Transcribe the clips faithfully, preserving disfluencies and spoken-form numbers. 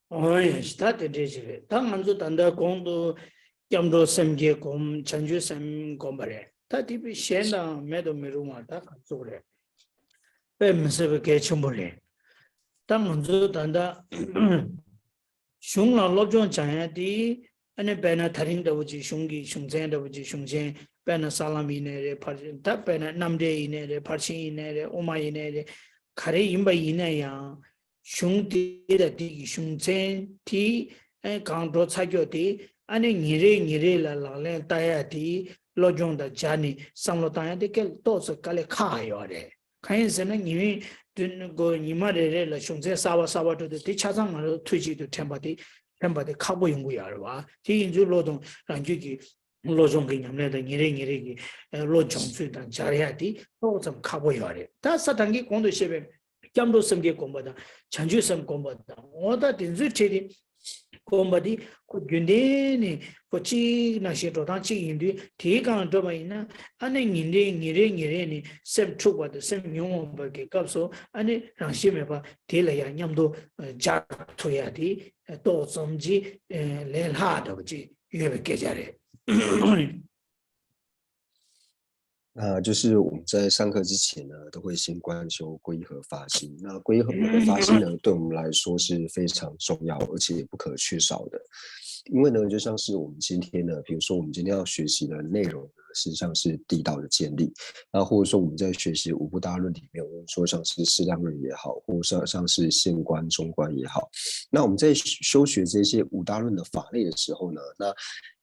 ཨོ་ཡ་ད་དེ་འདྲས་ཞིག་རེད། ད་ང་ཚོ་ད་ལྟ་གོང་དུ་སྐྱབས་འགྲོ་སེམས་བསྐྱེད་སྒོམ། བྱང་ཆུབ་སེམས་སྒོམ་པ་རེད། ད་དེ་བས་གཞན་དང་མེད་དུ་མི་རུང་བ་ད་ག་ཚོད་རེད། དཔེ་མི་སྲིད་པའི་གལ་ཆེན་པོ་རེད། ད་ང་ཚོ་ད་ལྟ་གཞུང་ལ་སློབ་སྦྱོང་སྦྱང་ཡ་དེ། ཨ་ནི་དཔེར་ན་ད་རིང་འདྲ་བོ་ཅིག་གཞུང་གི་གཞུང་ཚན་འདྲ་བོ་ཅིག་གཞུང་ཆེན། དཔེར་ན་ས་ལམ་ཡིན་ནའི་རེད། ཕར་ད་དཔེར་ན་རྣམ་འགྲེལ་ཡིན་ནའི་རེད། ཕར་ཕྱིན་ཡིན་ནའི་རེད། དབུ་མ་ཡིན་ནའི་རེད། ག་རེ་ཡིན་པ་ཡིན་ན་ཡང་། གཞུང་དེ་དང་དེ་གི་གཞུང་ཚན་དེ་ཨ་གང་འགྲོ་ཚར་ཀྱོག་དེ། ཨ་ནི་ཉིན་རེ་ཉིན་རེ་ལ་ལག་ལེན་བསྟར་ཡ་དེ། སློབ་སྦྱོང་དང་སྦྱར་ནས་བསམ་བློ་བཏང་ཡ་དེ་སྐད་ཏོག་ཙམ་དཀའ་ལས་ཁག་ཡོད་རེད། གང་ཡིན་ཟེར་ན་ཉི་མའི་དུས་འགོ་ཉི་མ་རེ་རེ་ལ་གཞུང་ཚན་གསར་པ་གསར་པ་འགྲོ་དུས་དེ་ཆ་ཚང་ང་རང་ཚོ་ཐུགས་གཅིག་ཏུ་དྲན་པ་དེ་དྲན་པ་དེ་ཁག་པོ་ཡོང་གི་ཡོད་རེད་བ། དེ་ཡིན་ཚུལ་བློ་དང་རང་རྒྱུད་ཀྱི་བློ་སྦྱོང་གི་ཉམས་ལེན་དང་ཉིན་རེ་ཉིན་རེ་གི་བློ་སྦྱོང་ཚུལ་དང་སྦྱར་ཡ་དེ་ཏོག་ཙམ་ཁག་པོ་ཡོད་རེད། ད་ས་དང་གི་གོང་དུ་བཤད་པའི་སྐྱབས་འགྲོ་སེམས་བསྐྱེད་སྒོམ་པ་དང་བྱང་ཆུབ་སེམས་སྒོམ་པ་དང་། འོ་ད་དེ་ཚོའི་གྲས་དེ་སྒོམ་པ་དེ་ཁོ་རྒྱུན་ལྡན་ནས་ཁོ་གཅིག་ནང་བཞིན་འགྲོ་སྟངས་གཅིག་ཡིན་དུས། དེའི་སྒང་འགྲོ་བ་ཡིན་ན། ཨ་ནི་ཉིན་རེ་ཉིན་རེ་ཉིན་རེ་ནས་སེམས་འཁྲུགས་པ་དང་སེམས་ཉོན་མོངས་པ་གི་སྐབས་སུ། ཨ་ནི་རང་བཞིན་མེད་པ་དེ་ལ་ཡང་མཉམ་དུ་སྦྱར་ཐུབ་ཡ་དེ་ཏོག་ཙམ་ཅིག་ལས་སླ་འདྲ་བོ་ཅིག་ཡོད་པའི་སྐད་ཆ་རེད། 啊，就是我们在上课之前呢，都会先观修皈依和发心。那皈依和发心呢，对我们来说是非常重要而且不可缺少的。因为呢，就像是我们今天呢，比如说我们今天要学习的内容呢，是像是地道的建立，那或者说我们在学习五部大论里面，我们说像是适量论也好，或者像像是现观、中观也好，那我们在修学这些五大论的法类的时候呢，那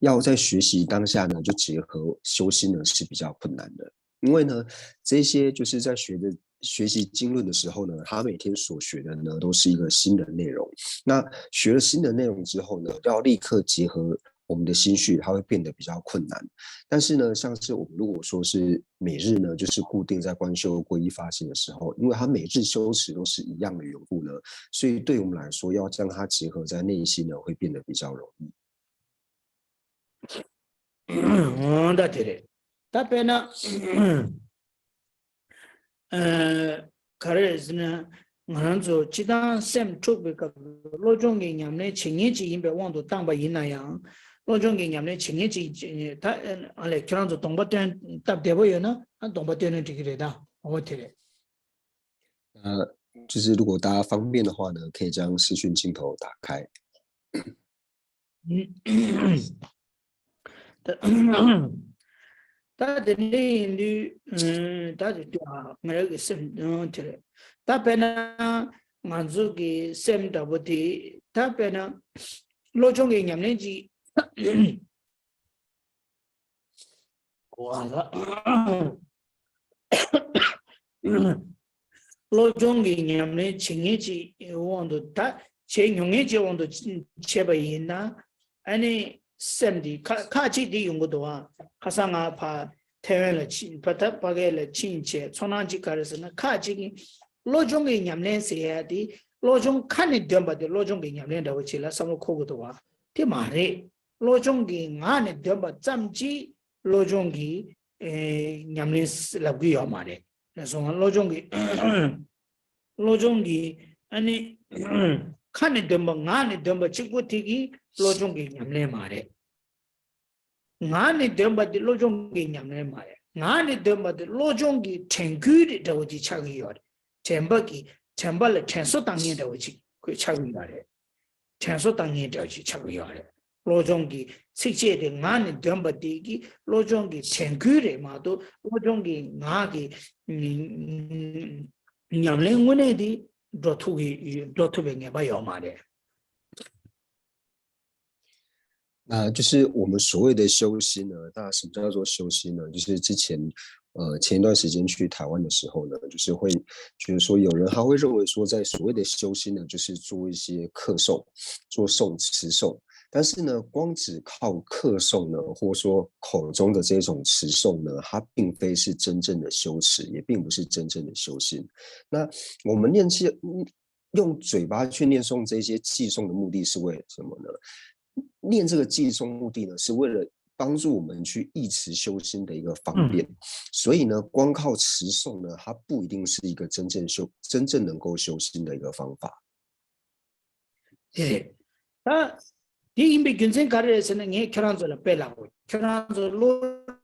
要在学习当下呢，就结合修心呢是比较困难的。因为呢，这些就是在学的学习经论的时候呢，他每天所学的呢都是一个新的内容。那学了新的内容之后呢，要立刻结合我们的心绪，它会变得比较困难。但是呢，像是我们如果说是每日呢，就是固定在观修皈依发心的时候，因为它每日修持都是一样的缘故呢，所以对我们来说，要将它结合在内心呢，会变得比较容易。 འོ་ད་དེ་རེད། ད་དཔེར་ན། ཨ་ག་རེ་རེད་ཟེར་ན། ང་རང་ཚོ་སྤྱིར་བཏང་སེམས་འཁྲུགས་པའི་སྐབས་སུ་བློ་སྦྱོང་གི་ཉམས་ལེན་བྱེད་མཁན་ཅིག་ཡིན་པའི་དབང་དུ་བཏང་པ་ཡིན་ན་ཡང་། བློ་སྦྱོང་གི་ཉམས་ལེན་བྱེད་མཁན་ཅིག་ད་ཨ་ལས་ཁྱོད་རང་ཚོ་གདོང་པ་སྟོན་སྟབས་བདེ་པོ་ཡོད་ན། ཨ་གདོང་པ་སྟོན་ན་འགྲིག་གི་རེད་ད། འོ་དེ་རེད། 呃，就是如果大家方便的话呢，可以将视讯镜头打开。 ད་དེ་འདྲ་ཡིན་དུས། ད་དེ་ལྟ་ང་རང་གི་སེམས་དེ་རེད། ད་དཔེར་ན་ང་ཚོ་གི་སེམས་འདྲ་པོ་དེ། ད་དཔེར་ན་བློ་སྦྱོང་གི་ཉམས་ལེན་ཅིག་གོ་བ་ལ། བློ་སྦྱོང་གི་ཉམས་ལེན་བྱེད་མཁན་ཅིག་དབང་དུ། ད་བྱེད་མྱོང་མཁན་ཅིག་དབང་དུ་བྱས་པ་ཡིན་ན། ཨ་ནི་སེམས་འདི་ཁ་ཁ་ཅིག་འདི་ཡོང་གི་འདུག་ཨ། ཁ་སང་ང་ཕ་ཐེ་ཝན་ལ་ཕྱིན། ཕ་ཐ་ཕ་གི་ལ་ཕྱིན་བྱས། ཚོར་སྣང་ཅིག་ག་རེ་ཟེར་ན། ཁ་ཅིག་གིས་བློ་སྦྱོང་གི་ཉམས་ལེན་ཟེར་ཡ་དེ། བློ་སྦྱོང་ཁ་ནས་འདོན་པ་དེ་བློ་སྦྱོང་གི་ཉམས་ལེན་འདྲ་བོ་ཅིག་ལ་བསམ་བློ་འཁོར་གི་འདུག་ཨ། དེ་མ་རེད། བློ་སྦྱོང་གི་ངག་ནས་འདོན་པ་ཙམ་གྱིས་བློ་སྦྱོང་གི་ཨེ་ཉམས་ལེན་ལབ་གི་ཡོད་མ་རེད། རེད་སོང་། བློ་སྦྱོང་གི་བློ་སྦྱོང་གི་ཨ་ནི་ཁ་ནས་འདོན་པ་ངག་ནས་འདོན་པ་གཅིག་པོ་དེ་གིས་བློ་སྦྱོང་གི་ཉམས་ལེན་མ་རེད། ངག་ནས་འདོན་པ་དེ་བློ་སྦྱོང་གི་ཉམས་ལེན་མ་རེད། ངག་ནས་འདོན་པ་དེ་བློ་སྦྱོང་གི་དྲན་སྐུལ་འདྲ་བོ་ཅིག་ཆགས་ཀྱི་ཡོད་རེད། དྲན་པ་གི་དྲན་པ་ལ་དྲན་གསོ་བཏང་མཁན་འདྲ་བོ་ཅིག་ཁོས་ཆགས་ཀྱི་ཡོད་རེད། དྲན་གསོ་བཏང་མཁན་འདྲ་བོ་ཅིག་ཆགས་ཀྱི་ཡོད་རེད། བློ་སྦྱོང་གི་ཚིགས་བཅད་དེ་ངག་ནས་འདོན་པ་དེ་གི་བློ་སྦྱོང་གི་དྲན་སྐུལ་རེད་མ་གཏོགས། བློ་སྦྱོང་གི་ངག་གི་ཉམས་ལེན་དངོས་གནས་དེ་འགྲོ་ཐུབ་ཀྱི་འགྲོ་ཐུབ་པའི་ངེས་པ་ཡོད་མ་རེད།那就是我们所谓的修心呢，那什么叫做修心呢？就是之前，呃，前一段时间去台湾的时候呢，就是会，就是说有人他会认为说，在所谓的修心呢，就是做一些课诵、做诵、持诵。但是呢，光只靠课诵呢，或者说口中的这种持诵呢，它并非是真正的修持，也并不是真正的修心。那我们念起，用嘴巴去念诵这些偈颂的目的是为了什么呢？念这个偈颂目的呢，是为了帮助我们去意持修心的一个方便。所以呢，光靠持诵呢，它不一定是一个真正修、真正能够修心的一个方法。 དེ་རེད། ད་དེ་ཡིན་པའི་རྒྱུ་མཚན་ག་རེ་རེད་ཟེར་ན། ངས་ཁྱོད་རང་ཚོ་ལ་དཔེ་ལབ་དགོས། ཁྱོད་རང་ཚོ་བློ་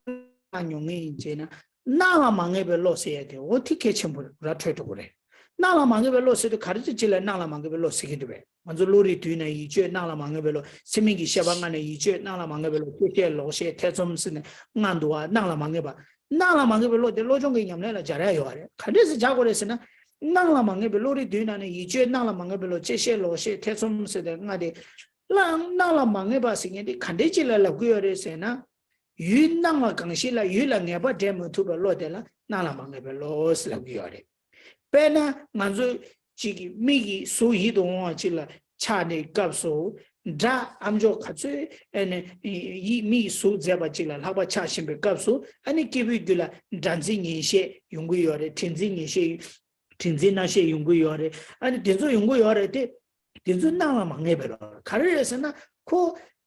ལ་མྱོང་ངེས་ཡིན་ཅེ་ན། སྣང་ལ་མ་ངེས་པའི་བློ་ཟེར་ཡ་དེ་འོ་དེ་གལ་ཆེན་པོ་ར་འཕྲོད་འགྲོ་གི་རེད། སྣང་ལ་མ་ངེས་པའི་བློ་ཟེར་དུས་ག་རེ་ཅིག་ཅིག་ལ་སྣང་ལ་མ་ངེས་པའི་བློ་ཟེར་གྱི་འདུག་པས། ང་ཚོ་བློ་རིག་བསྡུས་ནས་ཡིད་དཔྱོད་སྣང་ལ་མ་ངེས་པའི་བློ། ཚད་མིན་གྱི་ཤེས་པ་ལྔ་ནས་ཡིད་དཔྱོད་སྣང་ལ་མ་ངེས་པའི་བློ། སྐྱེ་ཤེས་ལོག་ཤེས་ཐེ་ཚོམ་ཟེར་ནས་ལྔ་འདུག་བ། སྣང་ལ་མ་ངེས་པ། སྣང་ལ་མ་ངེས་པའི་བློ་དེ་བློ་སྦྱོང་གི་ཉམས་ལེན་ལ་སྦྱར་ཡ་ཡོད་རེད། ག་འདྲས་སེ་སྦྱར་དགོས་རེད་ཟེར་ན། སྣང་ལ་མ་ངེས་པའི་བློ་རིག་བསྡུས་ནང་ནས་ཡིད་དཔྱོད་སྣང་ལ་མ་ངེས་པའི་བློ། སྐྱེ་ཤེས་ལོག་ཤེས་ཐེ་ཚོམ་ཟེར་ཏེ་ལྔ་དེ། སྣང་སྣང་ལ་མ་ངེས་པ་ཟེར་མཁན་དེ་ག་འདྲས་ཅིག་ལ་ལབ་ཀྱི་ཡོད་རེད་ཟེར་ན། ཡུལ་སྣང་བ་གང་ཞིག་ལ་ཡུལ་ལ་ངེས་པ་འདྲེན་མི་ཐུབ་པའི་བློ་དེ་ལ་སྣང་ལ་མ་ངེས་པའི་བློ་ཟེར་ལབ་ཀྱི་ཡོད་རེད། དཔེར་ན་ང་ཚོ་གཅིག་གི་མིག་གིས་གཟུགས་ཡིད་དུ་འོང་བ་གཅིག་ལ་ཆགས་ནས་སྐབས་སུ། སྒྲ་ཨ་མཆོག་ག་ཚོད་ཨ་ནི་ཡིད་མིག་གིས་གཟུགས་མཛེས་པ་གཅིག་ལ་ལྷག་པ་ཆགས་བཞིན་པའི་སྐབས་སུ། ཨ་ནི་སྐྱེས་བུའི་རྒྱུད་ལ་སྒྲ་འཛིན་ཉན་ཤེས་ཡོང་གི་ཡོད་རེད། དྲི་འཛིན་ཉན་ཤེས། དྲི་འཛིན་རྣ་ཤེས་ཡོང་གི་ཡོད་རེད། ཨ་ནི་དེ་ཚོ་ཡོང་གི་ཡོད་རེད་དེ། དེ་ཚོ་སྣང་ལ་མ་ངེས་པའི་བློ་ག་རེ་རེད་ཟེར་ན། ཁོ་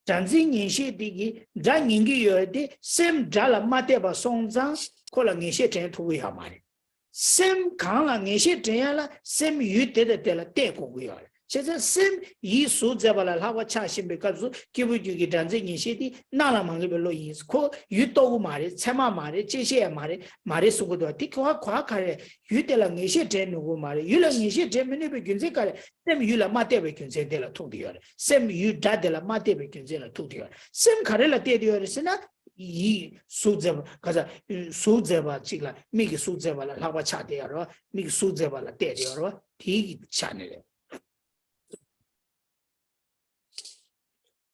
སྒྲ་འཛིན་ཉན་ཤེས་དེ་གིས་སྒྲ་ཉན་གྱི་ཡོད་དེ། སེམས་སྒྲ་ལ་མ་གཏད་པ་སོང་ཙང་ཁོ་ལ་ངེས་ཤེས་འདྲེན་ཐུབ་ཀྱི་ཡོད་མ་རེད། སེམས་གང་ལ་ངེས་ཤེས་འདྲེན་ཡ་ལ་སེམས་ཡུལ་དེ་དང་དེ་ལ་གཏད་དགོས་ཀྱི་ཡོད་རེད། བྱས་ཙང་སེམས་ཡིད་གཟུགས་མཛེས་པ་ལ་ལྷག་པ་ཆགས་བཞིན་པའི་སྐབས་སུ་སྐྱེས་བུ་རྒྱུད་ཀྱི་སྒྲ་འཛིན་ཉན་ཤེས་དེ་སྣང་ལ་མ་ངེས་པའི་བློ་ཡིན། ཁོ་ཡུལ་རྟོགས་ཀྱི་མ་རེད། ཚད་མ་མ་རེད། བཅད་ཤེས་ཡང་མ་རེད། མ་རེད་གསུང་གི་འདུག་དེ་ག་ག་ག་རེད། ཡུལ་དེ་ལ་ངེས་ཤེས་འདྲེན་ནུས་ཀྱི་མ་རེད། ཡུལ་ལ་ངེས་ཤེས་འདྲེན་མི་ནུས་པའི་རྒྱུ་མཚན་ག་རེ། སེམས་ཡུལ་ལ་མ་གཏད་པའི་རྒྱུ་མཚན་དེ་ལ་ཐུག་བསྡད་ཡོད་རེད། སེམས་ཡུལ་སྒྲ་དེ་ལ་མ་གཏད་པའི་རྒྱུ་མཚན་ལ་ཐུག་བསྡད་ཡོད་རེད། སེམས་ག་རེ་ལ་གཏད་བསྡད་ཡོད་རེད་ཟེར་ན། ཡིད་གཟུགས་མཛེས་པ་ག་ས་གཟུགས་མཛེས་པ་གཅིག་ལ་མིག་གིས་གཟུགས་མཛེས་པ་ལ་ལྷག་པ་ཆགས་བསྡད་ཡོད་རེད་བ། མིག་གིས་གཟུགས་མཛེས་པ་ལ་གཏད་བསྡད་ཡོད་རེད་བ། དེའི་ཆ་ནས་རེད།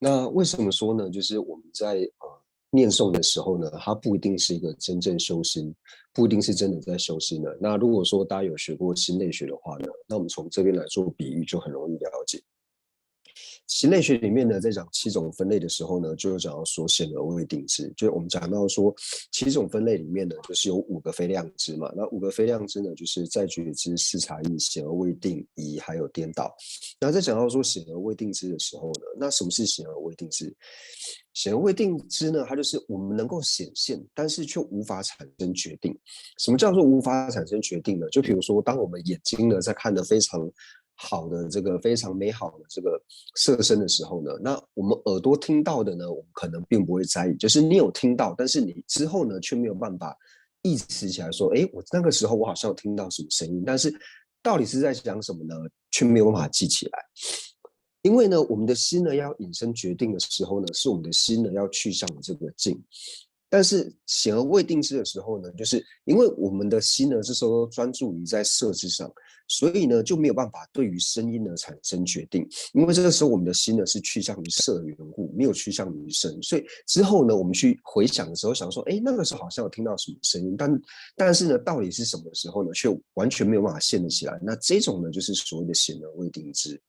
那为什么说呢？就是我们在呃念诵的时候呢，它不一定是一个真正修心，不一定是真的在修心的。那如果说大家有学过心类学的话呢，那我们从这边来做比喻，就很容易了解。心类学里面呢，在讲七种分类的时候呢，就有讲到说显而未定支，就是我们讲到说七种分类里面呢，就是有五个非量支嘛。那五个非量支呢，就是在觉支、视察意、显而未定、疑，还有颠倒。那在讲到说显而未定支的时候呢，那什么是显而未定支？显而未定支呢，它就是我们能够显现，但是却无法产生决定。什么叫做无法产生决定呢？就比如说，当我们眼睛呢在看得非常好的这个非常美好的这个色身的时候呢，那我们耳朵听到的呢，我们可能并不会在意，就是你有听到，但是你之后呢却没有办法意识起来说，诶，我那个时候我好像有听到什么声音，但是到底是在讲什么呢？却没有办法记起来。因为呢，我们的心呢要引申决定的时候呢，是我们的心呢要去向这个境。但是显而未定支的时候呢，就是因为我们的心呢这时候专注于在色之上，所以呢就没有办法对于声音呢产生决定，因为这个时候我们的心呢是去向于色的缘故，没有去向于声，所以之后呢我们去回想的时候，想说，哎，那个时候好像有听到什么声音，但但是呢，到底是什么时候呢，却完全没有办法现得起来。那这种呢，就是所谓的显而未定支。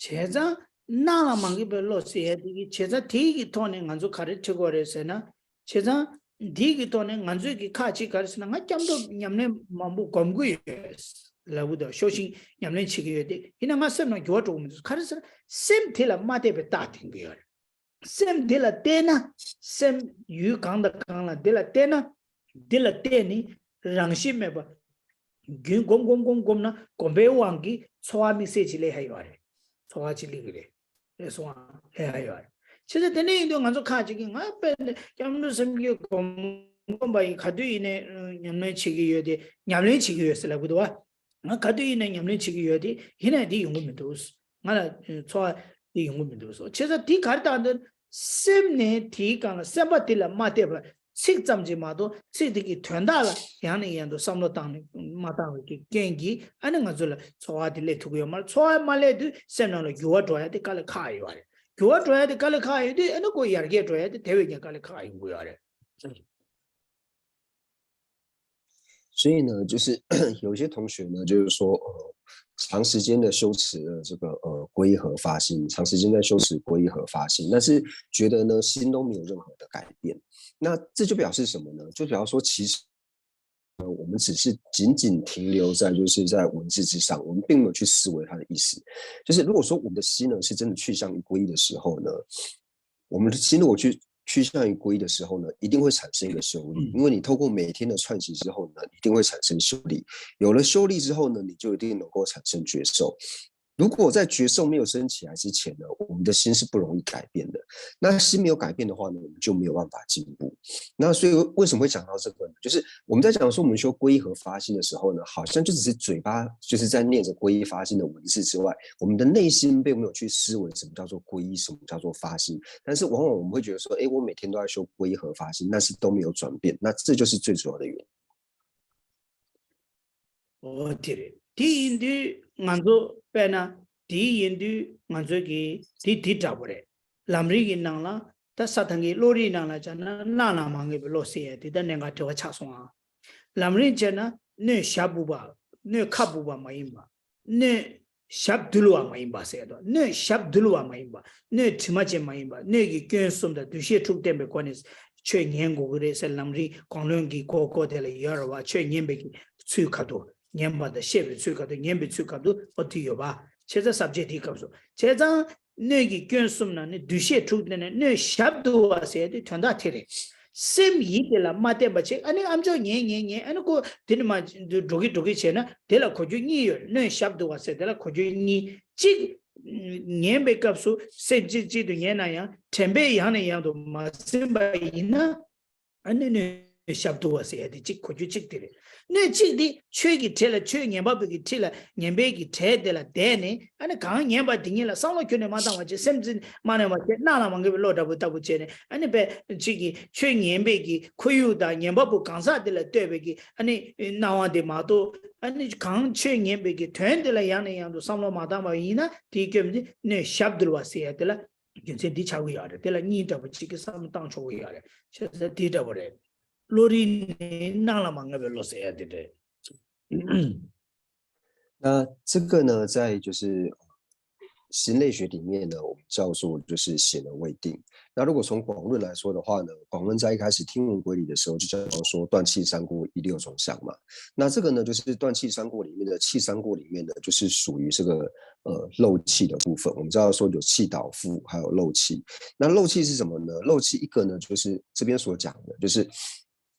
བྱས་ཙང་སྣང་ལ་མ་ངེས་པའི་བློ་ཟེར་ཡ་དེ་གི་བྱས་ཙང་དེ་གི་ཐོག་ནས་ང་ཚོ་ག་རེ་ཁྲིད་དགོས་རེད་ཟེར་ན། བྱས་ཙང་དེ་གི་ཐོག་ནས་ང་ཚོས་ཀྱི་ཁག་ཅིག་ག་རེ་ཟེར་ན། ང་སྐྱབས་འགྲོ་ཉམས་ལེན་མང་པོ་སྒོམ་གི་ཡོད་ལབ་གི་འདུག་ཤོག་ཤིང་ཉམས་ལེན་བྱེད་ཀྱི་ཡོད་དེ། ཡིན་ན་ང་སེམས་ནང་འགྱུར་བ་འགྲོ་གི་མི་འདུག་ག་རེ་ཟེར་ན། སེམས་དེ་ལ་མ་བལྟས་པའི་རྟགས་འཐེན་གི་ཡོད་རེད། སེམས་འདི་ལ་བལྟས་ན། སེམས་ཡུལ་གང་དང་གང་ལ་འདི་ལ་བལྟས་ན། འདི་ལ་བལྟས་ནས་རང་བཞིན་མེད་པ། རྒྱུན་སྒོམ་སྒོམ་སྒོམ་སྒོམ་ན་སྒོམ་པའི་དབང་གིས་ཚོར་བ་དམིགས་བསལ་ཅིག་སླེབས་ཡ་ཡོད་རེད། ཚོར་བ་ཅིག་སླེབས་ཀྱི་རེད། ལས་སོང་བ་སླེབས་ཡ་ཡོད་རེད། བྱས་ཙང་དེ་འདྲ་ཡིན་དུས་ང་ཚོ་ཁག་ཅིག་གིས་ང་དཔེ་འདི་སྐྱབས་འགྲོ་སེམས་བསྐྱེད་སྒོམ་སྒོམ་པ་ཡིན། ག་དུས་ཡིན་ནའི་ཉམས་ལེན་བྱེད་ཀྱི་ཡོད་དེ། ཉམས་ལེན་བྱེད་ཀྱི་ཡོད་ཟེར་ལབ་གི་འདུག་བ། ང་ག་དུས་ཡིན་ནའི་ཉམས་ལེན་བྱེད་ཀྱི་ཡོད་དེ། ཡིན་ནའི་འདི་ཡོང་གི་མི་འདུག་ང་ལ་ཚོར་ དེ་ཡོང་གི་མི་འདུག་སོ། བྱས་ཙང་དེ་ག་རེ་བཏང་འདུག་སེམས་ནས་དེའི་སྒང་ལ་སེམས་པ་དེ་ལ་མ་གཏད་པར་ཚིག་ཙམ་གྱིས་མ་གཏོགས་ཚིག་དེ་གི་དོན་དག་ལ་ཡང་ནས་ཡང་དུ་བསམ་བློ་བཏང་ནས་མ་བཏང་བའི་གི་རྐྱེན་གྱིས་ཨ་ནི་ང་ཚོ་ལ་ཚོར་བ་དེ་སླེབས་ཐུབ་ཀྱི་ཡོད་མ་རེད། ཚོར་བ་མ་སླེབས་དུས་སེམས་ནང་ལ་འགྱུར་བ་འགྲོ་ཡ་དེ་དཀའ་ལས་ཁག་ཡོད་རེད། འགྱུར་བ་འགྲོ་ཡ་དེ་དཀའ་ལས་ཁག་ཡོད་དུས་ཨ་ནི་ཁོ་ཡར་རྒྱས་འགྲོ་ཡ་དེ་དེ་བས་ཀྱང་དཀའ་ལས་ཁག་ཡོང་གི་ཡོད་རེད།所以呢，就是有些同学呢，就是说，呃，长时间的修持了这个呃皈依和发心，长时间在修持皈依和发心，但是觉得呢心都没有任何的改变，那这就表示什么呢？就表示说，其实呃我们只是仅仅停留在就是在文字之上，我们并没有去思维它的意思。就是如果说我们的心呢是真的去向于皈依的时候呢，我们的心如果去趋向于皈依的时候呢，一定会产生一个修力，因为你透过每天的串习之后呢，一定会产生修力。有了修力之后呢，你就一定能够产生觉受。如果在觉受没有升起来之前呢，我们的心是不容易改变的。那心没有改变的话呢，我们就没有办法进步。那所以为什么会讲到这个呢？就是我们在讲说我们修皈依和发心的时候呢，好像就只是嘴巴就是在念着皈依发心的文字之外，我们的内心并没有去思维什么叫做皈依，什么叫做发心。但是往往我们会觉得说，哎，我每天都在修皈依和发心，但是都没有转变，那这就是最主要的原因。 འོ་དེ་རེད། དེ་ཡིན་དུས་ང་ཚོ་དཔེར་ན་དེ་ཡིན་དུས་ང་ཚོ་གི་དེ་དེ་འདྲ་པོ་རེད། ལམ་རིམ་གྱི་ནང་ལ་ད་ས་ཐང་གི་བློ་རིག་ནང་ལ་བྱས་ན་སྣང་ལ་མ་ངེས་པའི་བློ་ཟེར་ཡ་དེ་ད་གནད་འགག་འབྲེལ་བ་ཆགས་སོང་ཨ། ལམ་རིམ་བྱས་ན་སྣོད་ཞབས་འབུབ་པ། སྣོད་ཁ་འབུབ་པ་མ་ཡིན་པ། སྣོད་ཞབས་རྡུལ་བ་མ་ཡིན་པ་ཟེར་དོ། སྣོད་ཞབས་རྡུལ་བ་མ་ཡིན་པ། སྣོད་དྲི་མ་ཅན་མ་ཡིན་པ། སྣོད་ཀྱི་སྐྱོན་གསུམ་དང་འདུ་ཤེས་དྲུག་བསྟེན་པའི་སྒོ་ནས་ཆོས་ཉན་དགོས་ཀྱི་རེད་ཟེར། ལམ་རིམ་གང་ལོན་གྱི་སྒོ་སྒོ་དེ་ལ་ཡོད་རེད་བ། ཆོས་ཉན་པའི་གི་ཚུལ་ཁ་དོ། ཉན་པ་དང་བཤད་པའི་ཚུལ་ཁ་དོ། ཉན་པའི་ཚུལ་ཁ་དོ། ཨོ་དེ་ཡོད་པ། བྱས་ཙང་ས་བཅད་དེའི་སྐབས་སུ་བྱས་ཙང་སྣོད་ཀྱི་སྐྱོན་གསུམ་ནང་ནས་འདུ་ཤེས་དྲུག་བསྟེན་ནས་སྣོད་ཞབས་རྡུལ་བ་ཟེར་དེ་དོན་དག་དེ་རེད། སེམས་ཡིད་དེ་ལ་མ་བརྟེན་པ་བྱེད། ཨ་ནི་ཨམ་ཅོག་ཉན་ཉན་ཉན། ཨ་ནི་ཁོ་དེ་ནི་མ་འགྲོ་གི་འགྲོ་གི་བྱས་ན་དེ་ལ་གོ་རྒྱུ་གཉིས་ཡོད། སྣོད་ཞབས་རྡུལ་བ་ཟེར་དེ་ལ་གོ་རྒྱུ་གཉིས། གཅིག་ཉན་པའི་སྐབས་སུ་སེམས་གཅིག་གཅིག་ཏུ་ཉན་ན་ཡང་དྲན་པས་ཡང་ནས་ཡང་དུ་མ་ཟིན་པ་ཡིན་ན། ཨ་ནི་སྣོད་ཞབས་རྡུལ་བ་ཟེར་ཡ་དེ་གཅིག་གོ་རྒྱུ་གཅིག་དེ་རེད། སྣོད་གཅིག་དེ་ཆོས་ཀྱི་གྲལ་ལ་ཆོས་ཉན་པ་པོ་གི་ཁྲི་ལ་ཉན་པའི་གི་གྲལ་དེ་ལ་བསྡད་ནས། ཨ་ནི་གང་ཉན་པ་དེ་ཉིད་ལ་བསམ་བློ་ཁྱོན་ནས་མ་བཏང་བ་བྱས། སེམས་ཅན་མ་ནས་མ་བྱས། སྣང་ལ་མ་ངེས་པའི་བློ་འདྲ་པོ་ལྟ་བུ་བྱས་ནས། ཨ་ནི་དཔེ་གཅིག་གི་ཆོས་ཉན་པའི་གི་ཁོར་ཡུག་དང་ཉན་པ་པོ་གང་ཟག་དེ་ལ་ལྟོས་པའི་གི་ཨ་ནི་སྣང་བ་དེ་མ་གཏོགས། ཨ་ནི་གང་ཆོས་ཉན་པའི་གི་དོན་དེ་ལ་ཡང་ནས་ཡང་དུ་བསམ་བློ་མ་བཏང་བ་ཡིན་ན། དེའི་སྐྱོན་དེ་སྣོད་ཞབས་རྡུལ་བ་ཟེར་ཡ་དེ་ལ་རྒྱུ་མཚན་འདི་ཆགས་ཀྱི་ཡོད་རེད། དེ་ལ་གཉིས་འདྲ་པོ་གཅིག་གི་བསམ་བློ་བཏང་ཆོག་གི་ཡོད་རེད། བྱས་ཙང་དེ་འདྲ་པོ་རེད། བློ་རིག་ནི་སྣང་ལ་མ་ངེས་པའི་བློ་ཟེར་ཡ་དེ་རེད། 那这个呢，在就是心类学里面呢，我们叫做就是显而未定。那如果从广论来说的话呢，广论在一开始听闻归理的时候就叫做说断气三过依六种想嘛。那这个呢，就是断气三过里面的气三过里面呢，就是属于这个呃漏气的部分。我们知道说有气导腹，还有漏气。那漏气是什么呢？漏气一个呢，就是这边所讲的，就是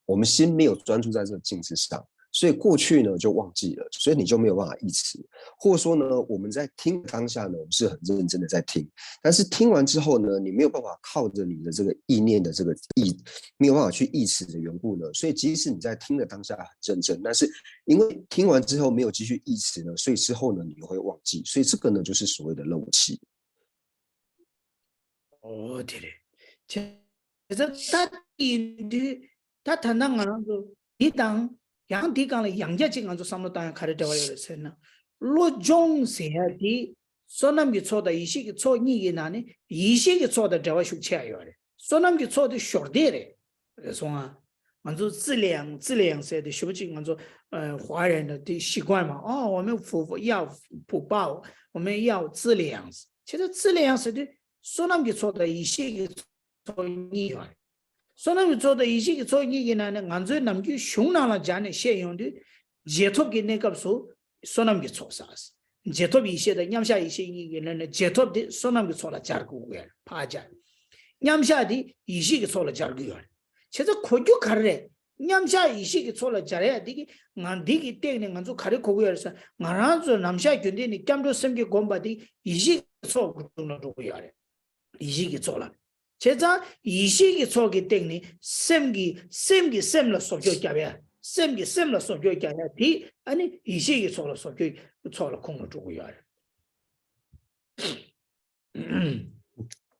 我们心没有专注在这个静之上，所以过去呢就忘记了，所以你就没有办法忆持。或者说呢，我们在听当下呢，我们是很认真的在听，但是听完之后呢，你没有办法靠着你的这个意念的这个意，没有办法去忆持的缘故呢，所以即使你在听的当下很认真，但是因为听完之后没有继续忆持呢，所以之后呢你又会忘记，所以这个呢就是所谓的漏气。 ཨོ་དེ་རེད། བྱས་ཙང་ད་ཡིན་དུས་ད་ད་ལྟ་ང་རང་ཚོ་འདི་དང་ཡང་འདི་སྒང་ལ་ཡང་བསྐྱར་ཅིག་ང་ཚོ་བསམ་བློ་བཏང་ཡ་ག་རེ་འབྲེལ་བ་ཡོད་རེད་ཟེར་ན། བློ་སྦྱོང་ཟེར་ཡ་དེ་བསོད་ནམས་ཀྱི་ཚོགས་དང་ཡེ་ཤེས་ཀྱི་ཚོགས་གཉིས་ཀྱི་ནང་ནས་ཡེ་ཤེས་ཀྱི་ཚོགས་དང་འབྲེལ་བ་ཤུགས་ཆེ་བ་ཡོད་རེད། བསོད་ནམས་ཀྱི་ཚོགས་དེ་ཞོར་དེ་རེད། རེད་སོང་ཨ། ང་ཚོ་自律 自律 ཟེར་དེ་ཞེ་པོ་ཅིག་ང་ཚོ་ཨ་华人的这习惯嘛，哦，我们福要福报，我们要自律。其实自律 ཟེར་དུས་བསོད་ནམས་ཀྱི་ཚོགས་དང་ཡེ་ཤེས་ཀྱི་ཚོགས་གཉིས་ཡོད་རེད། བསོད་ནམས་ཀྱི་ཚོགས་དང་ཡེ་ཤེས་ཀྱི་ཚོགས་གཉིས་ཀྱི་ནང་ནས་ང་ཚོའི་ནམ་རྒྱུན་གཞུང་ནང་ལ་སྦྱར་ནས་བཤད་ཡོང་དུས་རྗེས་ཐོབ་ཀྱི་གནས་སྐབས་སུ་བསོད་ནམས་ཀྱི་ཚོགས་ཟེར། རྗེས་ཐོབ་ཡེ་ཤེས་དང་མཉམ་གཞག་ཡེ་ཤེས་གཉིས་ཀྱི་ནང་ནས་རྗེས་ཐོབ་དེ་བསོད་ནམས་ཀྱི་ཚོགས་ལ་སྦྱར་དགོས་ཀྱི་ཡོད་རེད། ཕར་སྦྱར། མཉམ་གཞག་དེ་ཡེ་ཤེས་ཀྱི་ཚོགས་ལ་སྦྱར་དགོས་ཡོད་རེད། བྱས་ཙང་གོ་རྒྱུ་ག་རེ་རེད། མཉམ་གཞག་ཡེ་ཤེས་ཀྱི་ཚོགས་ལ་སྦྱར་ཡ་འདི་གི་ང་འདི་གི་སྟེང་ནས་ང་ཚོ་ག་རེ་གོ་གི་ཡོད་རེད་ཟེར་ན། ང་རང་ཚོ་ནམ་ཞག་རྒྱུན་ལྡན་ནས་སྐྱབས་འགྲོ་སེམས་བསྐྱེད་སྒོམ་པ་དེ་ཡེ་ཤེས་ཀྱི་ཚོགས་ཀྱི་དྲུང་ལ་འགྲོ་གི་ཡོད་རེད། ཡེ་ཤེས་ཀྱི་ཚོགས་ལ། བྱས་ཙང་ཡེ་ཤེས་ཀྱི་ཚོགས་ཀྱི་སྟེང་ནས་སེམས་ཀྱི་སེམས་ཀྱི་སེམས་ལ་བཟོ་བཅོས་རྒྱབ་ཡ། སེམས་ཀྱི་སེམས་ལ་བཟོ་བཅོས་རྒྱབ་ཡ་དེ་ཨ་ནི་ཡེ་ཤེས་ཀྱི་ཚོགས་ལ་བཟོ་བཅོས་ཚོགས་ལ་ཁོང་ལ་འགྲོ་གི་ཡོད་རེད།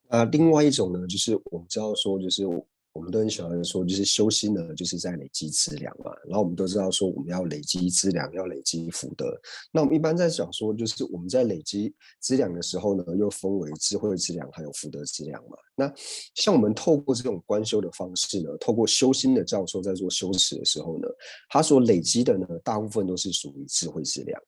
那另外一种呢，就是我们知道说，就是我们都很喜欢说，就是修心呢，就是在累积资粮嘛。然后我们都知道说，我们要累积资粮，要累积福德。那我们一般在讲说，就是我们在累积资粮的时候呢，又分为智慧资粮还有福德资粮嘛。那像我们透过这种观修的方式呢，透过修心的教授在做修持的时候呢，他所累积的呢，大部分都是属于智慧资粮。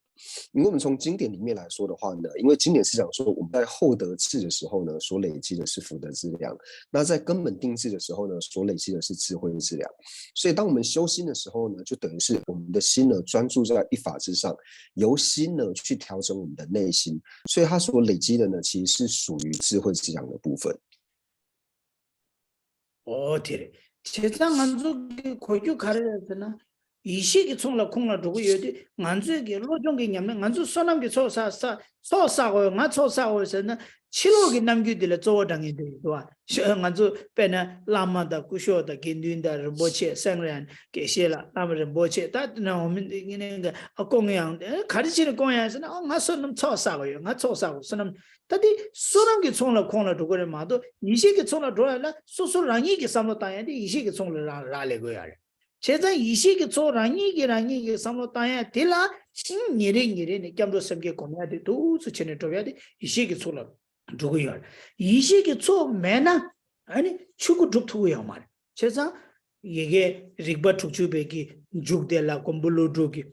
因为我们从经典里面来说的话呢，因为经典是讲说我们在获得智的时候呢，所累积的是福德资粮；那在根本定智的时候呢，所累积的是智慧资粮。所以当我们修心的时候呢，就等于是我们的心呢专注在一法之上，由心呢去调整我们的内心，所以它所累积的呢，其实是属于智慧资粮的部分。 ཨོ་དེ་རེད། བྱས་ཙང་ང་ཚོ་གི་གོ་རྒྱུ་ག་རེ་རེད་ཟེར་ན། ཡེ་ཤེས་ཀྱི་ཚོགས་ལ་ཁོང་ལ་འགྲོ་གི་ཡོད་དུས། ང་ཚོས་ཀྱི་བློ་སྦྱོང་གི་ཉམས་ལེན། ང་ཚོ་བསོད་ནམས་ཀྱི་ཚོགས་བསགས་བསགས་ཚོགས་བསགས་དགོས། ང་ཚོགས་བསགས་དགོས་ཟེར་ན། ཕྱི་ལོགས་ཀྱི་རྣམ་འགྱུར་དེ་ལ་གཙོ་བོ་འདྲ་མཁན་དེ་རེད་དོ། ང་ཚོ་དཔེར་ན་བླ་མ་དང་སྐུ་ཞབས་དང་དགེ་འདུན་དང་རིན་པོ་ཆེ། སེང་རན་དགེ་བཤེས་ལགས། བླ་མ་རིན་པོ་ཆེ། ད་དེ་ན་འོ་མི་ངེ་ནས་ཨ་སྐུ་ཡང་ག་རེ་བྱས་ནས་སྐུ་ཡང་ཟེར་ན། ཨ་ང་བསོད་ནམས་ཚོགས་བསགས་དགོས་ཡོད། ང་ཚོགས་བསགས་དགོས། བསོད་ནམས། ད་དེ་བསོད་ནམས་ཀྱི་ཚོགས་ལ་ཁོང་ལ་འགྲོ་གི་རེད་མ་གཏོགས། ཡེ་ཤེས་ཀྱི་ཚོགས་ལ་འགྲོ་ཡ་ལ་སོ་སོ་རང་ཉིད་ཀྱི་བསམ་བློ་བཏང་ཡ་དེ་ཡེ་ཤེས་ཀྱི་ཚོགས་ལ་རག་ལས་དགོས་ཡ་རེད། བྱས་ཙང་ཡེ་ཤེས་ཀྱི་ཚོགས་རང་ཉིད་ཀྱི་རང་ཉིད་ཀྱི་བསམ་བློ་བཏང་ཡ་དེ་ལ་ཉིན་རེ་ཉིན་རེ་ནས་སྐྱབས་འགྲོ་སེམས་བསྐྱེད་སྒོམ་ཡ་དེ་ཏོག་ཙམ་བྱས་ནས་འགྲོ་ཡ་དེ་ཡེ་ཤེས་ཀྱི་ཚོགས་ལ་འགྲོ་གི་ཡོད་རེད། ཡེ་ཤེས་ཀྱི་ཚོགས་མེད་ན་ཨ་ནི་ཆོས་སྐུ་སྒྲུབ་ཐུབ་ཀྱི་ཡོད་མ་རེད། བྱས་ཙང་ཡ་གི་རིག་པ་དྲུག་ཅུ་པའི་གི་མཇུག་དེ་ལ་མགོན་པོ་ཀླུ་སྒྲུབ་ཀྱི་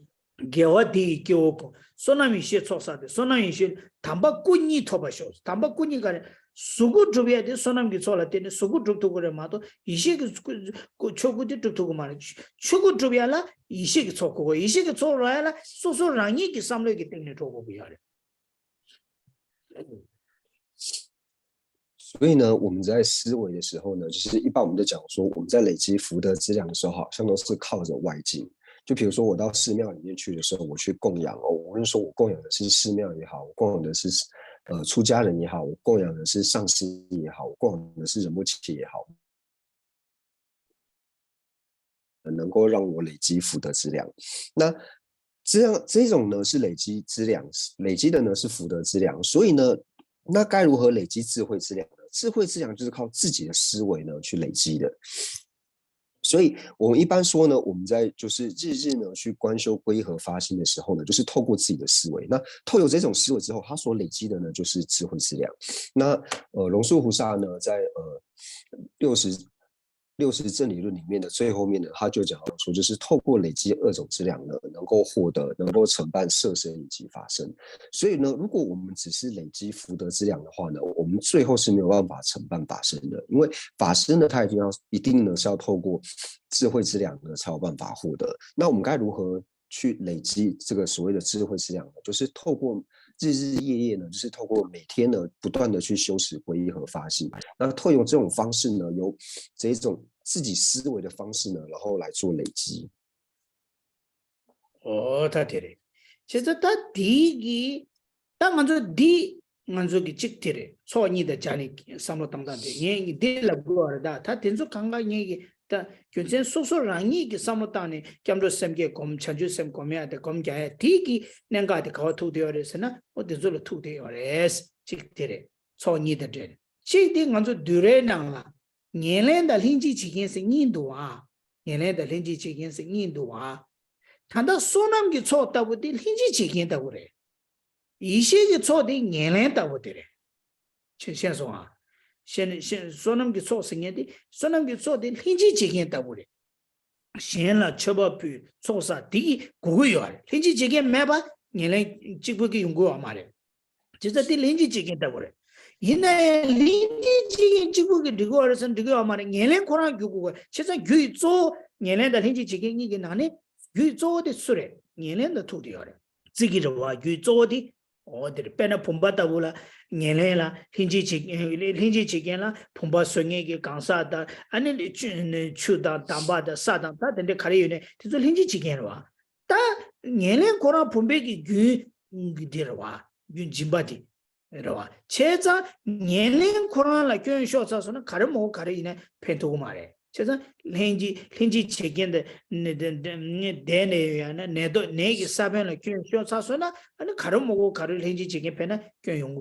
དགེ་བ་འདི་ཡི་སྐྱེ་བོ་ཀུན། བསོད་ནམས་ཡེ་ཤེས་ཚོགས་བསགས་ཏེ། བསོད་ནམས་ཡེ་ཤེས་དམ་པ་སྐུ་གཉིས་ཐོབ་པར་ཤོག་དམ་པ་སྐུ་གཉིས་ག་རེ། གཟུགས་སྐུ་སྒྲུབ་ཡ་དེ་བསོད་ནམས་ཀྱི་ཚོགས་ལ་བརྟེན་ནས་གཟུགས་སྐུ་སྒྲུབ་ཐུབ་ཀྱི་རེད་མ་གཏོགས། ཡེ་ཤེས་ཀྱི་སྐུ་ཆོས་སྐུ་དེ་སྒྲུབ་ཐུབ་ཀྱི་མ་རེད། ཆོས་སྐུ་སྒྲུབ་ཡ་ལ་ཡེ་ཤེས་ཀྱི་ཚོགས་དགོས། ཡེ་ཤེས་ཀྱི་ཚོགས་རག་ཡ་ལ་སོ་སོ་རང་ཉིད་ཀྱི་བསམ་བློ་གི་སྟེང་ནས་འགྲོ་དགོས་ཀྱི་ཡོད་རེད། 所以呢，我们在思维的时候呢，就是一般我们都讲说，我们在累积福德资粮的时候，好像都是靠着外境。就比如说，我到寺庙里面去的时候，我去供养哦，无论说我供养的是寺庙也好，我供养的是呃出家人也好，我供养的是上师也好，我供养的是仁波切也好， 能够让我累积福德资粮。那这样这种呢是累积资粮，累积的呢是福德资粮。所以呢，那该如何累积智慧资粮呢？智慧资粮就是靠自己的思维呢去累积的。所以我们一般说呢，我们在就是日日呢去观修皈依和发心的时候呢，就是透过自己的思维。那透过这种思维之后，他所累积的呢就是智慧资粮。那呃，龙树菩萨呢，在呃六十六十正理论里面的最后面呢，他就讲到说，就是透过累积二种资粮呢，能够获得，能够承办色身以及法身。所以呢，如果我们只是累积福德资粮的话呢，我们最后是没有办法承办法身的，因为法身呢，它一定要一定呢是要透过智慧资粮呢才有办法获得。那我们该如何去累积这个所谓的智慧资粮呢？就是透过日日夜夜呢，就是透过每天呢不断的去修持皈依和发心，那透过这种方式呢，由这一种自己思维的方式呢，然后来做累积。 ཨོ་ད་དེ་རེད། བྱས་ཙང་ད་དེའི་གི་ད་ང་ཚོ་འདི་ང་ཚོ་གི་གཅིག་དེ་རེད། ཚོགས་གཉིས་དང་སྦྱར་ནས་བསམ་བློ་བཏང་སྟངས་དེ་ངས་འདི་ལབ་དགོས་པ་རེད། ད་ད་དེ་ཚོ་གང་ག་ངས་གི་ད་རྒྱུ་མཚན་སོ་སོ་རང་ཉིད་ཀྱི་བསམ་བློ་བཏང་ནས་སྐྱབས་འགྲོ་སེམས་བསྐྱེད་སྒོམ། བྱང་ཆུབ་སེམས་སྒོམ་ཡ་དེ་སྒོམ་རྒྱག་ཡ་དེའི་གི་གནད་འགག་དེ་ག་བ་ཐུག་བསྡད་ཡོད་རེད་ཟེར་ན། ཨོ་དེ་ཚོ་ལ་ཐུག་བསྡད་ཡོད་རེད། གཅིག་དེ་རེད། ཚོགས་གཉིས་དང་འབྲེལ། གཅིག་དེ་ང་ཚོ་འདུལ་བའི་ནང་ལ་ཉེར་ལེན་དང་ལྷན་ཅིག་བྱེད་མཁན་ཟེར་གཉིས་འདུག་ཨ། ཉེར་ལེན་དང་ལྷན་ཅིག་བྱེད་མཁན་ཟེར་གཉིས་འདུག་ཨ། ད་ལྟ་བསོད་ནམས་ཀྱི་ཚོགས་ལྟ་བུ་དེ་ལྷན་ཅིག་བྱེད་མཁན་ལྟ་བུ་རེད། ཡེ་ཤེས་ཀྱི་ཚོགས་དེ་ཉེར་ལེན་ལྟ་བུ་དེ་རེད། ཤེས་ཤེས་སོང་ཨ། ཤེས་ནས་ཤེས། བསོད་ནམས་ཀྱི་ཚོགས་ཟེར་མཁན་དེ་བསོད་ནམས་ཀྱི་ཚོགས་དེ་ལྷན་ཅིག་བྱེད་མཁན་ལྟ་བུ་རེད། གཞན་ལ་མཆོད་པ་ཕུལ། ཚོགས་བསགས། དེ་གི་དགོས་ཀྱི་ཡོད་རེད། ལྷན་ཅིག་བྱེད་མཁན་མེད་པ་ཉེར་ལེན་གཅིག་པུ་གིས་ཡོང་གི་ཡོད་མ་རེད། བྱས་ཙང་དེ་ལྷན་ཅིག་བྱེད་མཁན་ལྟ་བུ་རེད། ཡིན་ན་ཡང་ལྷན་ཅིག་བྱེད་མཁན་གཅིག་པུ་གིས་འགྲིག་གི་ཡོད་རེད་ཟེར་ན་འགྲིག་གི་ཡོད་མ་རེད། ཉེར་ལེན་ཁོ་རང་འགྱུར་དགོས་གི། བྱས་ཙང་རྒྱུ་ཡི་གཙོ་བོ་ཉེར་ལེན་དང་ལྷན་ཅིག་བྱེད་མཁན་གཉིས་ཀྱི་ནང་ནས་རྒྱུ་ཡི་གཙོ་བོ་དེ་སུ་རེད། ཉེར་ལེན་དང་ཐུག་བསྡད་ཡོད་རེད། རྩིས་ཀྱི་རེད་བ། རྒྱུ་ཡི་གཙོ་བོ་དེ། འོ་དེ་རེད། དཔེར་ན་བུམ་པ་ལྟ་བུ་ལ་ཉེར་ལེན་ལ་ལྷན་ཅིག་བྱེད། ལྷན་ཅིག་བྱེད་མཁན་ལ་བུམ་པ་བཟོ་མཁན་གྱི་གང་ཟག་དང་། ཨ་ནི་ཆུ་ཆུ་དང་དམ་པ་དང་ས་དང་ད་དེ་འདྲ་ག་རེ་ཡོད་ནའི་དེ་ཚོ་ལྷན་ཅིག་བྱེད་མཁན་རེད་བ། ད་ཉེར་ལེན་ཁོ་རང་བུམ་པའི་གི་རྒྱུན་འདི་རེད་བ། རྒྱུན་འབྱིན་པ་དེ་རེད་བ། བྱས་ཙང་ཉེར་ལེན་ཁོ་རང་ལ་སྐྱོན་ཤོར་ཚར་སོང་ན་ག་རེ་མོ་ག་རེ་ཡིན་ན་ཕན་ཐོགས་ཀྱི་མ་རེད། བྱས་ཙང་ལྷན་ཅིག་ལྷན་ཅིག་བྱེད་མཁན་དེ་ནད་དེ་ནད་ནད་ནད་ཡོད་ཡང་ན་ནད་དོ་ནད་ཀྱི་ས་བོན་ལ་སྐྱོན་ཤོར་ཚར་སོང་ན་ཨ་ནི་ག་རེ་མོ་གོ་ག་རེ་ལྷན་ཅིག་བྱེད་མཁན་ཕེབས་ན་སྐྱོན་ཡོང་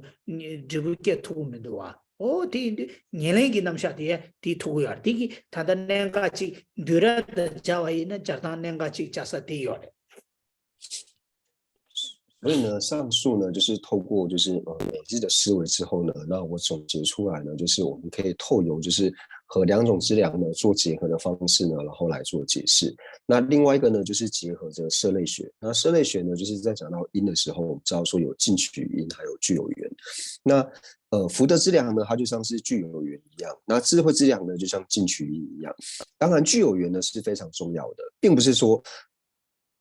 འབྲས་བུ་སྐྱེ་ཐུབ་ཀྱི་མི་འདུག་བ། ཨོ་དེ་ཡིན་དུས་ཉེར་ལེན་གྱི་རྣམ་གཞག་དེ་དེ་ཐུག་གི་ཡོད་རེད། དེ་གི་ད་ལྟ་གནད་འགག་ཅིག་འདུས་ར་དང་སྦྱར་བ་ཡིན་ན་སྦྱར་སྟངས་གནད་འགག་ཅིག་སྦྱར་ས་དེ་ཡོད་རེད། 所以呢，上述呢，就是透过就是呃每日的思维之后呢，那我总结出来呢，就是我们可以透由就是和两种资粮呢做结合的方式呢，然后来做解释。那另外一个呢，就是结合着色类学。那色类学呢，就是在讲到因的时候，我们知道说有近取因，还有聚有缘。那呃，福德之粮呢，它就像是聚有缘一样；那智慧之粮呢，就像近取因一样。当然，聚有缘呢是非常重要的，并不是说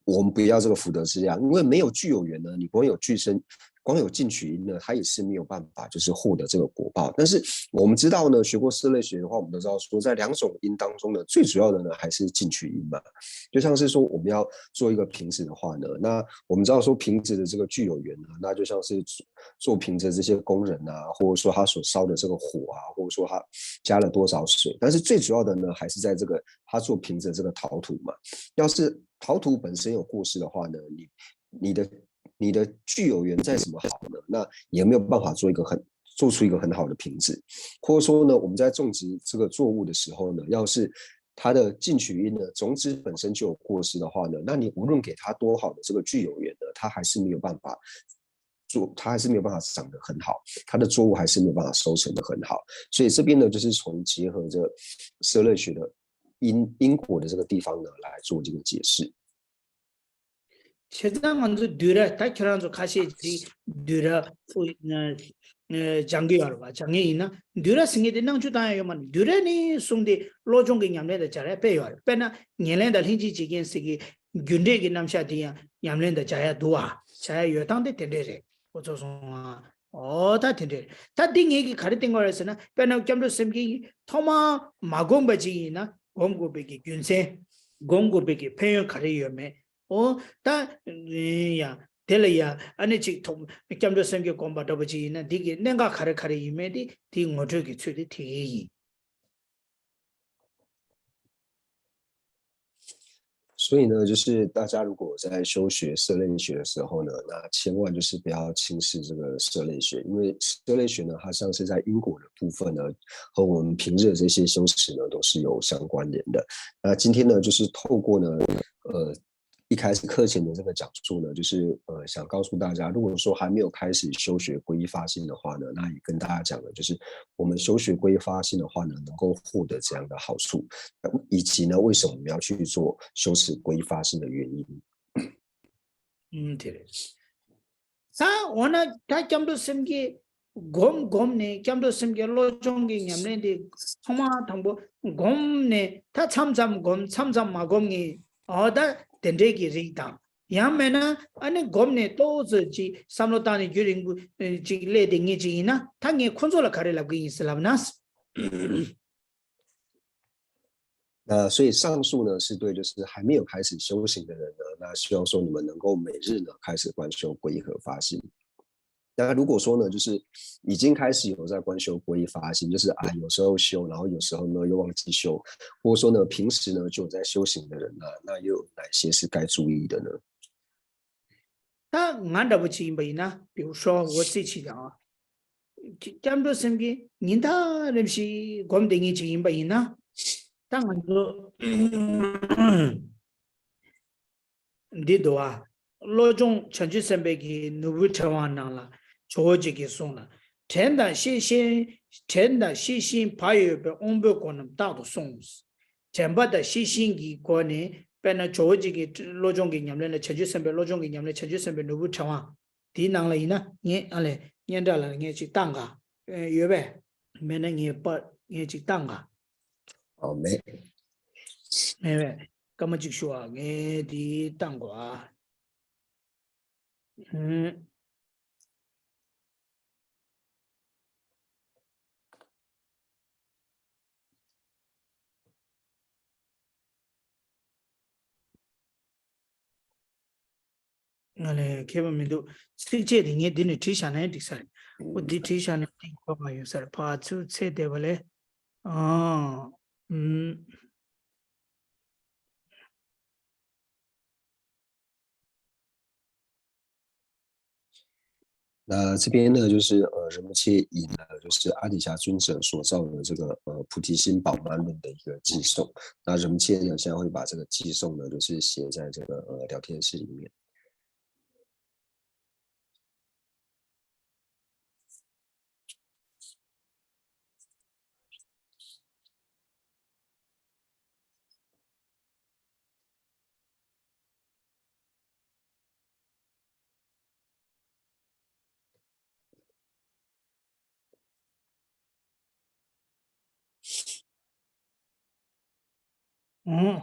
我们不要这个福德之量，因为没有聚有缘呢，你光有聚生，光有进取因呢，它也是没有办法就是获得这个果报。但是我们知道呢，学过四类学的话，我们都知道说，在两种因当中呢，最主要的呢还是进取因嘛。就像是说我们要做一个瓶子的话呢，那我们知道说瓶子的这个聚有缘呢，那就像是做瓶子的这些工人啊，或者说他所烧的这个火啊，或者说他加了多少水，但是最主要的呢，还是在这个他做瓶子的这个陶土嘛。要是陶土本身有过失的话呢，你你的你的聚有缘再怎么好呢，那也没有办法做一个很做出一个很好的瓶子。或者说呢，我们在种植这个作物的时候呢，要是它的进取因呢，种子本身就有过失的话呢，那你无论给它多好的这个聚有缘呢，它还是没有办法做，它还是没有办法长得很好，它的作物还是没有办法收成的很好。所以这边呢，就是从结合着社类学的因因果的这个地方呢来做这个解释。 བྱས་ཙང་ང་ཚོ་འདུས་ར་ད་ཁྱེད་རང་ཚོ་ཁ་ཤས་ཅིག་འདུས་ར་ཕུ་སྦྱང་གི་ཡོད་རེད་བ། སྦྱང་ངེས་ཡིན་ན་འདུས་ར་ཟེར་མཁན་དེ་སྣང་ཆུང་བཏང་ཡ་ཡོད་མ་རེད། འདུས་ར་ནི་གསུངས་ཏེ་བློ་སྦྱོང་གི་ཉམས་ལེན་དང་སྦྱར་ཡ་དཔེ་ཡོད་རེད། དཔེར་ན་ཉེར་ལེན་དང་ལྷན་ཅིག་བྱེད་མཁན་ཟེར་གི་རྒྱུ་འབྲས་ཀྱི་རྣམ་གཞག་དེ་ཡང་ཉམས་ལེན་དང་སྦྱར་ཡ་འདུག་བ། སྦྱར་ཡ་ཡོད་སྟངས་དེ་དེ་འདྲས་རེད། ཨོ་ཚོ་སོང་ཨ། ཨོ་ད་དེ་འདྲས་རེད། ད་འདི་ངེད་ཀྱིས་ག་རེ་བསྟན་དགོས་རེད་ཟེར་ན་དཔེར་ན་སྐྱབས་འགྲོ་སེམས་བསྐྱེད་ཐོག་མར་མ་བསྒོམ་པ་ཅིག་ཡིན་ན་སྒོམ་དགོས་པའི་གི་རྒྱུ་མཚན་སྒོམ་དགོས་པའི་གི་ཕན་ཡོན་ག་རེ་ཡོད་མེད། ཨོ། ད། ཡ། དེ་ལ་ཡ། ཨ་ནི་ཅིག་ཐོག་སྐྱབས་འགྲོ་སེམས་བསྐྱེད་སྒོམ་པ་འདྲ་པོ་ཅིག་ཡིན་ན་འདི་གི་གནད་འགག་ག་རེ་ག་རེ་ཡིན་མིན་དེ་དེའི་ངོ་སྤྲོད་ཀྱི་ཚུལ་དེ་དེ་ཡིན། 所以呢，就是大家如果在修学社类学的时候呢，那千万就是不要轻视这个社类学，因为社类学呢，它像是在因果的部分呢，和我们平日的这些修持呢，都是有相关联的。那今天呢，就是透过呢，呃，一开始课前的这个讲座呢，就是呃，想告诉大家，如果说还没有开始修学皈依发心的话呢，那也跟大家讲了，就是我们修学皈依发心的话呢，能够获得怎样的好处，以及呢，为什么我们要去做修持皈依发心的原因。 ཨུམ། དེ་རེད། ད་འོ་ན་ད་སྐྱབས་འགྲོ་སེམས་བསྐྱེད་སྒོམ་སྒོམ་ནས་སྐྱབས་འགྲོ་སེམས་བསྐྱེད་བློ་སྦྱོང་གི་ཉམས་ལེན་དེ་ཐོག་མ་དང་པོ་སྒོམ་ནས་ད་མཚམས་མཚམས་སྒོམ་མཚམས་མཚམས་མ་སྒོམ་ངེས། ཨོ་ད་དེ་འདྲས་ཀྱི་རིགས་དང་། ཡང་མེད་ན་ཨ་ནི་སྒོམ་ནས་ཏོག་ཙམ་ཅིག་བསམ་བློ་བཏང་ནས་རྒྱུན་རིང་པོ་ཅིག་སླེབས་དེ་ངེས་ཅིག་ཡིན་ན་ད་ངས་ཁོ་ཚོ་ལ་ག་རེ་ལབ་གི་ཡིན་ཟེར་ལབ་ན། 那所以上述呢是对就是还没有开始修行的人呢，那希望说你们能够每日呢开始观修皈依和发心。那如果说呢，就是已经开始有在观修皈依发心，就是啊有时候修，然后有时候呢又忘记修，或者说呢平时呢就有在修行的人呢，那又有哪些是该注意的呢？ ད་ང་འདྲ་པོ་ཅིག་ཡིན་པ་ཡིན་ན་比如说我自己的啊། སྐྱབས་འགྲོ་སེམས་བསྐྱེད་ཉིན་ལྟར་རེ་བཞིན་སྒོམ་བསྡད་མཁན་ཅིག་ཡིན་པ་ཡིན་ན། ད་ང་ཚོ་འདི་འདུག་ཨ། བློ་སྦྱོང་བྱང་ཆུབ་སེམས་དཔའི་གི་ནོར་བུའི་ཕྲེང་བ་ནང་ལ་ཇོ་བོ་རྗེ་གིས་གསུངས་ལ། དྲན་དང་ཤེས་བཞིན་དྲན་དང་ཤེས་བཞིན་བག་ཡོད་པའི་དབང་པོའི་སྒོ་རྣམས་རྟག་ཏུ་བསྲུང་། དྲན་པ་དང་ཤེས་བཞིན་གྱི་སྒོ་ནས་དཔེར་ན་ཇོ་བོ་རྗེ་གི་བློ་སྦྱོང་གི་ཉམས་ལེན་ལ་བྱང་ཆུབ་སེམས་དཔའི་བློ་སྦྱོང་གི་ཉམས་ལེན་བྱང་ཆུབ་སེམས་དཔའི་ནོར་བུའི་ཕྲེང་བ་དེའི་ནང་ལ་ཡིན་ན་ངས་ཨ་ལས་སྙན་གྲགས་ལ་ངས་ཅིག་བཏང་ག་ཡོད་པས། མེད་ན་ངས་པར་ངས་ཅིག་བཏང་ག་ཨོ་མེད། མེད་པས། སྐར་མ་གཅིག་ཞུ་ཨ། ངས་དེ་བཏང་གོ་ཨ། ཨུམ། ང་ལས་མཁས་པ་མི་འདུག་ཚིགས་བཅད་དེ་ངས་འདི་ནས་བྲིས་བཞག་ན་ཡང་འགྲིག་ས་རེད། ཨོ་འདི་བྲིས་བཞག་ན་འགྲིག་གོ་མ་ཡོད་ས་རེད། ཕར་ཚུར་ཚེ་འདས་པ་ལས། ཨང་། 嗯。那这边呢，就是呃，仁波切以呢，就是阿底峡尊者所造的这个呃菩提心宝鬘论的一个偈颂。那仁波切呢，现在会把这个偈颂呢，就是写在这个呃聊天室里面。ཨོ།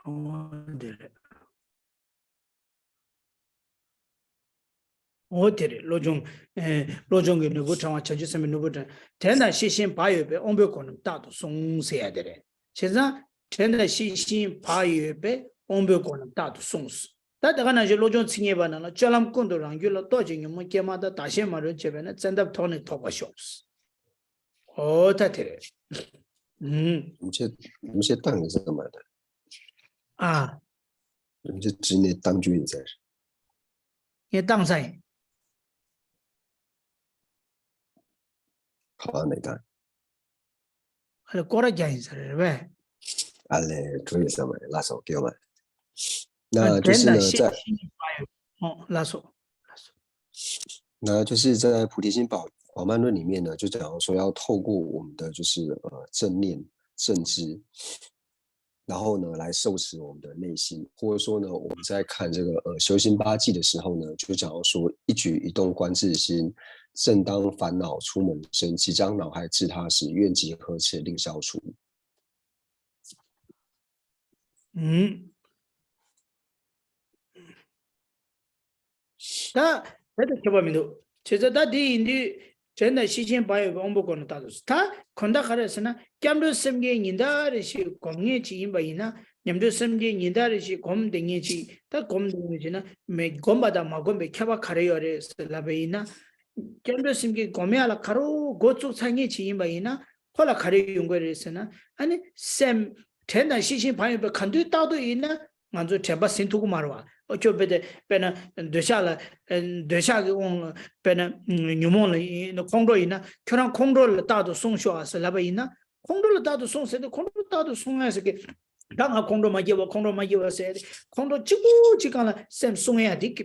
ཨོ་དེ་རེད། ཨོ་དེ་རེད། བློ་སྦྱོང་། ཨེ། བློ་སྦྱོང་གི་ནོར་བུ་ཕྲེང་བ། བྱང་ཆུབ་སེམས་དཔའི་ནོར་བུ་ཕྲེང་། དྲན་དང་ཤེས་བཞིན་བག་ཡོད་པས། དབང་པོའི་སྒོ་རྣམས་རྟག་ཏུ་བསྲུང་ཟེར་ཡ་དེ་རེད། བྱས་ཙང་དྲན་དང་ཤེས་བཞིན་བག་ཡོད་པས་དབང་པོའི་སྒོ་རྣམས་རྟག་ཏུ་བསྲུང་། ད་དེ་ག་ནང་བཞིན་བློ་སྦྱོང་ཚིག་གཉིས་པ་ནང་ལ། སྤྱོད་ལམ་ཀུན་ཏུ་རང་རྒྱུད་ལ། རྟོག་བཅས་ཉོན་མོངས་སྐྱེས་མ་ཐག། བདག་གཞན་མ་རུངས་བྱས་པས་ན། བཙན་ཐབས་ཐོགས་ནས་ཐོབ་པར་ཤོག་ཨོ་ད་དེ་རེད། ཨུམ། མི་ཆེ་མི་ཆེ་ཏང་ཡིན་ས་མ་རེད། ཨ། མི་ཆེ་བྲིས་ནས་ཏང་རྒྱུ་ཡིན་ཟེར། ངས་ཏང་ས་ཡིན། ཁ་ནས་ཏང་། ཨ་ལས་སྐོར་ར་རྒྱག་ཡིན་ས་རེད་པས། ཨ་ལས་གྲོས་ཡིན་ས་མ་རེད། ལགས་སོ། ཀྱེ་མ། 那就是呢，在 ཨོ་ལགས་སོ།那就是在菩提心宝宝鬘论里面呢，就讲到说要透过我们的就是呃正念正知，然后呢来收拾我们的内心，或者说呢，我们在看这个呃修心八偈的时候呢，就讲到说一举一动观自心，正当烦恼出门生，即将恼害至他时，愿即呵斥令消除。 ཨུམ། ད་ད་ལྟ་ཁྱད་པར་མི་འདུག་བྱས་ཙང་ད་དེ་ཡིན་དུས་དྲན་དང་ཤེས་བཞིན་བག་ཡོད་པའི་དབང་པོའི་སྒོ་ནས་རྟག་ཏུ། ད་གང་ལྟར་ག་རེ་ཟེར་ན། སྐྱབས་འགྲོའི་སེམས་བསྐྱེད་ཉིན་ལྟར་རེ་བཞིན་སྒོམ་མཁན་ཅིག་ཡིན་པ་ཡིན་ན། ཉམས་འགྲོའི་སེམས་བསྐྱེད་ཉིན་ལྟར་རེ་བཞིན་སྒོམ་བསྡད་མཁན་ཅིག་ད་སྒོམ་བསྡད་མཁན་ཅིག་ན་མེད། སྒོམ་པ་དང་མ་སྒོམ་པའི་ཁྱད་པར་ག་རེ་ཡོད་རེད་ཟེར་ལབ་པ་ཡིན་ན། སྐྱབས་འགྲོའི་སེམས་བསྐྱེད་སྒོམ་ཡ་ལ་ག་རུ་འགོ་བཙུགས་ཚར་མཁན་ཅིག་ཡིན་པ་ཡིན་ན། ཁོ་ལ་ག་རེ་ཡོང་གི་རེད་ཟེར་ན། ཨ་ནི་སེམས་དྲན་དང་ཤེས་བཞིན་བག་ཡོད་པའི་ག་དུས་རྟག་ཏུ་ཡིན་ན་ང་ཚོ་དྲན་པ་ཟིན་ཐུབ་ཀྱི་མ་རེད་བ། ཨོ་ཁྱོད་དཔེ་དེ་དཔེར་ན་འདོད་ཆགས་ལ། འདོད་ཆགས་ཀྱི་དབང་ལ། དཔེར་ན་ཉོན་མོངས་ལ་ཡིན་ན། ཁོང་ཁྲོ་ཡིན་ན་ཁྱོད་རང་ཁོང་ཁྲོ་ལ་རྟག་ཏུ་སྲུང་ཤོག་ཨ་ཟེར་ལབ་པ་ཡིན་ན། ཁོང་ཁྲོ་ལ་རྟག་ཏུ་སྲུང་ཟེར་དུས་ཁོང་ཁྲོ་ལ་རྟག་ཏུ་སྲུང་ཡ་ཟེར་གི། ད་ང་ཁོང་ཁྲོ་མ་སྐྱེ་བ། ཁོང་ཁྲོ་མ་སྐྱེ་བ་ཟེར་ཏེ་ཁོང་ཁྲོ་གཅིག་པུ་གཅིག་སྒང་ལ་སེམས་སྲུང་ཡ་དེ་གི་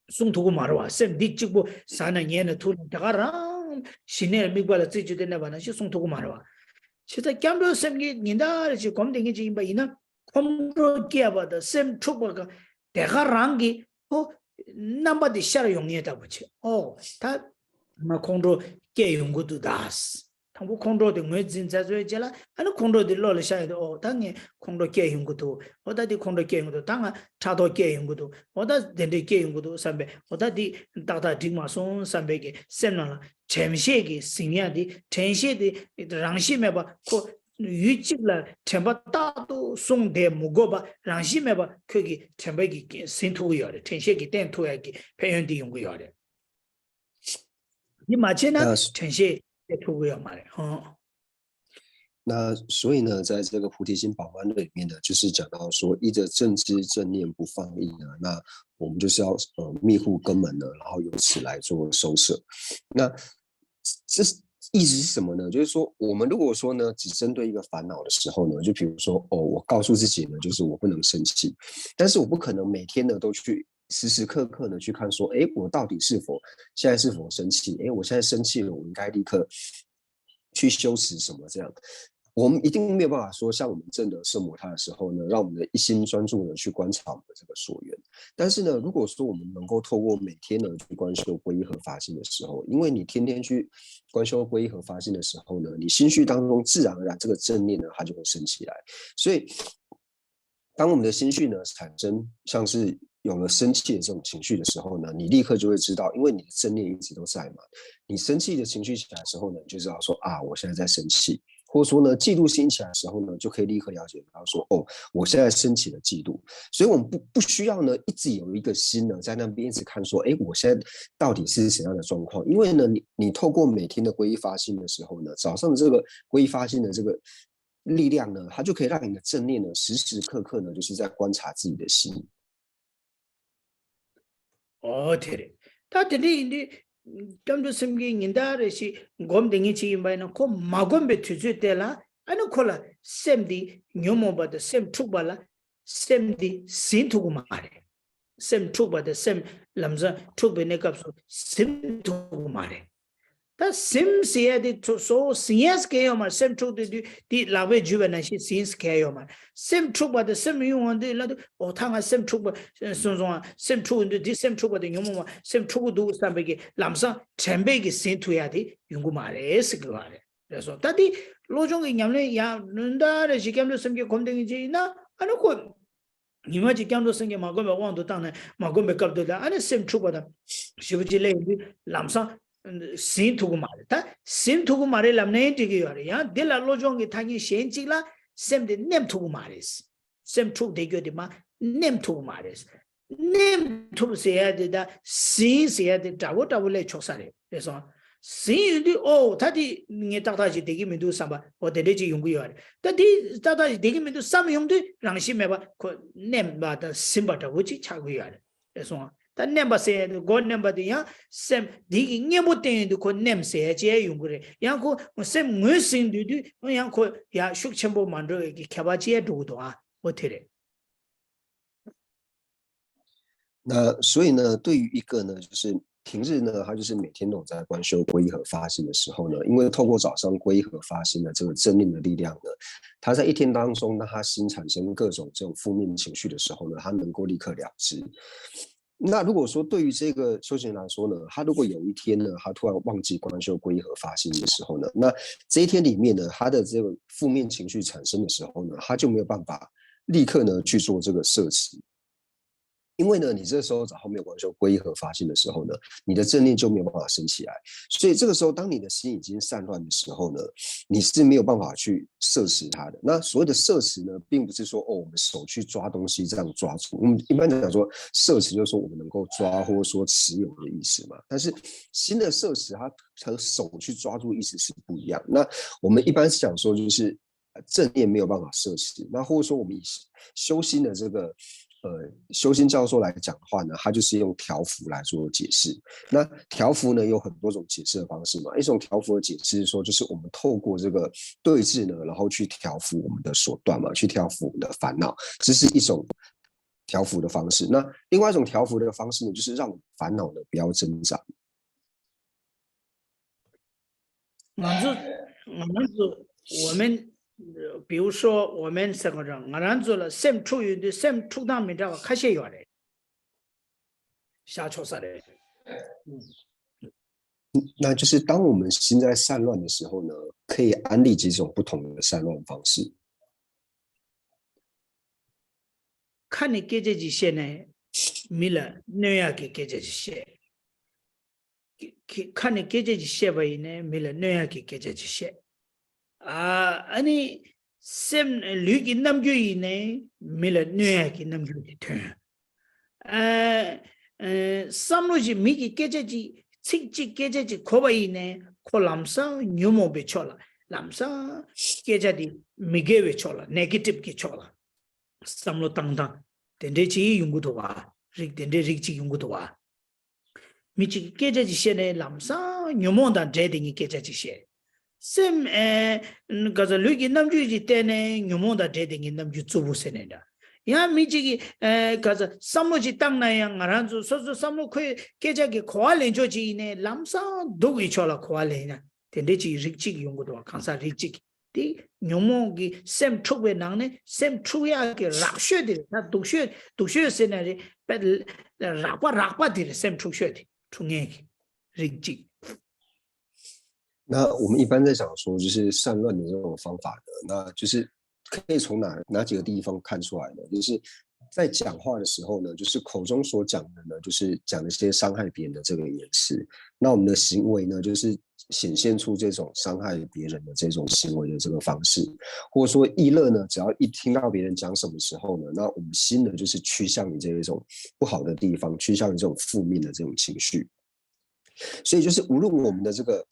སྲུང་ཐུབ་ཀྱི་མ་རེད་བ། སེམས་འདི་གཅིག་པུ་ཟ་ན་ཉལ་ན་འཐུང་ན་དེ་ག་རང་ཞི་གནས་དམིགས་པ་ལ་རྩེ་གཅིག་ཏུ་གནས་པ་ནང་བཞིན་སྲུང་ཐུབ་ཀྱི་མ་རེད་བ། བྱས་ཙང་སྐྱབས་འགྲོའི་སེམས་བསྐྱེད་ཉིན་ལྟར་རེ་བཞིན་སྒོམ་བསྡད་མཁན་ཅིག་ཡིན་པ་ཡིན་ན། ཁོང་ཁྲོ་སྐྱེས་པ་དང་སེམས་འཁྲུགས་པ་ག་དེ་ག་རང་གི་ཧོ་རྣམ་པ་དེ་ཤར་ཡོང་ངེས་ལྟ་བུ་བྱས། ཨོ་ད་ང་ཁོང་ཁྲོ་སྐྱེས་ཡོང་གི་འདུག་ད། དང་པོ་ཁོང་ཁྲོ་དེ་ངོས་འཛིན་མཛད་ཚོད་རྗེས་ལ། ཨ་ནི་ཁོང་ཁྲོ་དེ་བློ་ལ་ཤར་ཡོང་དུས། ཨོ་ད་ངས་ཁོང་ཁྲོ་སྐྱེས་ཡོང་གི་འདུག་ཨོ་ད་དེ་ཁོང་ཁྲོ་སྐྱེས་ཡོང་གི་འདུག་ད་ང་ཕྲག་དོག་སྐྱེས་ཡོང་གི་འདུག་ཨོ་ད་དེ་འདྲས་སྐྱེས་ཡོང་གི་འདུག་བསམ་པས། ཨོ་ད་དེ་ཏག་ཏག་འགྲིག་མ་སོང་བསམ་པའི་གི་སེམས་ནང་ལ་དྲན་ཤེས་ཀྱི་ཟིན་ཡ་དེ། དྲན་ཤེས་དེ་རང་བཞིན་མེད་པ་ཁོ་ཡུལ་གཅིག་ལ་དྲན་པ་རྟག་ཏུ་སྲུང་བསྡད་མི་དགོས་པ། རང་བཞིན་མེད་པ་ཁོས་ཀྱི་དྲན་པ་གི་ཟིན་ཐུབ་ཀྱི་ཡོད་རེད། དྲན་ཤེས་ཀྱིས་བརྟན་ཐུབ་ཡ་གི་ཕན་ཡོན་དེ་ཡོང་གི་ཡོད་རེད། འདི་མ་བྱས་ན་དྲན་ཤེས་སྐྱེ་ཐུབ་ཀྱི་ཡོད་མ་རེད། ཧོ། 那所以呢，在这个菩提心宝鬘论里面呢，就是讲到说，依着正知正念不放逸呢，那我们就是要呃密护根门呢，然后由此来做收摄。那这意思是什么呢？就是说，我们如果说呢，只针对一个烦恼的时候呢，就比如说，哦，我告诉自己呢，就是我不能生气，但是我不可能每天呢都去时时刻刻的去看说，哎，我到底是否现在是否生气？哎，我现在生气了，我应该立刻去修持什么这样。我们一定没有办法说，像我们证得圣母塔的时候呢，让我们的一心专注的去观察我们的这个所缘。但是呢，如果说我们能够透过每天呢去观修皈依和发心的时候，因为你天天去观修皈依和发心的时候呢，你心绪当中自然而然这个正念呢，它就会升起来。所以当我们的心绪呢产生像是有了生气的这种情绪的时候呢，你立刻就会知道，因为你的正念一直都在嘛。你生气的情绪起来的时候呢，你就知道说啊，我现在在生气。或者说呢，嫉妒心起来的时候呢，就可以立刻了解到说，哦，我现在升起了嫉妒。所以我们不不需要呢，一直有一个心呢在那边一直看说，哎，我现在到底是什么样的状况？因为呢，你你透过每天的皈依发心的时候呢，早上的这个皈依发心的这个力量呢，它就可以让你的正念呢，时时刻刻呢，就是在观察自己的心。 ཨོ་དེ་རེད། ད་དེ་འདྲ་ཡིན་དུས་སྐྱབས་འགྲོ་སེམས་བསྐྱེད་ཉིན་ལྟར་རེ་ཞིག་སྒོམ་བསྡད་མཁན་ཅིག་ཡིན་པ་ཡིན་ན། ཁོ་མ་སྒོམ་པའི་དུས་ཚོད་དེ་ལ་ཨ་ནི་ཁོ་ལ་སེམས་འདི་ཉོན་མོངས་པ་དང་སེམས་འཁྲུགས་པ་ལ་སེམས་འདི་ཟིན་ཐུབ་ཀྱི་མ་རེད། སེམས་འཁྲུགས་པ་དང་སེམས་ལམ་སང་འཁྲུགས་པའི་གནས་སྐབས་སུ་ཟིན་ཐུབ་ཀྱི་མ་རེད། ད་ཟིན་ཟེར་ཡ་དེ་ཚོ་གཙོ་བོ་ཟིན་ཡས་གལ་ཡོད་མ་རེད། སེམས་འཁྲུགས་དུས་དུས་དེ་ལག་པས་འཇུས་པ་ནང་བཞིན་ཟིན་གལ་ཡོད་མ་རེད། སེམས་འཁྲུགས་པ་དང་སེམས་གཡེང་བ་འདི་ལ་དུས་འོ་ད་ང་སེམས་འཁྲུགས་པ་སོང་སོང་ང་སེམས་འཁྲུགས་འདུག་འདི་སེམས་འཁྲུགས་པ་དེ་ཉོན་མོངས་པ་སེམས་འཁྲུགས་ཀྱི་འདུག་བསམ་པའི་གི་ལམ་སང་དྲན་པའི་གི་ཟིན་ཐུབ་ཡ་དེ་ཡོང་གི་མ་རེད་ཟེར་གི་བ་རེད། རེད་སོང་། ད་དེ་བློ་སྦྱོང་གི་ཉམས་ལེན་ཡང་ནུས་ད་རེ་ཞིག་སྐྱབས་འགྲོ་སེམས་བསྐྱེད་སྒོམ་བསྡད་མཁན་ཅིག་ཡིན་ན་ཨ་ནི་ཁོ། ཉི་མ་གཅིག་སྐྱབས་འགྲོ་སེམས་བསྐྱེད་མ་བསྒོམས་པའི་དབང་དུ་བཏང་ནས་མ་བསྒོམས་པའི་སྐབས་དུ་ལ་ཨ་ནི་སེམས་འཁྲུགས་པ་དང་ཞེ་པོ་ཅིག་སླེབས་ཡོང་དུས་ལམ་སང་ཟིན་ཐུབ་ཀྱི་མ་རེད། ད་ཟིན་ཐུབ་ཀྱི་མ་རེད་ལབ་ནའི་འགྲིག་གི་ཡོད་རེད། ཡང་འདི་ལ་བློ་སྦྱོང་གི་ཐ་སྙད་གཞན་གཅིག་ལ་སེམས་དེ་མནན་ཐུབ་ཀྱི་མ་རེད། སེམས་འཁྲུགས་བསྡད་རྒྱུ་དེ་མ་མནན་ཐུབ་ཀྱི་མ་རེད། མནན་ཐུབ་ཟེར་ཡ་དེ་དང་ཟིན་ཟེར་ཡ་དེ་འདྲ་བོ་འདྲ་བོ་ལས་ཆོག་ས་རེད། རེད་སོང་། ཟིན་ཡོང་དུས་ཨོ་ད་དེ་ངས་ཏག་ཏག་ཅིག་བསྡད་ཀྱི་མི་འདུག་བསམ་པ་ཨོ་དེ་འདྲས་ཅིག་ཡོང་གི་ཡོད་རེད། ད་དེ་ཏག་ཏག་ཅིག་བསྡད་ཀྱི་མི་འདུག་བསམ་ཡོང་དུས་རང་བཞིན་མེད་པ་ཁོ་མནན་པ་དང་ཟིན་པ་འདྲ་བོ་ཅིག་ཆགས་ཀྱི་ཡོད་རེད། རེད་སོང་། ད་མནན་པ་ཟེར་ཡ་དེ་མགོ་མནན་པ་དེ་ཡང་སེམས་འདི་གི་གཉེན་པོ་བསྟེན་ཡོང་དུས་ཁོ་མནན་ཟེར་ཡ་ཅིག་ཡོང་གི་རེད། ཡང་ཁོ་སེམས་ངོས་ཟིན་དུས་དུས་ཡང་ཁོ་ཡ་ཤུགས་ཆེན་པོ་མ་འགྲོ་བའི་གི་ཁྱད་པར་ཅིག་འགྲོ་གི་འདུག་ཨ་ཨོ་དེ་རེད། 那所以呢，对于一个呢，就是平日呢，他就是每天都有在观修皈依和发心的时候呢，因为透过早上皈依和发心的这个正念的力量呢，他在一天当中，当他心产生各种这种负面情绪的时候呢，他能够立刻了知。那如果说对于这个修行人来说呢，他如果有一天呢，他突然忘记观修皈依和发心的时候呢，那这一天里面呢，他的这个负面情绪产生的时候呢，他就没有办法立刻呢去做这个摄持。因为呢，你这时候在后面完全皈依和发心的时候呢，你的正念就没有办法升起来。所以这个时候，当你的心已经散乱的时候呢，你是没有办法去摄持它的。那所谓的摄持呢，并不是说哦，我们手去抓东西这样抓住。我们一般讲说摄持，就是说我们能够抓或者说持有的意思嘛。但是心的摄持，它和手去抓住的意思是不一样。那我们一般是讲说，就是正念没有办法摄持。那或者说我们以修心的这个呃修心教授来讲的话呢，他就是用调伏来做解释。那调伏呢有很多种解释的方式嘛，一种调伏的解释是说，就是我们透过这个对治呢，然后去调伏我们的所断嘛，去调伏我们的烦恼，这是一种调伏的方式。那另外一种调伏的方式呢，就是让我们烦恼呢不要增长。 ང་ཚོ་ང་རང་ཚོ་我们比如说我们ཟེར་གོ་རང་ང་རང་ཚོ་ལ་སེམས་འཁྲུག་ཡོད་དུས་སེམས་འཁྲུག་སྟངས་མི་འདྲ་བ་ཁ་ཤས་ཡོད་རེད། བཞག་ཆོག་ས་རེད།那就是当我们心在散乱的时候呢，可以安立几种不同的散乱方式。 ཁ་ནས་སྐད་ཆ་ཅིག་བཤད་ནས་མི་ལ་གནོད་ཡག་གི་སྐད་ཆ་ཅིག་བཤད། ཁ་ནས་སྐད་ཆ་ཅིག་བཤད་པ་ཡིན་ནའི་མི་ལ་གནོད་ཡག་གི་སྐད་ཆ་ཅིག་བཤད། ཨ་ཨ་ནི་སེམས་ལུས་ཀྱི་རྣམ་འགྱུར་ཡིན་ནའི་མི་ལ་གནོད་ཡག་གི་རྣམ་འགྱུར་ཅིག་ཐོན། ཨ་ཨ་བསམ་བློ་ཞིག་མི་གི་སྐད་ཆ་ཅིག་ཚིག་གཅིག་སྐད་ཆ་ཅིག་གོ་བ་ཡིན་ནའི་ཁོ་ལམ་སང་ཉོན་མོངས་པའི་ཕྱོགས་ལ་ལམ་སང་སྐད་ཆ་དེ་མི་དགེ་བའི་ཕྱོགས་ལ་ནེ་གེ་ཊིབ་ཀྱི་ཕྱོགས་ལ་བསམ་བློ་བཏང་སྟངས་དེ་འདྲའི་ཅིག་ཡོང་གི་འདུག་བ། རིགས་དེ་འདྲའི་རིགས་གཅིག་ཡོང་གི་འདུག་བ། མི་གཅིག་གིས་སྐད་ཆ་ཅིག་བཤད་ནས་ལམ་སང་ཉོན་མོངས་དང་འབྲེལ་དེ་ཉིད་སྐད་ཆ་ཅིག་བཤད། སེམས་ཨེ་ག་ས་ལུས་ཀྱི་རྣམ་འགྱུར་ཅིག་བལྟས་ནས་ཉོན་མོངས་དང་འབྲེལ་དེ་ཉིད་རྣམ་འགྱུར་རྩུབ་པོ་ཟེར་ནས་འདྲ། ཡང་མི་གཅིག་གིས་ཨེ་ག་ས་བསམ་བློ་ཅིག་བཏང་ན་ཡང་ང་རང་ཚོ་སོ་སོ་བསམ་བློ་ཁོའི་སྐད་ཆ་གི་གོ་བ་ལེན་ཕྱོགས་ཅིག་ཡིན་ནས་ལམ་སང་སྡུག་གི་ཕྱོགས་ལ་གོ་བ་ལེན་ན་དེ་འདྲའི་ཅིག་རིགས་གཅིག་ཡོང་གི་འདུག་བ། གང་ཟག་རིགས་གཅིག་དེ་ཉོན་མོངས་ཀྱི་སེམས་འཁྲུགས་པའི་ནང་ནས་སེམས་འཁྲུགས་ཡག་གི་རགས་ཤོས་དེ་རེད། ད་སྡུག་ཤོས་སྡུག་ཤོས་ཟེར་ན་རེད་པ། རགས་པ་རགས་པ་དེ་རེད། སེམས་འཁྲུགས་ཤོས་དེ་འཁྲུགས་ངེས་ཀྱི་རིགས་གཅིག 那我们一般在讲说，就是善乱的这种方法呢，那就是可以从哪哪几个地方看出来呢？就是在讲话的时候呢，就是口中所讲的呢，就是讲一些伤害别人的这个言辞。那我们的行为呢，就是显现出这种伤害别人的这种行为的这个方式，或者说意乐呢，只要一听到别人讲什么时候呢，那我们心呢就是趋向于这一种不好的地方，趋向于这种负面的这种情绪。所以就是无论我们的这个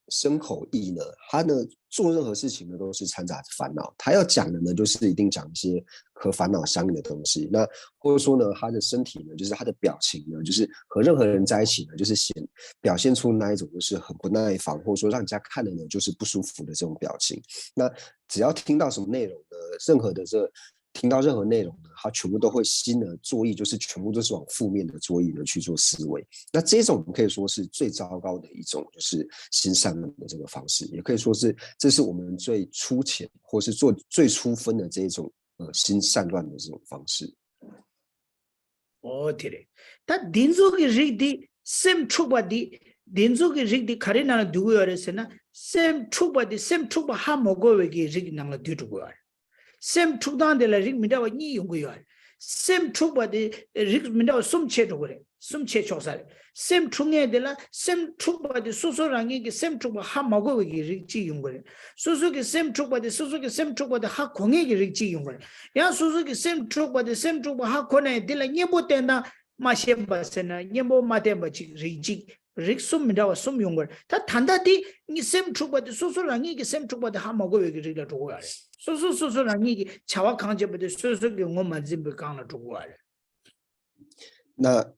身口意呢，他呢做任何事情呢都是掺杂着烦恼。他要讲的呢，就是一定讲一些和烦恼相应的东西。那或者说呢，他的身体呢，就是他的表情呢，就是和任何人在一起呢，就是显表现出那一种就是很不耐烦，或者说让人家看了呢就是不舒服的这种表情。那只要听到什么内容呢，任何的这听到任何内容呢，他全部都会心而作意，就是全部都是往负面的作意的去做思维。那这种可以说是最糟糕的一种，就是心散乱的这个方式，也可以说是这是我们最粗浅或是做最初分的这一种呃心散乱的这种方式。 ཨོ་དེ་རེད། ད་འདི་ཚོ་གི་རིགས་འདི་སེམས་འཁྲུགས་པ་འདི་འདི་ཚོ་གི་རིགས་འདི་ག་རེ་ནང་ལ་འདུས་ཀྱི་ཡོད་རེད་ཟེར་ན། སེམས་འཁྲུགས་པ་འདི་སེམས་འཁྲུགས་པ་ཧ་མ་གོ་བའི་གི་རིགས་ནང་ལ་འདུས་འགྲོ་གི་ཡོད་རེད། སེམས་འཁྲུགས་སྟངས་དེ་ལ་རིགས་མི་འདྲ་བ་གཉིས་ཡོང་གི་ཡོད་རེད། སེམས་འཁྲུགས་པ་དེ་རིགས་མི་འདྲ་བ་གསུམ་ཕྱེ་འགྲོ་གི་རེད། གསུམ་ཕྱེ་ཆོག་ས་རེད། སེམས་འཁྲུགས་མཁན་དེ་ལ་སེམས་འཁྲུགས་པ་དེ་སོ་སོ་རང་ཉིད་ཀྱི་སེམས་འཁྲུགས་པ་ཧ་མ་གོ་བའི་གི་རིགས་གཅིག་ཡོང་གི་རེད། སོ་སོ་གི་སེམས་འཁྲུགས་པ་དེ་སོ་སོ་གི་སེམས་འཁྲུགས་པ་དེ་ཧ་གོ་མཁན་གྱི་རིགས་གཅིག་ཡོང་གི་རེད། ཡང་སོ་སོ་གི་སེམས་འཁྲུགས་པ་དེ་སེམས་འཁྲུགས་པ་ཧ་གོ་ན་ཡང་དེ་ལ་གཉེན་པོ་བསྟེན་སྟངས་མ་ཤེས་པ་ཟེར་ན་གཉེན་པོ་མ་བསྟེན་པ་གཅིག་རིགས་གཅིག་རིགས་གསུམ་མི་འདྲ་བ་གསུམ་ཡོང་གི་རེད། ད་ད་ལྟ་དེ་ངའི་སེམས་འཁྲུགས་པ་དེ་སོ་སོ་རང་ཉིད་ཀྱི་སེམས་འཁྲུགས་པ་དེ་ཧ་མ་གོ་བའི་གི་རིགས་ལ་འགྲོ་གི་ཡོད་རེད། སོ་སོ་སོ་སོ་རང་ཉིད་ཀྱི་བྱ་བ་གང་བྱེད་པ་དེ་སོ་སོ་གི་ངོས་མ་འཛིན་པའི་སྒང་ལ་འགྲོ་གི་ཡོད་རེད། 那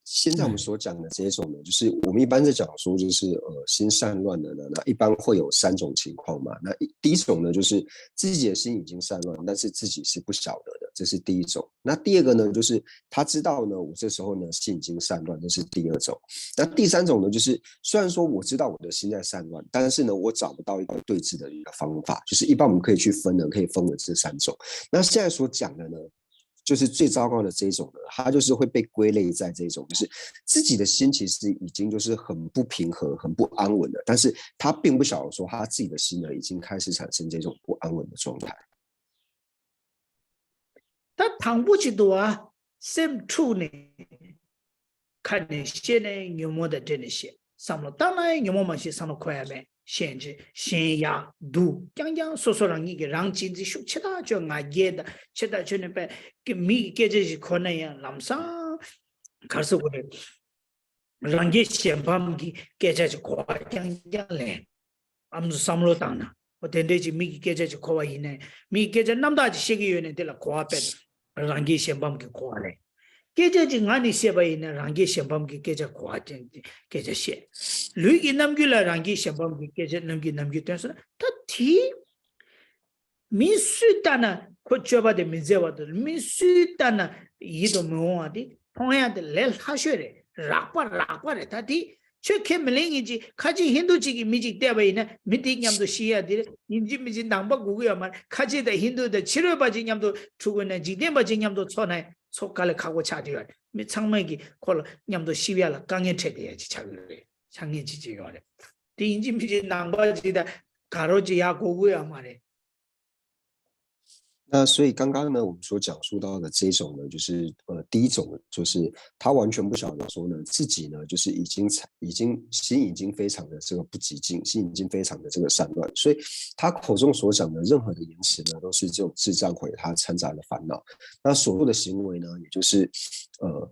现在我们所讲的这一种呢，就是我们一般在讲说，就是呃心散乱的呢，那一般会有三种情况嘛。那一第一种呢，就是自己的心已经散乱，但是自己是不晓得的，这是第一种。那第二个呢，就是他知道呢，我这时候呢心已经散乱，这是第二种。那第三种呢，就是虽然说我知道我的心在散乱，但是呢，我找不到一个对治的一个方法。就是一般我们可以去分呢，可以分为这三种。那现在所讲的呢，就是最糟糕的这一种呢，它就是会被归类在这种，就是自己的心其实已经就是很不平和、很不安稳了，但是他并不晓得说他自己的心呢已经开始产生这种不安稳的状态。 ད་དང་པོ་ཅིག་འདུག་བ། སེམས་འཁྲུགས་ནས་ཁ་ནས་བཤད་ནས་ཉོན་མོངས་དང་འབྲེལ་ནས་བཤད། བསམ་བློ་བཏང་ན་ཡང་ཉོན་མོངས་མ་ཤེས། བསམ་བློ་འཁོར་ཡ་མེད། ཞེན་ཆེ་ཞེན་ཡག་སྡུག་རྐྱང་རྐྱང་སོ་སོ་རང་ཉིད་ཀྱི་རང་གཅེས་འཛིན་ཤུགས་ཆེ་ཐག་ཆོད། ང་རྒྱལ་དང་ཆེ་ཐག་ཆོད་ནས་པས་ཀྱི་མི་གི་སྐད་ཆ་ཞིག་གོ་ན་ཡང་ལམ་སང་གར་སོ་གོ་རེད། རང་རྒྱལ་གཞན་ཕམ་གྱི་སྐད་ཆ་ཞིག་གོ་བ་རྐྱང་རྐྱང་ལེན། ཨ་མ་བསམ་བློ་བཏང་ན། འོ་དེ་འདྲས་ཀྱི་མི་གི་སྐད་ཆ་ཅིག་གོ་བ་ཡིན་ནའི་མི་གི་སྐད་ཆ་རྣམ་དག་ཅིག་བཤད་ཀྱི་ཡོད་ནའི་དེ་ལ་གོ་བ་དཔེ་རང་རྒྱལ་གཞན་ཕམ་གྱི་གོ་བ་རེད། སྐད་ཆ་ཅིག་ངག་ནས་བཤད་པ་ཡིན་ན་རང་རྒྱལ་གཞན་ཕམ་གྱི་སྐད་ཆ་གོ་བ་ཅན་གྱི་སྐད་ཆ་བཤད། ལུས་ཀྱི་རྣམ་འགྱུར་ལ་རང་རྒྱལ་གཞན་ཕམ་གྱི་སྐད་ཆ་རྣམ་འགྱུར་རྣམ་འགྱུར་སྟོན་སོང་ན་ད་དེ། མི་སུས་ལྟ་ན་ཁོ་སྤྱོད་པ་དེ་མི་མཛེས་པ་དང་མི་སུས་ལྟ་ན་ཡིད་དུ་མི་འོང་བ་དེ་མཐོང་ཡ་དེ་ལས་སླ་ཤོས་རེད། རགས་པ་རགས་པ་རེད། ད་དེ་ཆོས་ཁས་མི་ལེན་མཁན་ཅིག་ཁ་ཆེ་ཧིན་དུ་ཅིག་གིས་མི་ཅིག་བལྟས་པ་ཡིན་ན་མི་དེ་མཉམ་དུ་ཤི་ཡ་དེ་རེད། ཡིན་གཅིག་མིན་གཅིག་ནང་པ་དགོས་ཀྱི་ཡོད་མ་རེད། ཁ་ཆེ་དང་ཧིན་དུ་དང་ཕྱི་རོལ་པ་ཅིག་མཉམ་དུ་འཁྲུག་དགོས་ན་འཇིག་རྟེན་པ་ཅིག་མཉམ་དུ་འཚོགས་ན་འཚོགས་དཀའ་ལས་ཁག་པོ་ཆགས་བསྡད་ཡོད་རེད། མི་ཚང་མས་ཀྱིས་ཁོ་ལ་མཉམ་དུ་ཤི་བ་ལ་དཀའ་ངལ་འཕྲད་བསྡད་ཡ་ཅིག་ཆགས་ཀྱི་རེད། ཆགས་ངེས་ཅིག་ཅིག་ཡོད་རེད། དེ་ཡིན་གཅིག་མིན་གཅིག་ནང་པ་ཅིག་དང་དགའ་རོགས་ཅིག་ཡག་དགོས་ཀྱི་ཡོད་མ་རེད། 那所以刚刚呢，我们所讲述到的这种呢，就是呃，第一种就是他完全不晓得说呢，自己呢就是已经已经心已经非常的这个不寂静，心已经非常的这个散乱，所以他口中所讲的任何的言辞呢，都是这种自证毁他掺杂的烦恼。那所做的行为呢，也就是呃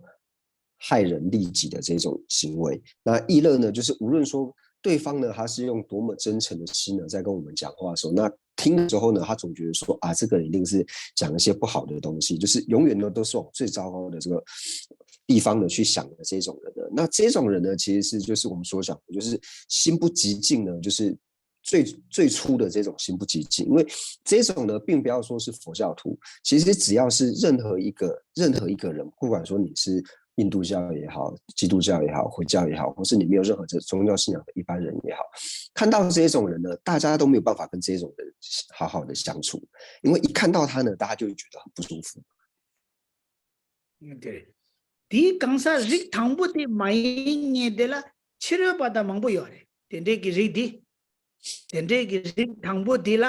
害人利己的这种行为。那意乐呢，就是无论说对方呢，他是用多么真诚的心呢，在跟我们讲话的时候，那听的时候呢，他总觉得说啊，这个人一定是讲一些不好的东西，就是永远呢都是往最糟糕的这个地方呢去想的这种人呢。那这种人呢，其实是就是我们所讲的，就是心不寂静呢，就是最最初的这种心不寂静，因为这种呢，并不要说是佛教徒，其实只要是任何一个任何一个人，不管说你是印度教也好，基督教也好，回教也好，或是你没有任何这宗教信仰的一般人也好，看到这种人呢，大家都没有办法跟这种人好好的相处，因为一看到他呢，大家就会觉得很不舒服。 དེ་རེད། དེའི་གང་ཟག་རིགས་དང་པོ་དེ་མ་ཡིན་མཁན་དེ་ལ་ཕྱི་རོལ་པ་དང་མང་པོ་ཡོད་རེད། དེ་འདྲས་ཀྱི་རིགས་དེ། དེ་འདྲས་ཀྱི་རིགས་དང་པོ་དེ་ལ་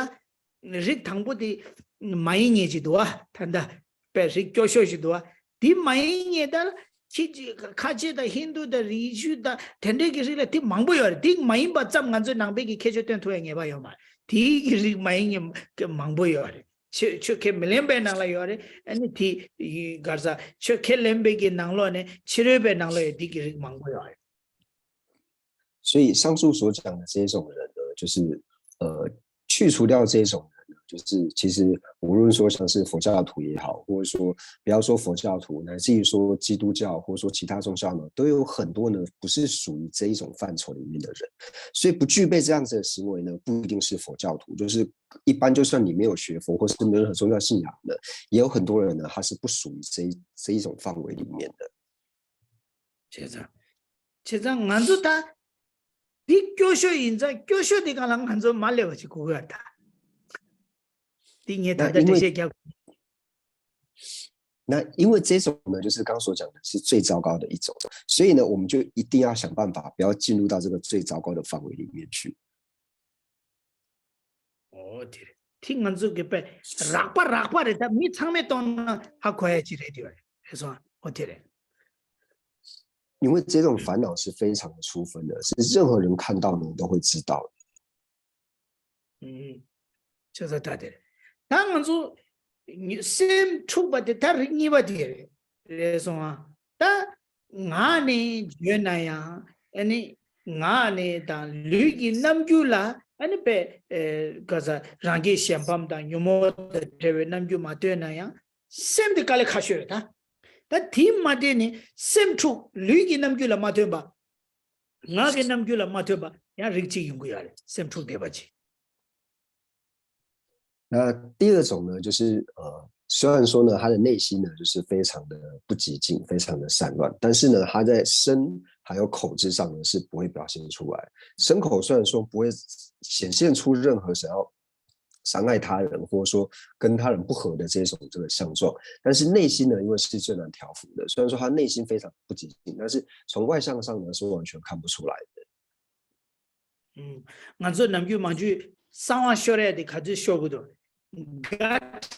རིགས་དང་པོ་དེ་མ་ཡིན་མཁན་ཅིག་འདུག་བ། ད་ལྟ་པའི་རིགས་སྐྱོ་ཤོས་ཤིག་འདུག་བ། དེ་མ་ཡིན་མཁན་དེ་ལ་ ཁྱི་ཁ་ཆེ་དང་ཧིན་དུ་དང་རིག་གཞུང་དང་དེ་འདྲའི་གི་རིགས་ལ་དེ་མང་པོ་ཡོད་རེད། དེ་མ་ཡིན་པ་ཙམ་ང་ཚོས་ནང་པའི་གི་ཁྱད་ཆོས་སྟོན་ཐུབ་ཡ་ངེས་པ་ཡོད་མ་རེད། དེའི་གི་རིགས་མ་ཡིན་མང་པོ་ཡོད་རེད། ཆོས་ཆོས་ཁས་མི་ལེན་པའི་ནང་ལ་ཡོད་རེད། ཨ་ནི་དེ་ག་རེ་ཟ། ཆོས་ཁས་ལེན་པའི་གི་ནང་ལོགས་ནས་ཕྱི་རོལ་པའི་ནང་ལོགས་ཡང་དེ་གི་རིགས་མང་པོ་ཡོད་རེད།所以上述所讲的这种人呢，就是呃，去除掉这种人呢，就是其实无论说像是佛教徒也好，或者说不要说佛教徒，乃至于说基督教，或者说其他宗教呢，都有很多呢不是属于这一种范畴里面的人。所以不具备这样子的行为呢，不一定是佛教徒，就是一般就算你没有学佛，或是没有任何宗教信仰的，也有很多人呢，他是不属于这一这一种范围里面的。 བྱས་ཙང་། བྱས་ཙང་ང་ཚོ་ད་འདི་སྐྱོ་ཤོས་ཡིན་ཙང་སྐྱོ་ཤོས་འདི་སྒང་ལ་ང་ཚོ་མ་སླེབས་པ་ཅིག་དགོས་ཀྱི་ཡོད་ད། འདི་ངས་ད་ལྟ་འགྲེལ་བཤད་རྒྱག那因为这种呢，就是刚刚所讲的是最糟糕的一种，所以呢，我们就一定要想办法不要进入到这个最糟糕的范围里面去。 ཨོ་དེ་རེད། དེ་ང་ཚོ་གི་དཔེ་རགས་པ་རགས་པ་རེད་ད། མི་ཚང་མས་མཐོང་ན་ཧ་གོ་ཡ་ཅིག་རེད་དེ་བ་རེད་སོང་ཨོ་དེ་རེད། 因为这种烦恼是非常的出分的，是任何人看到呢都会知道的。 ཨུམ། ཆ་ཚང་ད་དེ་རེད། ད་ང་ཚོ་སེམས་འཁྲུགས་པ་དེ་ད་རིགས་གཉིས་པ་དེ་རེད། རེད་སོང་ཨ། ད་ངག་ནས་བརྗོད་ན་ཡང་ཨ་ནི་ངག་ནས་དང་ལུས་ཀྱི་རྣམ་འགྱུར་ལ་ཨ་ནི་དཔེ་ག་ས་རང་སྐྱེས་གཞན་ཕམ་དང་ཉོན་མོངས་དང་བྲལ་བའི་རྣམ་འགྱུར་མ་སྟོན་ན་ཡང་སེམས་དེ་དཀའ་ལས་ཁག་ཤོས་རེད་ད། ད་དེ་མ་སྟོན་ནས་སེམས་འཁྲུགས་ལུས་ཀྱི་རྣམ་འགྱུར་ལ་མ་སྟོན་པ། ངག་གི་རྣམ་འགྱུར་ལ་མ་སྟོན་པ་ཡང་རིགས་གཅིག་ཡོང་གི་ཡོད་རེད། སེམས་འཁྲུགས་བསྡད་པ་ཅིག 那第二种呢，就是呃，虽然说呢，他的内心呢就是非常的不洁净，非常的散乱，但是呢，他在身还有口之上呢是不会表现出来。身口虽然说不会显现出任何想要伤害他人，或者说跟他人不和的这种这个相状，但是内心呢，因为是最难调伏的。虽然说他内心非常不洁净，但是从外向上呢是完全看不出来的。 ང་ཚོ་ནམ་རྒྱུན་མང་རྒྱུད་གསང་བ་ཤོར་ཡ་དེ་ག་ཚོད་ཤོར་གི་འདུག་དགའ་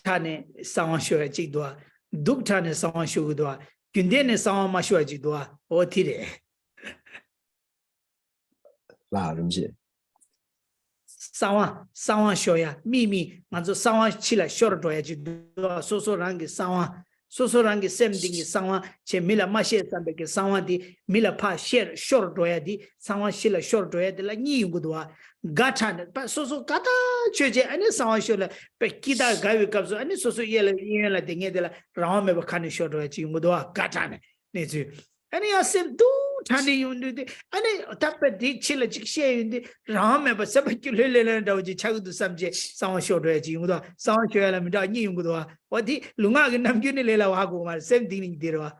དྲགས་ནས་གསང་བ་ཤོར་ཡ་གཅིག་འདུག་ཨ། སྡུག་དྲགས་ནས་གསང་བ་ཤོར་གི་འདུག་ཨ། རྒྱུན་ལྡན་ནས་གསང་བ་མ་ཤོར་ཡ་གཅིག་འདུག་ཨ། འོ་དེ་རེད། ལགས་རིམ་བཞིན། གསང་བ་གསང་བ་ཤོར་ཡ་དམིགས་དམིགས་ང་ཚོ་གསང་བ་ཕྱི་ལ་ཤོར་འགྲོ་ཡ་གཅིག་འདུག་ཨ། སོ་སོ་རང་གི་གསང་བ། སོ་སོ་རང་གི་སེམས་གཏིང་གི་གསང་བ་བྱས་མི་ལ་མ་བཤད་བསམ་པའི་གི་གསང་བ་འདི་མི་ལ་ཕར་བཤད་ཤོར་འགྲོ་ཡ་འདི་གསང་བ་ཕྱི་ལ་ཤོར་འགྲོ་ཡ་འདི་ལ་གཉིས་ཡོང་གི་འདུག་ཨ། དགའ་དྲགས་ནས་པ་སོ་སོ་དགའ་ཐག་ཆོད་བྱས་ཨ་ནི་གསང་བ་ཤོར་ལ་པ་སྐྱིད་ཐག་དགའ་བའི་སྐབས་སུ་ཨ་ནི་སོ་སོ་གཡས་ལ་གཡས་གཡོན་ལ་བསྡད་མཁན་དེ་ལ་རང་དབང་མེད་པ་ཁ་ནས་ཤོར་འགྲོ་ཡ་ཅིག་ཡོང་གི་འདུག་ཨ། དགའ་དྲགས་ནས་གནས་ཚུལ། ཨ་ནི་ཡང་སེམས་སྡུག་དྲགས་ནས་ཡོང་དུས་དེ་ཨ་ནི་ད་པ་འདི་ཕྱི་ལ་ཅིག་བཤད་ཡོང་དུས་རང་དབང་མེད་པ་སེམས་པ་སྐྱིད་ལྷོད་ལྷོད་ལྷོད་འདྲ་བོ་ཅིག་ཆགས་ཀྱི་འདུག་བསམ་བྱས་གསང་བ་ཤོར་འགྲོ་ཡ་ཅིག་ཡོང་གི་འདུག་ཨ། གསང་བ་ཤོར་ཡ་ལ་མི་འདྲ་བ་གཉིས་ཡོང་གི་འདུག་ཨ། འོ་དེ་ལུས་ངག་གི་རྣམ་འགྱུར་ནི་ལས་སླ་བ་ཧ་གོ་མ་རེད། སེམས་གཏིང་ནས་འདི་རེད་བ།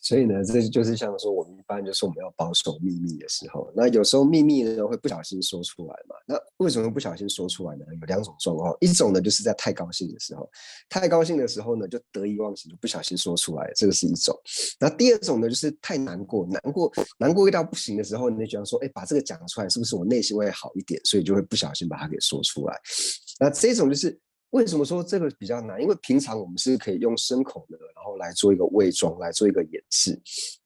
所以呢，这就是像说我们一般就是我们要保守秘密的时候，那有时候秘密呢会不小心说出来嘛。那为什么会不小心说出来呢？有两种状况，一种呢就是在太高兴的时候，太高兴的时候呢就得意忘形，就不小心说出来，这个是一种。那第二种呢就是太难过，难过难过到不行的时候，你就觉得说，哎，把这个讲出来是不是我内心会好一点？所以就会不小心把它给说出来。那这种就是 为什么说这个比较难？因为平常我们是可以用身口呢，然后来做一个伪装，来做一个掩饰。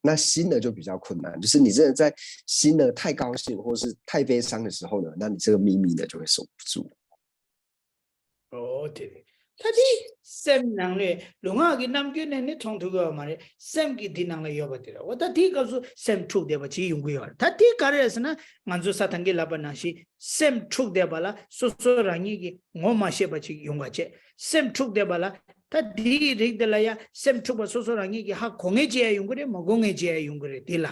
那心呢就比较困难，就是你真的在心呢太高兴或是太悲伤的时候呢，那你这个秘密呢就会守不住。 ཨོ་དེ་རེད། ད་དེ་སེམས་ནང་ལས་ལུས་ངག་གི་རྣམ་འགྱུར་ནས་ནི་མཐོང་ཐུབ་ཀྱི་ཡོད་མ་རེད། སེམས་ཀྱི་དེ་ནང་ལ་ཡོད་པ་དེ་རེད། འོ་ད་དེའི་སྐབས་སུ་སེམས་འཁྲུགས་བསྡད་པ་ཅིག་ཡོང་གི་ཡོད་རེད། ད་དེ་ག་རེ་རེད་ཟེར་ན་ང་ཚོ་ས་ཐང་གི་ལབ་པ་ནང་བཞིན། སེམས་འཁྲུགས་བསྡད་པ་ལ་སོ་སོ་རང་ཉིད་ཀྱིས་ངོ་མ་ཤེས་པ་ཅིག་ཡོང་བ་བྱས། སེམས་འཁྲུགས་བསྡད་པ་ལ་ད་འདིའི་རིགས་འདི་ལ་ཡ་སེམས་འཁྲུགས་པ་སོ་སོ་རང་ཉིད་ཀྱིས་ཧ་གོ་ངེས་ཅིག་ཡ་ཡོང་གི་རེད། མ་གོ་ངེས་ཅིག་ཡ་ཡོང་གི་རེད། དེ་ལ་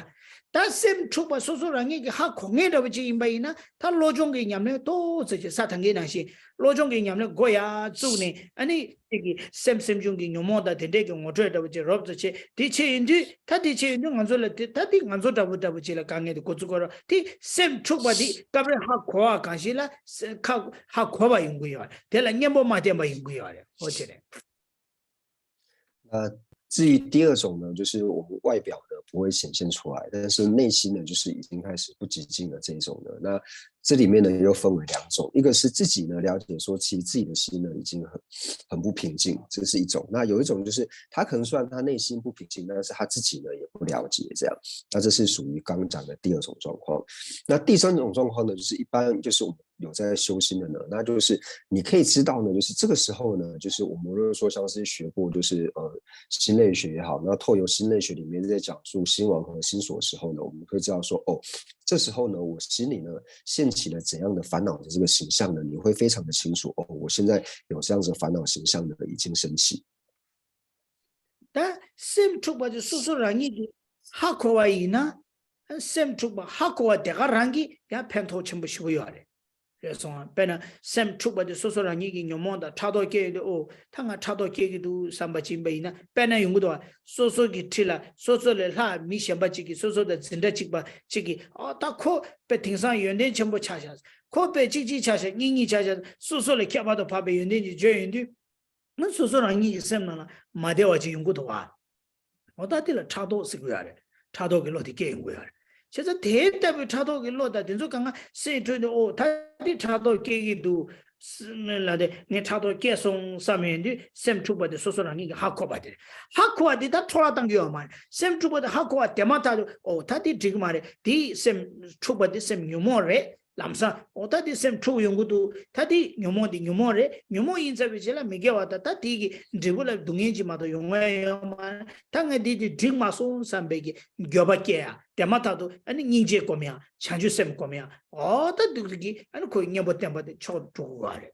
ད་སེམས་འཁྲུགས་པ་སོ་སོ་རང་ཉིད་ཀྱིས་ཧ་གོ་ངེས་འདྲ་པོ་ཅིག་ཡིན་པ་ཡིན་ན་ད་བློ་སྦྱོང་གི་ཉམས་ལེན་ཏོག་ཙམ་ཅིག་ས་ཐང་གི་ནང་བཞིན་བློ་སྦྱོང་གི་ཉམས་ལེན་འགོ་ཡ་བཙུགས་ནས་ཨ་ནི་གཅིག་གིས་སེམས་སེམས་བྱུང་གི་ཉོན་མོངས་དང་དེ་འདྲས་ཀྱི་ངོ་སྤྲོད་འདྲ་པོ་ཅིག་རོབ་ཙམ་བྱས་དེ་བྱས་ཡིན་དུས་ད་དེ་བྱས་ཡིན་དུས་ང་ཚོ་ལ་དེ་ད་དེ་ང་ཚོ་འདྲ་པོ་འདྲ་པོ་ཅིག་ལ་དཀའ་ངལ་དེ་འགོ་ཚུགས་ཀྱི་རེད། དེ་སེམས་འཁྲུགས་པ་དེ་སྐབས་རེ་ཧ་གོ་བ་གང་ཞིག་ལ་ཁ་ཧ་གོ་བ་ཡོང་གི་ཡོད་རེད། དེ་ལ་གཉེན་པོ་མ་བསྟེན་པ་ཡོང་གི་ཡོད་རེད། ཨོ་དེ་རེད། 那至于第二种呢，就是我们外表呢不会显现出来，但是内心呢就是已经开始不洁净了这一种的。那这里面呢又分为两种，一个是自己呢了解说，其实自己的心呢已经很很不平静，这是一种。那有一种就是他可能虽然他内心不平静，但是他自己呢也不了解这样。那这是属于刚刚讲的第二种状况。那第三种状况呢，就是一般就是我们有在修心的呢，那就是你可以知道呢，就是这个时候呢，就是我们如果说像是学过就是呃心类学也好，那透由心类学里面在讲述心王和心所的时候呢，我们会知道说哦，这时候呢，我心里呢现起了怎样的烦恼的这个形象呢，你会非常的清楚哦，我现在有这样子的烦恼形象呢已经升起。 ད་སེམས་འཁྲུགས་པ་དེ་སོ་སོ་རང་ཉིད་ཀྱིས་ཧ་གོ་བ་ཡིན་ན། སེམས་འཁྲུགས་པ་ཧ་གོ་བ་དེ་ག་རང་གིས་ཡང་ཕན་ཐོགས་ཆེན་པོ་ཞེ་པོ་ཡོད་རེད། རེད་སོང་ང་། དཔེར་ན་སེམས་འཁྲུགས་པ་དེ་སོ་སོ་རང་ཉིད་ཀྱི་ཉོན་མོངས་དང་ཕྲག་དོག་སྐྱེ་ཡོད་དུས། ཨོ་ད་ང་ཕྲག་དོག་སྐྱེ་གི་འདུག་བསམ་པ་ཅིག་ཡིན་པ་ཡིན་ན་དཔེར་ན་ཡོང་གི་འདུག་བ། སོ་སོ་གི་འཁྲིས་ལ་སོ་སོ་ལས་ལྷག་མི་གཞན་པ་ཅིག་གིས་སོ་སོ་དང་འཛིན་གྲྭ་གཅིག་པ་ཅིག་གིས་ཨོ་ད་ཁོ་དཔེ་དེང་སང་ཡོན་ཏན་ཆེན་པོ་ཆགས་ཤག་ཁོ་དཔེ་གཅིག་གཅིག་ཆགས་ཤག་གཉིས་གཉིས་ཆགས་ཤག་སོ་སོ་ལས་ཁྱད་པར་དུ་འཕགས་པའི་ཡོན་ཏན་ཅིག་བརྗོད་ཡོང་དུས། ང་སོ་སོ་རང་ཉིད་ཀྱི་སེམས་ནང་ལ་མ་བདེ་བ་ཅིག་ཡོང་གི་འདུག་བ། འོ་ད་དེ་ལ་ཕྲག་དོག་ཟེར་གི་ཡོད་རེད། ཕྲག་དོག་གི་བློ་དེ་སྐྱེ་ཡོང་གི་ཡོད་རེད། བྱས་ཙང་དེ་ལྟ་བུའི་ཕྲག་དོག་གི་བློ་དང་དེ་ཚོ་གང་ག་སེམས་ཁྲོད་དུ་ཨོ་ད་དེ་ཕྲག་དོག་སྐྱེ་གི་འདུག་ལ་དེ་ངས་ཕྲག་དོག་སྐྱེས་སོང་བསམ་ཡོང་དུས་སེམས་འཁྲུགས་པ་དེ་སོ་སོ་རང་ཉིད་ཀྱིས་ཧ་གོ་བ་དེ་རེད། ཧ་གོ་བ་དེ་ད་འཕྲོ་བརླག་བཏང་གི་ཡོད་མ་རེད། སེམས་འཁྲུགས་པ་དེ་ཧ་གོ་བ་དེ་མ་ཐག་ཏུ་ཨོ་ད་དེ་འགྲིག་གི་མ་རེད། དེ་སེམས་འཁྲུགས་པ་དེ་སེམས་ཉོན་མོངས་རེད། ལམ་སང་འོ་ད་དེ་སེམས་འཁྲུགས་ཡོང་གི་འདུག་ད་དེ་ཉོན་མོངས་དེ་ཉོན་མོངས་རེད། ཉོན་མོངས་ཡིན་ཚར་བའི་རྗེས་ལ་མི་དགེ་བ་དང་ད་དེ་གི་འབྲས་བུ་ལ་སྡུག་བསྔལ་ཅིག་མ་གཏོགས་ཡོང་ཡ་ཡོད་མ་རེད། ད་ངས་འདི་དེ་འགྲིག་མ་སོང་བསམ་པའི་གི་འགྱོད་པ་སྐྱེ་ཡ་དེ་མ་ཐག་ཏུ་ཨ་ནི་སྙིང་རྗེ་སྒོམ་ཡ་བྱང་ཆུབ་སེམས་སྒོམ་ཡ་འོ་ད་འདུག་གི་ཨ་ནི་ཁོའི་གཉེན་པོ་བསྟེན་པ་དེ་ཆོག་འགྲོ་གི་རེད།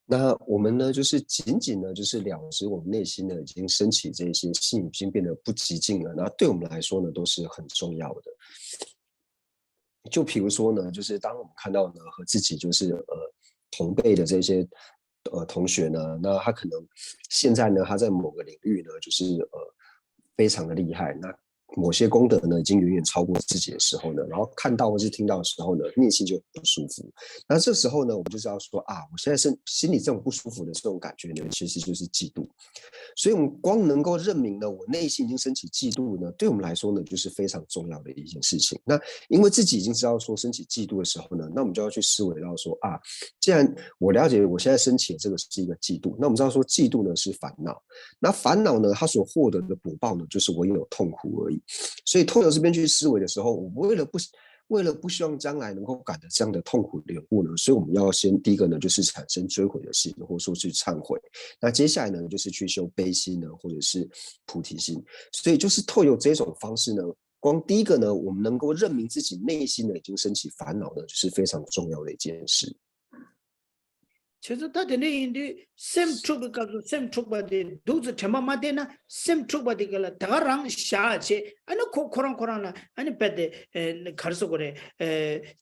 那我们呢，就是仅仅呢，就是了知我们内心呢已经升起这些心已经变得不寂静了，那对我们来说呢都是很重要的。就比如说呢，就是当我们看到呢和自己就是呃同辈的这些呃同学呢，那他可能现在呢他在某个领域呢就是呃非常的厉害，那某些功德呢已经远远超过自己的时候呢，然后看到或是听到的时候呢，内心就不舒服。那这时候呢，我们就知道说啊，我现在是心里这种不舒服的这种感觉呢，其实就是嫉妒。所以我们光能够认明呢，我内心已经升起嫉妒呢，对我们来说呢，就是非常重要的一件事情。那因为自己已经知道说升起嫉妒的时候呢，那我们就要去思维到说啊，既然我了解我现在升起的这个是一个嫉妒，那我们知道说嫉妒呢是烦恼，那烦恼呢，它所获得的果报呢，就是唯有痛苦而已。所以透过这边去思维的时候，我们为了不为了不希望将来能够感到这样的痛苦的缘故呢，所以我们要先第一个呢，就是产生追悔的心，或者说去忏悔。那接下来呢，就是去修悲心呢，或者是菩提心。所以就是透过这种方式呢，光第一个呢，我们能够认明自己内心呢已经升起烦恼呢，就是非常重要的一件事。 བྱས་ཙང་ད་དེ་འདྲ་ཡིན་དུས་སེམས་འཁྲུགས་པའི་སྐབས་སུ་སེམས་འཁྲུགས་པ་དེ་འདུག་ཙམ་དྲན་པ་མ་བསྟེན་ན་སེམས་འཁྲུགས་པ་དེ་ག་ལ་དེ་ག་རང་བཞག་བྱས་ཨ་ནི་ཁོ་ཁོ་རང་ཁོ་རང་ལ་ཨ་ནི་རྦད་དེ་ག་རེ་ཟེར་དགོས་རེད།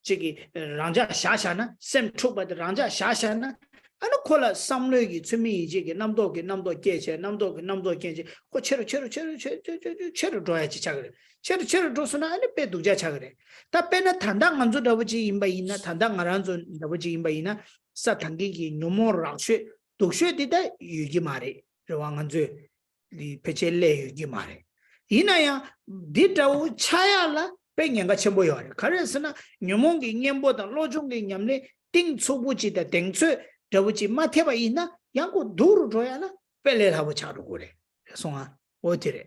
གཅིག་གིས་རང་འཇགས་བཞག་བཞག་ན་སེམས་འཁྲུགས་པ་དེ་རང་འཇགས་བཞག་བཞག་ན་ཨ་ནི་ཁོ་ལ་བསམ་བློའི་གི་ཚུལ་མིན་ཡིད་བྱེད་ཀྱི་རྣམ་རྟོག་གི་རྣམ་རྟོག་སྐྱེས་བྱས་རྣམ་རྟོག་གི་རྣམ་རྟོག་སྐྱེས་བྱས་ཁོ་ཆེ་རུ་ཆེ་རུ་ཆེ་རུ་ཆེ་རུ་ཆེ་རུ་ཆེ་རུ་འགྲོ་ཡ་ཅིག་ཆགས་ཀྱི་རེད། ཆེ་རུ་ཆེ་རུ་འགྲོ་སོང་ན་ཨ་ནི་དཔེ་སྡུག་ཅག་ཆགས་ཀྱི་རེད། ད་དཔེར་ན་ད་ལྟ་ང་ཚོ་འདྲ་བོ་ཅིག་ཡིན་པ་ཡིན་ན་ད་ལྟ་ང་རང་ཚོ་འདྲ་བོ་ཅིག་ཡིན་པ་ཡིན་ན་ས་དང་གི་གི་ཉོན་མོངས་རགས་ཤོས་སྡུག་ཤོས་དེ་ད་ཡོད་ཀྱི་མ་རེད། རེད་བ། ང་ཚོས་འདི་ཕལ་ཆེར་སླེབས་ཡོད་ཀྱི་མ་རེད། ཡིན་ན་ཡང་འདི་འདྲ་བོ་ཆགས་ཡག་ལ་དཔེ་ཉེན་ཁ་ཆེན་པོ་ཡོད་རེད། ག་རེ་ཟེར་ན་ཉོན་མོངས་ཀྱི་གཉེན་པོ་དང་བློ་སྦྱོང་གི་ཉམས་ལེན་གཏིང་ཚུགས་པོ་ཅིག་དང་གདེང་ཚོད་འདྲ་བོ་ཅིག་མ་ཐེབས་པ་ཡིན་ན་ཡང་ཁོ་སྡུག་རུ་འགྲོ་ཡག་ལ་དཔེ་ལས་སླ་པོ་ཆགས་འགྲོ་གི་རེད། རེད་སོང་ང་། འོ་དེ་རེད།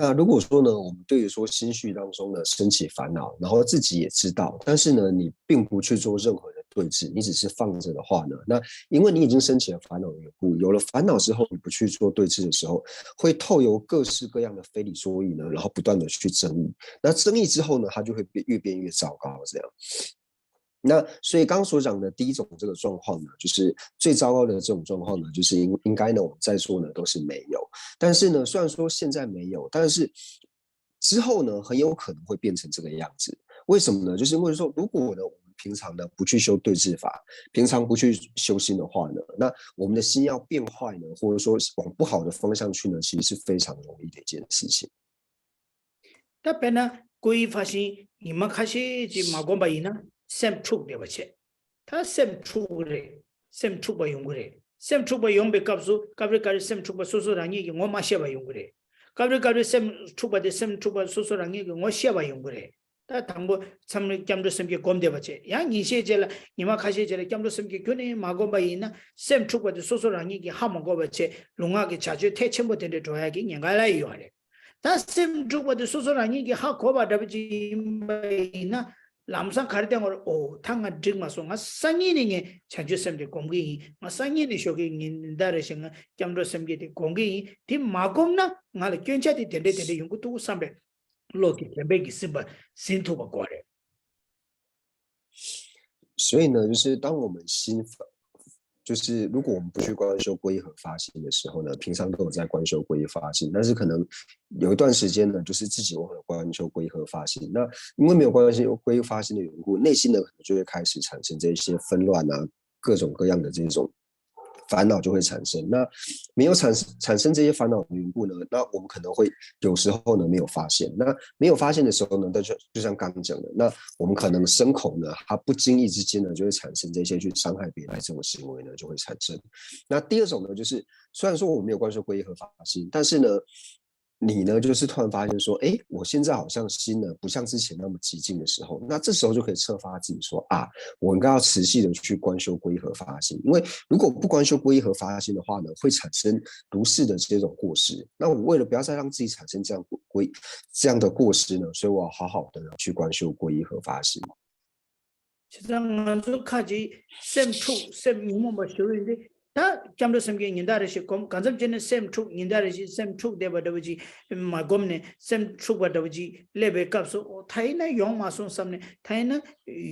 那如果说呢，我们对于说心绪当中呢升起烦恼，然后自己也知道，但是呢，你并不去做任何的对治，你只是放着的话呢，那因为你已经升起了烦恼的缘故，有了烦恼之后，你不去做对治的时候，会透由各式各样的非理说意呢，然后不断的去增益。那增益之后呢，它就会变越变越糟糕，这样。 那所以刚刚所讲的第一种这个状况呢，就是最糟糕的这种状况呢，就是应应该呢我们在座呢都是没有，但是呢，虽然说现在没有，但是之后呢很有可能会变成这个样子。为什么呢？就是因为说，如果呢我们平常呢不去修对治法，平常不去修心的话呢，那我们的心要变坏呢，或者说往不好的方向去呢，其实是非常容易的一件事情。 ད་དཔེར་ན་ཀོ་ཡི་ཕ་ཤིང་ཉི་མ་ཁ་ཤས་ཅིག་མ་བསྒོམས་པ་ཡིན་ན་སེམས་འཁྲུགས་བསྡད་པ་བྱས། ད་སེམས་འཁྲུགས་རེད། སེམས་འཁྲུགས་པ་ཡོང་གི་རེད། སེམས་འཁྲུགས་པ་ཡོང་པའི་སྐབས་སུ་སྐབས་རེ་སྐབས་རེ་སེམས་འཁྲུགས་པ་སོ་སོ་རང་ཉིད་ཀྱིས་ངོ་མ་ཤེས་པ་ཡོང་གི་རེད། སྐབས་རེ་སྐབས་རེ་སེམས་འཁྲུགས་པ་དེ་སེམས་འཁྲུགས་པ་སོ་སོ་རང་ཉིད་ཀྱིས་ངོ་ཤེས་པ་ཡོང་གི་རེད། ད་དང་པོ་མཚམས་རེ་སྐྱབས་འགྲོ་སེམས་བསྐྱེད་སྒོམ་བསྡད་པ་བྱས། ཡང་ཉིན་ཤས་རྗེས་ལ་ཉི་མ་ཁ་ཤས་རྗེས་ལ་སྐྱབས་འགྲོ་སེམས་བསྐྱེད་ཁྱོན་ནས་མ་སྒོམ་པ་ཡིན་ན། སེམས་འཁྲུགས་པ་དེ་སོ་སོ་རང་ཉིད་ཀྱིས་ཧ་མ་གོ་བ་བྱས། ལུས་ངག་གི་བྱ་སྤྱོད་ཐལ་ཆེན་པོ་དེ་འདྲ་འགྲོ་ཡག་གི་ཉེན་ཁ་ཡོད་རེད། ད་སེམས་འཁྲུགས་པ་དེ་སོ་སོ་རང་ཉིད་ཀྱིས་ཧ་གོ་བ་འདྲ་པོ་ཅིག་ཡིན་པ་ཡིན་ན། ལམ་སང་ག་རེ་བསྟན་དགོས་རེད། ཨོ་ད་ང་འགྲིག་མ་སོང་། ང་སང་ཉིན་ནས་ངས་བྱང་ཆུབ་སེམས་བསྐྱེད་སྒོམ་གྱི་ཡིན། ང་སང་ཉིན་ནས་ཞོགས་ཀས་ཉིན་ཟླ་རེ་བཞིན་ང་སྐྱབས་འགྲོ་སེམས་བསྐྱེད་དེ་སྒོམ་གྱི་ཡིན། དེ་མ་སྒོམ་ན་ང་ལ་སྐྱོན་ཆ་དེ་དེ་འདྲས་དེ་འདྲས་ཡོང་གི་འདུག་བསམ་པའི་བློ་གི་དྲན་པའི་གི་སིམ་པ་ཟིན་ཐུབ་པ་དགོས་རེད། 所以呢，就是当我们心，就是如果我们不去观修归依和发心的时候呢，平常都有在观修归依发心，但是可能有一段时间呢，就是自己忘了观修归依和发心。那因为没有观修归依发心的缘故，内心呢可能就会开始产生这些纷乱啊，各种各样的这种烦恼就会产生。那没有产生产生这些烦恼的缘故呢，那我们可能会有时候呢没有发现。那没有发现的时候呢，那就就像刚讲的，那我们可能身口呢，它不经意之间呢就会产生这些去伤害别人的这种行为呢就会产生。那第二种呢，就是虽然说我没有观修归依和发心，但是呢，你呢，就是突然发现说，哎，我现在好像心呢不像之前那么寂静的时候，那这时候就可以策发自己说啊，我应该要持续的去观修归依和发心，因为如果不观修归依和发心的话呢，会产生如是的这种过失。那我为了不要再让自己产生这样归这样的过失呢，所以我要好好的去观修归依和发心。 བྱས་ཙང་ང་ཚོ་ཁ་ཅིག་སེམས་འཁྲུགས་སེམས་ཉོན་མོངས་པ་ཞུ་ཡིན་ཏེ། ད་སྐྱབས་འགྲོ་སེམས་བསྐྱེད་ཉིན་ལྟར་རེ་བཞིན་སྒོམ། གང་འཚམ་བྱས་ནས་སེམས་འཁྲུགས་ཉིན་ལྟར་རེ་བཞིན་སེམས་འཁྲུགས་བསྡད་པ་འདྲ་བོ་ཅིག་མ་སྒོམ་ནས་སེམས་འཁྲུགས་པ་འདྲ་བོ་ཅིག་སླེབས་པའི་སྐབས་སུ། ཨོ་ད་ཡིན་ན་ཡོང་མ་སོང་བསམ་ནས། ད་ཡིན་ན་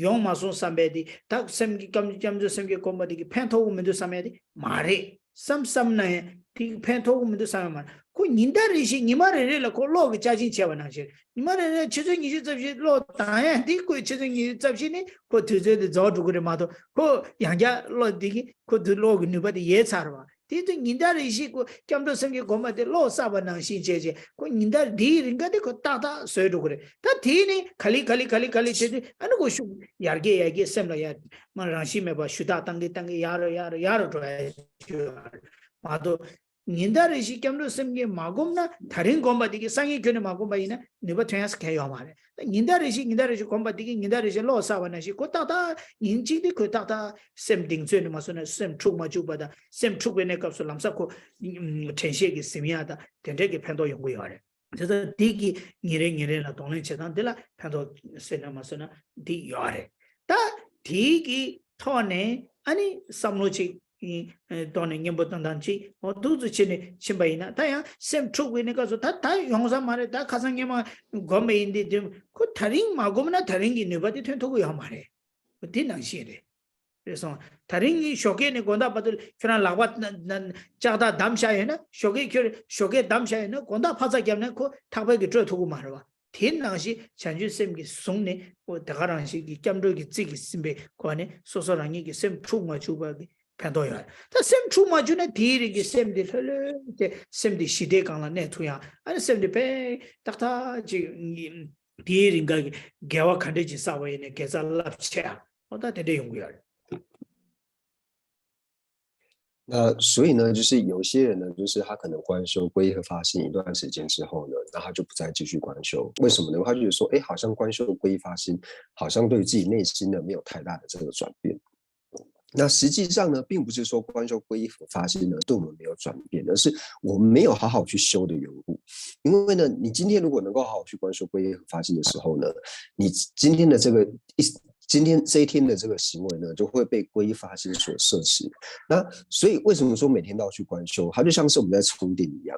ཡོང་མ་སོང་བསམ་པས་དེ། ད་སེམས་ཀྱི་སྐྱབས་སྐྱབས་འགྲོ་སེམས་བསྐྱེད་སྒོམ་པ་དེ་གིས་ཕན་ཐོགས་ཀྱི་མི་འདུག་བསམ་ཡ་དེ་མ་རེད། བསམ་བསམ་ན་ཡང་དེ་ཕན་ཐོགས་ཀྱི་མི་འདུག་བསམ་ཡ་མ་རེད། ཁོ་ཉིན་ལྟར་རེ་བཞིན་ཉི་མ་རེ་རེ་ལ་ཁོ་གློག་གི་ཆར་ཆེན་བྱས་པ་ནང་བཞིན། ཉི་མ་རེ་རེ་ཆུ་ཚོད་ཉི་ཤུ་རྩ་བཞི་གློག་བཏང་ཡ་འདི། ཁོ་ཆུ་ཚོད་ཉི་ཤུ་རྩ་བཞི་ནི་ཁོ་དུས་ཚོད་དེ་རྫོགས་འགྲོ་གི་རེད་མ་གཏོགས། ཁོ་ཡང་བསྐྱར་གློག་འདི་གིས་ཁོ་དུ་གློག་གི་ནུས་པ་དེ་ཡལ་ཚར་བ། དེ་དུས་ཉིན་ལྟར་རེ་བཞིན་ཁོ་སྐྱབས་འགྲོ་སེམས་བསྐྱེད་སྒོམ་པ་དེ་གློག་བསགས་པ་ནང་བཞིན་བྱས་བྱས། ཁོ་ཉིན་ལྟར་འདིའི་རིང་ག་དེ་ཁོ་ཏག་ཏག་བཟོས་འགྲོ་གི་རེད། ད་དེ་ནི་ག་ལེ་ག་ལེ་ག་ལེ་ག་ལེ་བྱས་དུས། ཨ་ནི་ཁོ་ཤུགས་ཡར་རྒྱས་ཡར་རྒྱས་སེམས་ལ་ཡར་མ་རང་བཞིན་མེད་པ་ཞུ་དག་བཏང་གི་བཏང་གི་ཡར་རུ་ཡར་རུ་ཡར་རུ་འགྲོ་ཡ་ཞུ་ཡ་རེད་མ་གཏོགས། ཉིན་ལྟར་རེ་བཞིན་སྐྱབས་འགྲོ་སེམས་བསྐྱེད་མ་སྒོམ་ན། ད་རིང་སྒོམ་པ་དེ་གིས་སང་ཉིན་ཁྱོན་ནས་མ་སྒོམ་པ་ཡིན་ན་ནུས་པ་ཐོན་ཡ་གང་ཡང་ཡོད་མ་རེད། ད་ཉིན་ལྟར་རེ་བཞིན་ཉིན་ལྟར་རེ་བཞིན་སྒོམ་པ་དེ་གིས་ཉིན་ལྟར་རེ་བཞིན་གློག་བསགས་པ་ནང་བཞིན། ཁོ་ཏག་ཏག་ཉིན་གཅིག་དེ་ཁོས་ཏག་ཏག་སེམས་གདེང་ཚོད་ནས་མ་སོང་ན་སེམས་འཁྲུག་མ་བཅུག་པ་དང་། སེམས་འཁྲུག་པའི་གནས་སྐབས་སུ་ལམ་སང་ཁོ་དྲན་ཤེས་ཀྱིས་ཟིན་ཡ་དང་དེ་འདྲས་ཀྱི་ཕན་ཐོགས་ཡོང་གི་ཡོད་རེད། དེ་ཚོ་འདི་གི་ཉིན་རེ་ཉིན་རེ་ལ་གདོང་ལེན་བྱེད་སྟངས་འདི་ལ་ཕན་ཐོགས་སོང་ན་མ་སོང་ན་འདི་ཡོད་རེད། ད་དེའི་གི་ཐོག་ནས་ཨ་ནི་བསམ་བློ་ཅིག་ཐོག་ནས་སྙན་པོ་བཏང་སྟངས་ཅིག་འོ་འདུག་ཙམ་བྱས་ནས་ཕྱིན་པ་ཡིན་ན། ད་ཡང་སེམས་འཁྲུག་པའི་གནས་སྐབས་སུ་ད་ད་ཡོང་ས་མ་རེད། ད་ཁ་སང་སྔོན་མ་སྒོམ་པ་ཡིན་དེ་དེ་ཁོ་ད་རིང་མ་སྒོམ་ན་ད་རིང་གི་ནུས་པ་དེ་ཐོན་ཐུབ་ཀྱི་ཡོད་མ་རེད། འོ་དེ་ནང་བཞིན་རེད། རེད་སོང་། ད་རིང་ངས་ཞོགས་ཀས་ནས་དགོང་དག་བར་དུ་ཁྱོད་རང་ལག་པ་ལྕགས་ཐག་བསྡམས་བཞག་ཡོད་ན། ཞོགས་ཀས་ཁྱོད་ཞོགས་ཀས་བསྡམས་བཞག་ཡོད་ན་དགོང་དག་ཕར་ཚ་བརྒྱབ་ན་ཁོ་ཐག་པ་གིས་སྐྲོད་ཐུབ་ཀྱི་མ་རེད་བ། དེ་ནང་བཞིན་བྱང་ཆུབ་སེམས་ཀྱིས་བཟུང་ནས། འོ་དེ་ག་རང་བཞིན་གྱི་སྐྱབས་འགྲོ་གི་རྩིས་ཀྱིས་ཟིན་པའི་སྒོ་ནས་སོ་སོ་རང་ཉིད་ཀྱི་སེམས་འཁྲུག་མ་བཅུག་པ་གི་ཕན་ཐོགས་ཡོད་རེད། ད་སེམས་འཁྲུག་མ་བཅུག་ན་དེའི་རིང་གི་སེམས་དེ་ལྷོད་ལྷོད་དེ་སེམས་དེ་ཞི་བདེ་སྒང་ལ་གནས་ཐུབ་ཡ། ཨ་ནི་སེམས་དེ་དཔེ་ཏག་ཏག་ཅིག་དེའི་རིང་ག་གི་དགེ་བ་ག་འདྲས་ཅིག་བསགས་པ་ཡིན་ནའི་དགེ་རྩ་རླབས་ཆེ་ཡ། འོ་ད་དེ་འདྲས་ཡོང་གི་ཡོད་རེད། 那所以呢，就是有些人呢，就是他可能观修皈依和发心一段时间之后呢，然后他就不再继续观修。为什么呢？他就觉得说，哎，好像观修皈依发心，好像对于自己内心呢没有太大的这个转变。那实际上呢，并不是说观修皈依和发心呢对我们没有转变，而是我们没有好好去修的缘故。因为呢，你今天如果能够好好去观修皈依和发心的时候呢，你今天的这个一今天这一天的这个行为呢，就会被皈依发心所摄持。那所以为什么说每天都要去观修？它就像是我们在充电一样。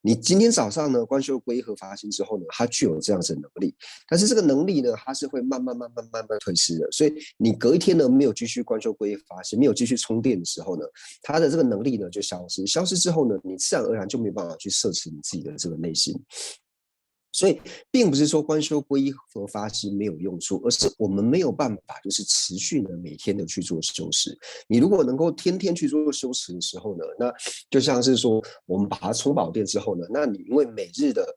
你今天早上呢观修皈依和发心之后呢，它具有这样子的能力，但是这个能力呢，它是会慢慢慢慢慢慢褪失的。所以你隔一天呢没有继续观修皈依发心，没有继续充电的时候呢，它的这个能力呢就消失。消失之后呢，你自然而然就没有办法去摄持你自己的这个内心。所以并不是说观修皈依和发心没有用处，而是我们没有办法就是持续呢每天的去做修持。你如果能够天天去做修持的时候呢，那就像是说我们把它充饱电之后呢，那你因为每日的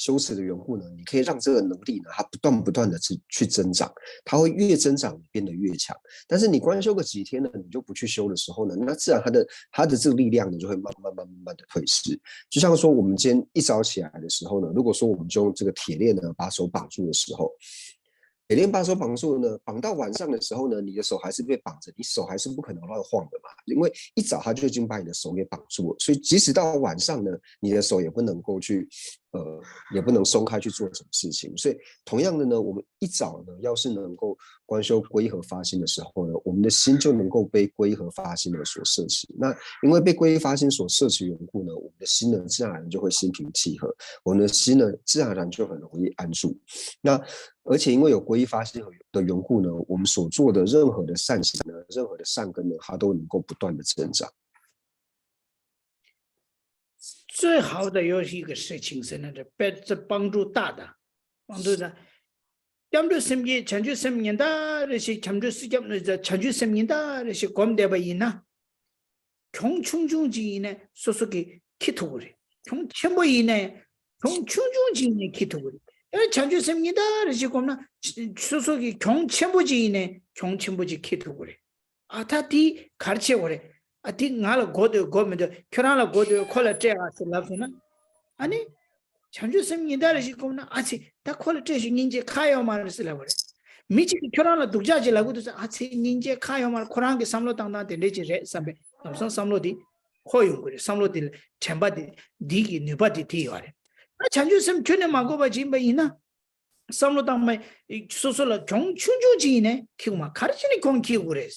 修持的缘故呢，你可以让这个能力呢，它不断不断的去去增长，它会越增长变得越强。但是你观修个几天呢，你就不去修的时候呢，那自然它的它的这个力量呢，就会慢慢慢慢慢的退失。就像说我们今天一早起来的时候呢，如果说我们就用这个铁链呢把手绑住的时候，铁链把手绑住呢，绑到晚上的时候呢，你的手还是被绑着，你手还是不可能乱晃的嘛，因为一早他就已经把你的手给绑住了，所以即使到晚上呢，你的手也不能够去，呃，也不能松开去做什么事情。所以同样的呢，我们一早呢，要是能够观修皈依和发心的时候呢，我们的心就能够被皈依和发心的所摄持。那因为被皈依发心所摄持缘故呢，我们的心呢，自然而然就会心平气和，我们的心呢，自然而然就很容易安住。那而且因为有皈依发心的缘故呢，我们所做的任何的善行呢，任何的善根呢，它都能够不断的增长。最好的有一个事情是那个别这帮助大的，帮助的。སྐྱབས་འགྲོ་སེམས་བསྐྱེད་བྱང་ཆུབ་སེམས་ཉི་ཟླ་རེ་ཞིག་བྱང་ཆུབ་སེམས་བསྐྱབས་ནས་བྱང་ཆུབ་སེམས་ཉི་ཟླ་རེ་ཞིག་སྒོམ་བསྡད་པ་ཡིན་ན། གྱོང་ཆུང་ཆུང་ཅིག་ཡིན་ནའི་སོ་སོ་གིས་འཁྱེར་ཐུབ་ཀྱི་རེད། གྱོང་ཆེན་པོ་ཡིན་ནའི་གྱོང་ཆུང་ཆུང་ཅིག་ཡིན་ནའི་འཁྱེར་ཐུབ་ཀྱི་རེད། ཡང་བྱང་ཆུབ་སེམས་ཉི་ཟླ་རེ་ཞིག་སྒོམ་ན་སོ་སོ་གིས་གྱོང་ཆེན་པོ་ཅིག་ཡིན་ནའི་གྱོང་ཆེན་པོ་ཅིག་འཁྱེར་ཐུབ་ཀྱི་རེད། ཨ་ད་དེ་གར་ཆེ་བ་རེད། ཨ་དེ་ང་ལ་དགོས་འདུག་དགོས་མི་འདུག་ཁྱོད་རང་ལ་དགོས་འདུག་ཁོ་ལ་སྤྲད་ཨ་ཟེར་ལབ་སོང་ན། ཨ་ནི། བྱང་ཆུབ་སེམས་ཉི་ཟླ་རེ་ཞིག་སྒོམ་ན་ཨ་ཙི་ད་ཁོ་ལ་སྤྲད་ཤིག་སྙིང་རྗེ་ཁག་ཡོད་མ་རེད་ཟེར་ལབ་པ་རེད། མི་གཅིག་གིས་ཁྱོད་རང་ལ་སྡུག་ཅག་ཅིག་ལབ་གི་འདུག་ཟེར་ཨ་ཙི་སྙིང་རྗེ་ཁག་ཡོད་མ་རེད། ཁོ་རང་གི་བསམ་བློ་བཏང་སྟངས་དེ་འདྲས་ཅིག་རེད་བསམ་པའི་ལམ་སང་བསམ་བློ་དེ་འཁོར་ཡོང་གི་རེད། བསམ་བློ་དེ་ལ་དྲན་པ་དེ་འདི་གི་ནུས་པ་དེ་དེ་ཡོད་རེད། ད་བྱང་ཆུབ་སེམས་ཁྱོན་ནས་མ་བསྒོམས་པ་ཅིག་ཡིན་པ་ཡིན་ན། བསམ་བློ་བཏང་མ་སོ་སོ་ལ་གྱོང་ཆུང་ཆུང་ཅིག་ཡིན་ནའི་འཁྱེར་དགོས་མ། ག་རེ་བྱས་ནས་གྱོང་འཁྱེར་དགོས་རེད།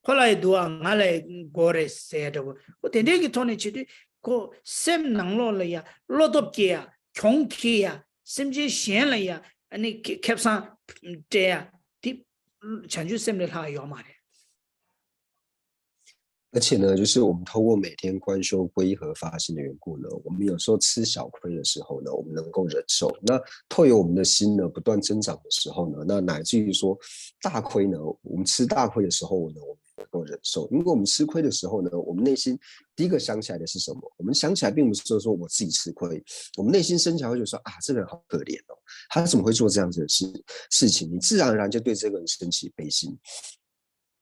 ཁོ་ལ་ཡང་འདུག་ཨ་ང་ལ་ཡང་དགོས་རེད་ཟེར་ཡ་འདྲ་བོ་ཁོ་དེ་འདྲས་ཀྱི་ཐོག་ནས་བྱེད་དུས་ཁོ་སེམས་ནང་ལོགས་ལ་ཡ་བློ་སྟོབས་སྐྱེ་ཡ་གྱོང་འཁྱེར་ཡ་སེམས་ཅན་གཞན་ལ་ཡ་ཨ་ནི་ཁེ་ཁེ་བཟང་སྤྲད་ཡ་དེ་བྱང་ཆུབ་སེམས་ལས་ལྷག་ཡོད་མ་རེད།而且呢，就是我们透过每天观修皈依和发心的缘故呢，我们有时候吃小亏的时候呢，我们能够忍受。那透由我们的心呢不断增长的时候呢，那乃至于说大亏呢，我们吃大亏的时候呢，我们能够忍受。因为我们吃亏的时候呢，我们内心第一个想起来的是什么？我们想起来并不是说说我自己吃亏，我们内心升起来会觉得说啊，这个人好可怜哦，他怎么会做这样子的事事情？你自然而然就对这个人升起悲心。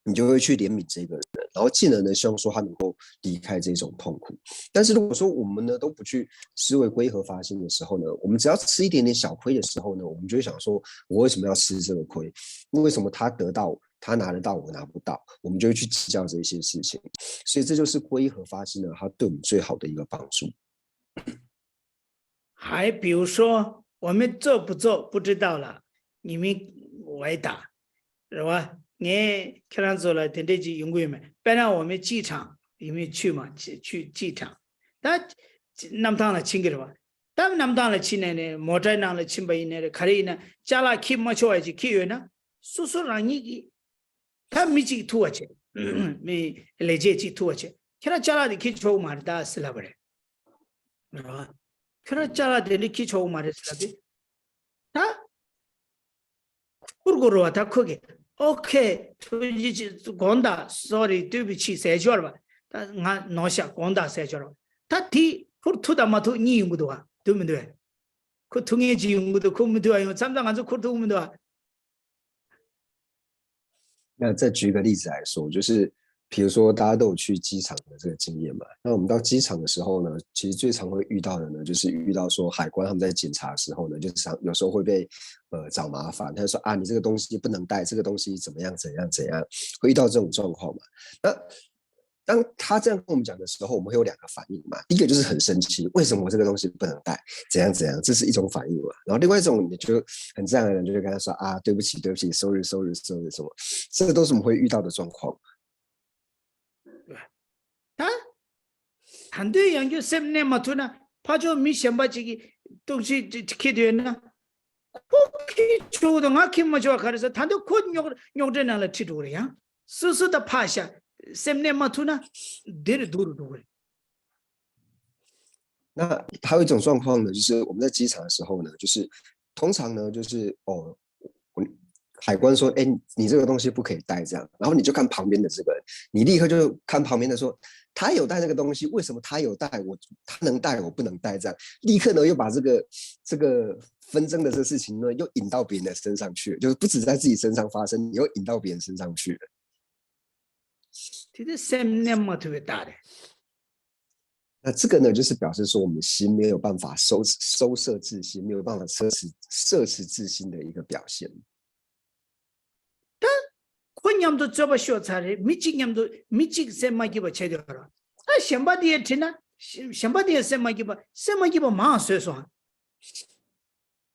你就会去怜悯这个人，然后进而呢，希望说他能够离开这种痛苦。但是如果说我们呢都不去思维皈依和发心的时候呢，我们只要吃一点点小亏的时候呢，我们就会想说，我为什么要吃这个亏？为什么他得到，他拿得到，我拿不到？我们就会去计较这些事情。所以这就是皈依和发心呢，它对我们最好的一个帮助。还比如说，我们做不做不知道了，你们回答，是吧？ ངས་ཁྱེད་རང་ཚོ་ལ་དེ་འདྲས་ཅིག་ཡོང་གི་ཡོད་མེད། དཔེར་ན་我们机场 ཡིན་མི་ཆུ་མ་ཆུ་机场 ད་གནམ་ཐང་ལ་ཕྱིན་གི་རེད་བ། ད་གནམ་ཐང་ལ་ཕྱིན་ནས་ནས་མོ་ཊའི་ནང་ལ་ཕྱིན་པ་ཡིན་ནའི་རེད། ག་རེ་ཡིན་ན་ཅ་ལག་འཁྱེར་མ་ཆོག་པ་ཅིག་འཁྱེར་ཡོད་ན་སོ་སོ་རང་ཉིད་ཀྱིས་ད་མི་གཅིག་ཐུག་པ་བྱས། མི་ལས་བྱེད་གཅིག་ཐུག་པ་བྱས། ཁྱེད་རང་ཅ་ལག་དེ་འཁྱེར་ཆོག་གི་མ་རེད་ད་ཟེར་ལབ་པ་རེད། རེད་བ། ཁྱོད་རང་ཅ་ལག་དེ་འདྲ་འཁྱེར་ཆོག་གི་མ་རེད་ཟེར་ལབ་དུས། ད། ཁུར་དགོས་རེད་བ། ད་ཁོ་གིས་ཨོ་ཁེ་ཐུགས་རྗེ་ཆེ་དགོངས་དག་སོ་རི་ལྟོས་པའི་ཆེད་ཟེར་ཆོག་རེད་བ། ད་ང་ནོར་ཤག་དགོངས་དག་ཟེར་ཆོག་རེད་བ། ད་དེ་ཁུར་ཐུག་དང་མ་ཐུག་གཉིས་ཡོང་གི་འདུག་བ། འདུག་མི་འདུག་བས། ཁོ་ཐུག་མཁན་གཅིག་ཡོང་གི་འདུག་ཁོ་མི་ཐུག་པ་ཡོང་མཚམས་མཚམས་ང་ཚོ་ཁུར་ཐུག་མི་འདུག་བ།那再举个例子来说，就是比如说大家都有去机场的这个经验嘛，那我们到机场的时候呢，其实最常会遇到的呢，就是遇到说海关他们在检查的时候呢，就是常有时候会被呃找麻烦，他就说啊，你这个东西不能带，这个东西怎么样怎样怎样，会遇到这种状况嘛。那当他这样跟我们讲的时候，我们会有两个反应嘛。第一个就是很生气，为什么我这个东西不能带？怎样怎样，这是一种反应嘛。然后另外一种，你就很自然而然就会跟他说啊，对不起，对不起，sorry sorry sorry 什么，这都是我们会遇到的状况。ད་ད་འདོད་ཡང་རྒྱུ་སེམས་གནས་མ་ཐུབ་ན་ཕ་ཆོག་མི་གཞན་པ་ཅིག་གིས་ཏོག་ཙམ་ཁྱེར་འདོད་ན། ཁོ་ཁྱེར་ཆོག་དང་ང་ཁྱེར་མ་ཆོག་ག་རེ་ཟེར། ད་འདི་ཁོ་རྙོག་རྙོག་དྲའི་ནང་ལ་ཁྲིད་འགྲོ་གི་རེད། ཡང་སོ་སོ་ད་ཕ་ཤ་སེམས་གནས་མ་ཐུབ་ན་འདིར་སྡུག་རུ་འགྲོ་གི་རེད། 那还有一种状况呢，就是我们在机场的时候呢，就是通常呢，就是哦，我海关说：“哎，你这个东西不可以带。”这样，然后你就看旁边的这个人，你立刻就看旁边的说：“他有带那个东西，为什么他有带我，他能带我不能带？”这样，立刻呢又把这个这个纷争的这个事情呢又引到别人的身上去，就是不止在自己身上发生，你又引到别人身上去了。 དེ་དེ་སེམས་མནན་མ་ཐུབ་པའི་རྟགས་རེད། 那这个呢，就是表示说我们心没有办法收收摄自心，没有办法摄持摄持自心的一个表现。 ད་ཁོ་མཉམ་དུ་རྩོད་པ་ཤོར་ཚར་རེད། མི་གཅིག་མཉམ་དུ་མི་གཅིག་སེམས་མ་སྐྱིད་པ་བྱས་དུས་ར། ད་གཞན་པ་དེ་ཡང་དྲིས་ན་གཞན་པ་དེ་ཡང་སེམས་མ་སྐྱིད་པ་སེམས་མ་སྐྱིད་པ་མང་བཟོས་སོང་།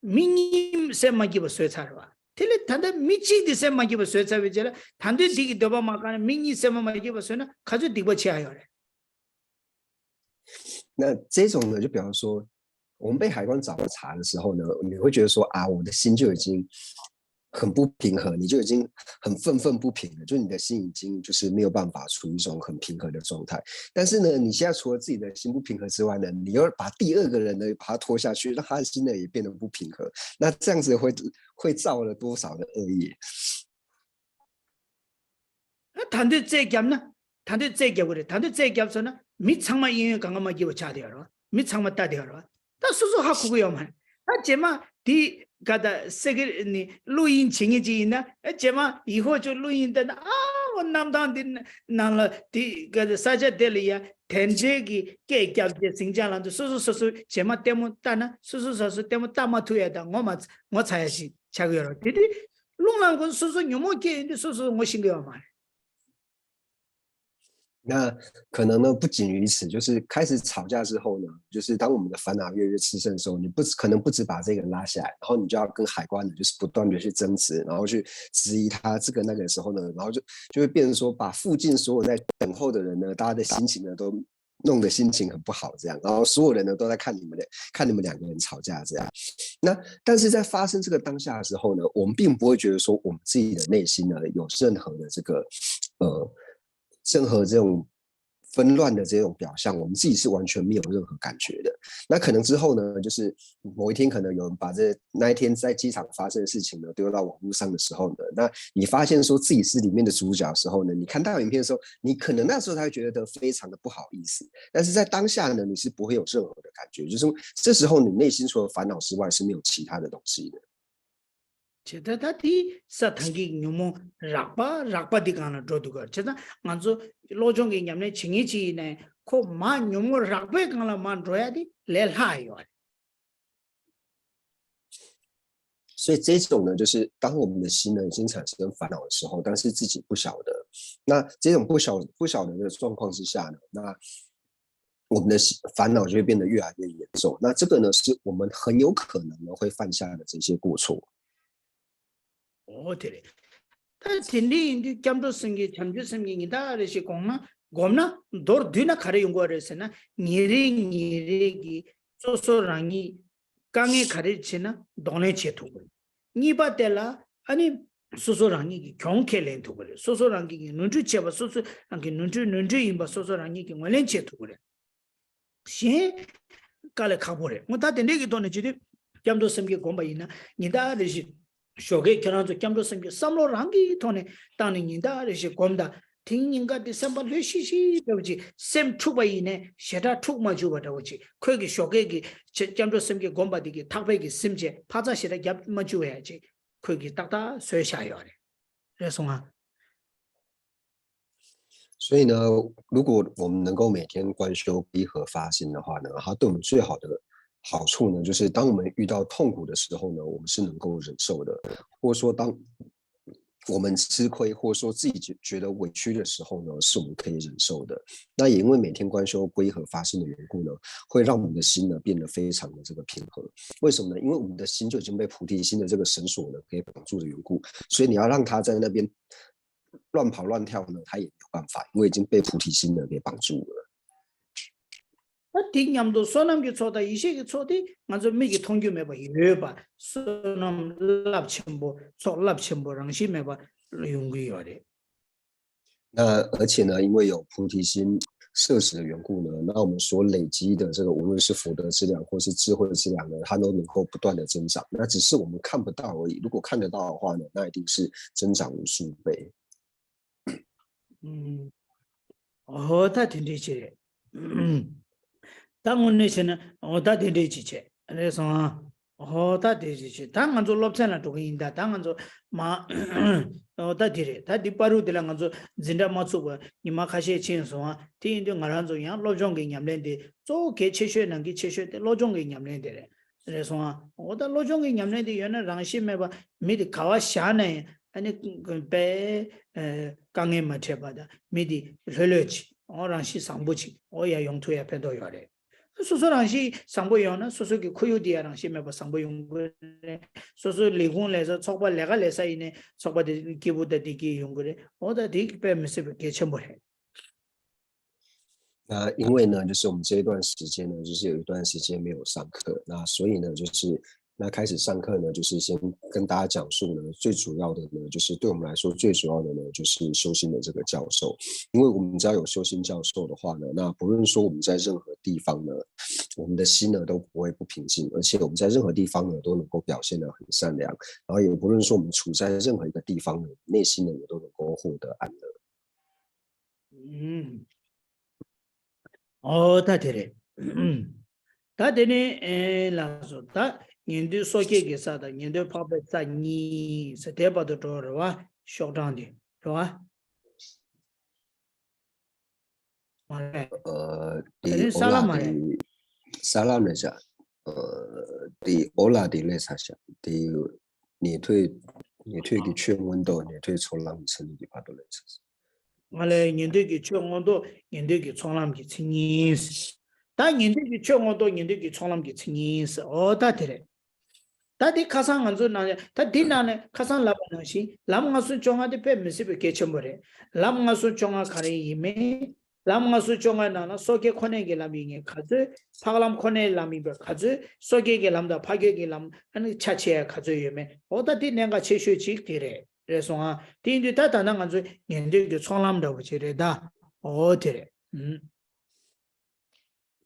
མི་གཉིས་སེམས་མ་སྐྱིད་པ་བཟོས་ཚར་བ། དེ་ལས་ད་ལྟ་མི་གཅིག་དེ་སེམས་མ་སྐྱིད་པ་བཟོས་ཚར་བའི་རྗེས་ལ་ད་འདོད་འདི་གི་འདོད་པ་མ་བསྐང་ན་མི་གཉིས་སེམས་མ་སྐྱིད་པ་བཟོས་ན་ག་ཚོད་སྡིག་པ་ཆེ་ཡ་ཡོད་རེད། 那这种呢，就比方说，我们被海关找了茬的时候呢，你会觉得说啊，我的心就已经很不平和，你就已经很愤愤不平了，就你的心已经就是没有办法处于一种很平和的状态。但是呢，你现在除了自己的心不平和之外呢，你又把第二个人呢把他拖下去，让他的心呢也变得不平和。那这样子会会造了多少的恶业？ ད་འདོད་རྩོད་རྒྱབ་ན། ད་འདོད་རྩོད་རྒྱབ་གི་རེད། ད་འདོད་རྩོད་རྒྱབ་སོང་ན་མི་ཚང་མ་གཡས་གཡོན་གང་ག་མ་སྐྱིད་པ་ཆགས་བསྡད་ཡོད་རེད་བ། མི་ཚང་མ་ལྟ་བསྡད་ཡོད་རེད་བ། ད་སོ་སོ་ཧ་གོ་གི་ཡོད་མ་རེད། ད་རྗེས་མ་དེ་ག་ད་སེ་གི་ནི་བླུག་ཡིན་བྱེད་ངེས་ཅིག་ཡིན་ན། ཨ་རྗེས་མ་ཡིག་ཧོ་ཅོ་བླུག་ཡིན་ལྟ་ན། ཨ་འོ་གནམ་ཐང་འདི་ནང་ལ་དེ་ག་ད་ས་ཆ་དེ་ལ་ཡ་དེ་འདྲའི་གི་སྐད་རྒྱབ་རྗེས་ཟིང་ཆ་ལངས་དུས་སོ་སོ་སོ་སོ་རྗེས་མ་ལྟད་མོ་ལྟ་ན་སོ་སོ་སོ་སོ་ལྟད་མོ་ལྟ་མ་ཐུབ་ཡ་དང་ངོ་མ་ངོ་ཚ་ཡ་ཞིག་ཆགས་ཀྱི་ཡོད་རེད། དེ་དུས་རླུང་ལངས་ཀུན་སོ་སོ་ཉོན་མོངས་སྐྱེ་ཡོང་དུས་སོ་སོ་ངོ་ཤེས་ཀྱི་ཡོད་མ་རེད། 那可能呢，不仅于此，就是开始吵架之后呢，就是当我们的烦恼越来越炽盛的时候，你不可能不只把这个人拉下来，然后你就要跟海关呢，就是不断的去争执，然后去质疑他这个那个的时候呢，然后就就会变成说，把附近所有在等候的人呢，大家的心情呢都弄得心情很不好，这样，然后所有人呢都在看你们的，看你们两个人吵架这样。那但是在发生这个当下的时候呢，我们并不会觉得说我们自己的内心呢有任何的这个呃任何这种纷乱的这种表象，我们自己是完全没有任何感觉的。那可能之后呢，就是某一天，可能有人把这那一天在机场发生的事情呢丢到网络上的时候呢，那你发现说自己是里面的主角的时候呢，你看到影片的时候，你可能那时候才会觉得非常的不好意思，但是在当下呢，你是不会有任何的感觉，就是说这时候你内心除了烦恼之外是没有其他的东西的。 བྱས་ཙང་ད་དེ་ས་དང་གི་ཉོན་མོངས་རགས་པ་རགས་པ་འདི་སྒང་ལ་འགྲོ་འདུག་ག་བྱས་ཙང་ང་ཚོ་བློ་སྦྱོང་གི་ཉམས་ལེན་བྱེད་མཁན་ཅིག་ཡིན་ནའི་ཁོ་མ་ཉོན་མོངས་རགས་པའི་སྒང་ལ་མར་འགྲོ་ཡ་དེ་ལས་སླ་ཡོད་རེད། 所以这种呢，就是当我们的心呢已经产生烦恼的时候，但是自己不晓得。那这种不晓不晓得的状况之下呢，那我们的心烦恼就会变得越来越严重。那这个呢，是我们很有可能呢会犯下的这些过错。 འོ་དེ་རེད། ད་དེ་འདྲ་ཡིན་དུས་སྐྱབས་འགྲོ་སེམས་བསྐྱེད་བྱམས་ཆུབ་སེམས་བསྐྱེད་ཉི་ཟླ་རེ་ཞིག་སྒོམ་ན་སྒོམ་ན་མདོར་བསྡུས་ན་ག་རེ་ཡོང་གི་རེད་ཟེར་ན། ཉིན་རེ་ཉིན་རེ་གི་སོ་སོ་རང་ཉིད་དཀའ་ངལ་ག་རེ་བྱེད་ན་གདོང་ལེན་བྱེད་ཐུབ་དགོས། གཉིས་པ་དེ་ལ་ཨ་ནི་སོ་སོ་རང་ཉིད་ཀྱི་གྱོང་ཁས་ལེན་ཐུབ་དགོས་རེད། སོ་སོ་རང་ཉིད་ཀྱི་ནོར་འཁྲུལ་བྱས་པ་སོ་སོ་རང་གི་ནོར་འཁྲུལ་ནོར་འཁྲུལ་ཡིན་པ་སོ་སོ་རང་ཉིད་ཀྱིས་ངོས་ལེན་བྱེད་ཐུབ་དགོས་རེད། གཞན་དཀའ་ལས་ཁག་པོ་རེད། ངོ་ད་དེ་འདྲའི་གི་ཐོག་ནས་བྱེད་དུས་སྐྱབས་འགྲོ་སེམས་བསྐྱེད་སྒོམ་པ་ཡིན་ན་ཉིན་ལྟར་རེ་བཞིན་ཞོགས་ཀས་ཁྱེད་རང་ཚོ་སྐྱབས་འགྲོ་སེམས་བསྐྱེད་བསམ་བློ་རང་གི་ཐོག་ནས་བཏང་ནས་ཉིན་ལྟར་རེ་བཞིན་སྒོམ་དང་། དེང་སྙིང་ག་དེ་སེམས་པ་ལྷོད་ཤིག་ཤིག་འདྲ་བོ་ཅིག་སེམས་འཁྲུགས་པ་ཡིན་ནའི་ཞེ་དྲག་འཁྲུགས་མ་བཅུག་པ་འདྲ་བོ་ཅིག་ཁོས་ཀྱི་ཞོགས་ཀས་ཀྱི་སྐྱབས་འགྲོ་སེམས་བསྐྱེད་སྒོམ་པ་དེ་གི་ཐག་པས་ཀྱི་ཟིན་བྱས་ཕར་ཚག་ཞེ་དྲག་རྒྱབ་མ་བཅུག་པ་ཡ་ཅིག་ཁོས་ཀྱི་ཏག་ཏག་བཟོས་བཞག་ཡོད་རེད། རེད་སོང་ང་། 所以呢，如果我们能够每天观修归和发心的话呢，它对我们最好的好处呢，就是当我们遇到痛苦的时候呢，我们是能够忍受的，或者说当我们吃亏，或者说自己觉觉得委屈的时候呢，是我们可以忍受的。那也因为每天观修归和发心的缘故呢，会让我们的心呢变得非常的这个平和。为什么呢？因为我们的心就已经被菩提心的这个绳索呢给绑住的缘故，所以你要让它在那边乱跑乱跳呢，它也没有办法，因为已经被菩提心呢给绑住了。 ད་དེ་མཉམ་དུ་བསོད་ནམས་ཀྱི་ཚོགས་དང་ཡེ་ཤེས་ཀྱི་ཚོགས་དེ་ང་ཚོ་མིག་གིས་མཐོང་རྒྱུ་མེད་པ་ཡོད་པ། བསོད་ནམས་རླབས་ཆེན་པོ་ཚོགས་རླབས་ཆེན་པོ་རང་བཞིན་མེད་པ་ཡོང་གི་ཡོད་རེད། 那而且呢，因为有菩提心，设置的缘故呢，那我们所累积的这个，无论是福德资粮或是智慧资粮呢，它都能够不断的增长。那只是我们看不到而已。如果看得到的话呢，那一定是增长无数倍。 ཨོ་ད་དེ་འདྲས་ཅིག་རེད། ད་དངོས་གནས་བྱས་ན་ཨོ་ད་དེ་འདྲས་ཅིག་བྱས་རེད་སོང་ཨ། ཨོ་ད་དེ་ཅིག་བྱས། ད་ང་ཚོ་སློབ་ཚན་ལ་འགྲོ་གི་ཡིན། ད་ད་ང་ཚོ་མ་ཨོ་ད་དེ་རེད། ད་འདི་བར་དུ་དེ་ལ་ང་ཚོ་འཛིན་གྲྭ་མ་ཚུགས་པ་ཉི་མ་ཁ་ཤས་ཕྱིན་སོང་ཨ། དེ་ཡིན་དུས་ང་རང་ཚོ་ཡང་སློབ་སྦྱོང་གི་ཉམས་ལེན་དེ་གཙོ་བོ་གལ་ཆེ་ཤོས་ནང་གི་ཆེ་ཤོས་དེ་སློབ་སྦྱོང་གི་ཉམས་ལེན་དེ་རེད། རེད་སོང་ཨ། འོ་ད་བློ་སྦྱོང་གི་ཉམས་ལེན་དེ་ཡོད་ན་རང་ཤེས་མེད་པ་མི་དེ་ག་བ་བཞག་ན་ཡང་ཨ་ནི་དཔེ་དཀའ་ངལ་མ་འཕྲད་པ་དང་མི་དེ་ལྷོད་ལྷོད་ཅིག་འོ་རང་ཤེས་བཟང་པོ་ཅིག་འོ་ཡ་ཡོང་ཐུབ་ཡ་ཕན་ཐོགས་ཡོད་རེད། སོ་སོ་རང་ཤེས་བཟང་པོ་ཡོང་ན་སོ་སོ་གི་ཁོར་ཡུག་དེ་ཡ་རང་ཤེས་མེད་པ་བཟང་པོ་ཡོང་གི་རེད། སོ་སོའི་ལས་ཁུངས་ལས་ས་ཚོགས་པ་ལས་ཀ་ལས་ས་ཡིན་ནའི་ཚོགས་པ་དེ་སྐྱིད་པོ་དང་བདེ་སྐྱིད་ཡོང་གི་རེད། འོ་ད་དེ་དཔེ་མི་སྲིད་པའི་གལ་ཆེན་པོ་རེད། 那因为呢，就是我们这一段时间呢，就是有一段时间没有上课，那所以呢，就是那开始上课呢，就是先跟大家讲述呢，最主要的呢，就是对我们来说最主要的呢，就是修心的这个教授。因为我们只要有修心教授的话呢，那不论说我们在任何地方呢，我们的心呢都不会不平静，而且我们在任何地方呢都能够表现得很善良，然后也不论说我们处在任何一个地方呢，内心呢也都能够获得安乐。 ཨུམ། ཨོ་ད་དེ་རེད། ད་དེ་ནས་ཨེ་ལགས་སོ། ད་ཉན་ཐོས་སོ་སྐྱེ་གི་ས་དང་ཉན་ཐོས་འཕགས་པའི་ས་གཉིས་ཟེར་དེ་བར་དུ་འགྲོ་རེད་བ། ཤོག་གྲངས་དེ་རེད་བ། མ་རེད།呃，དེ་ནས་对，ས་ལམ་མ་རེད། ས་ལམ་ནས་བྱ།呃，对，ཨོ་ལ་དེ་ལས་ས་ཤ།对，ཉན་ཐོས་ཉན་ཐོས་ཀྱི་ཆོས་མངོན་རྟོགས་ཉན་ཐོས་ཚོགས་ལམ་གྱི་མཚན་ཉིད་ཀྱི་བར་དུ་ལས་ས། ང་ལས་ཉན་ཐོས་ཀྱི་ཆོས་མངོན་རྟོགས་ཉན་ཐོས་ཀྱི་ཚོགས་ལམ་གྱི་མཚན་ཉིད། ད་ཉན་ཐོས་ཀྱི་ཆོས་མངོན་རྟོགས་ཉན་ཐོས་ཀྱི་ཚོགས་ལམ་གྱི་མཚན་ཉིད། ཨོ་ད་དེ་རེད། ད་དེ་ཁ་སང་ང་ཚོ་ནང་ད་དེ་ནང་ནས་ཁ་སང་ལབ་པ་ནང་བཞིན་ལམ་ལྔ་གསུམ་བཅོ་ལྔ་དེ་དཔེ་མི་སྲིད་པའི་གལ་ཆེན་པོ་རེད། ལམ་ལྔ་གསུམ་བཅོ་ལྔ་ག་རེ་ཡིན་མིན། ལམ་ལྔ་གསུམ་བཅོ་ལྔའི་ནང་ན་སོ་སྐྱེ་ཁོ་ནའི་གི་ལམ་ཡིན་མཁན་ག་ཚོད། འཕགས་ལམ་ཁོ་ནའི་ལམ་ཡིན་པ་ག་ཚོད། སོ་སྐྱེ་གི་ལམ་དང་འཕགས་སྐྱེ་གི་ལམ་ཨ་ནི་ཆ་ཆེ་ཡ་ག་ཚོད་ཡོད་མེད། འོ་ད་དེ་གནད་འགག་ཆེ་ཤོས་གཅིག་དེ་རེད། རེད་སོང་ཨ། དེ་ཡིན་དུས་ད་ད་ལྟ་ང་ཚོ་ཉན་ཐོས་ཀྱི་ཚོགས་ལམ་འདྲ་བོ་ཅིག་རེད་ད། འོ་དེ་རེད། ཨུམ།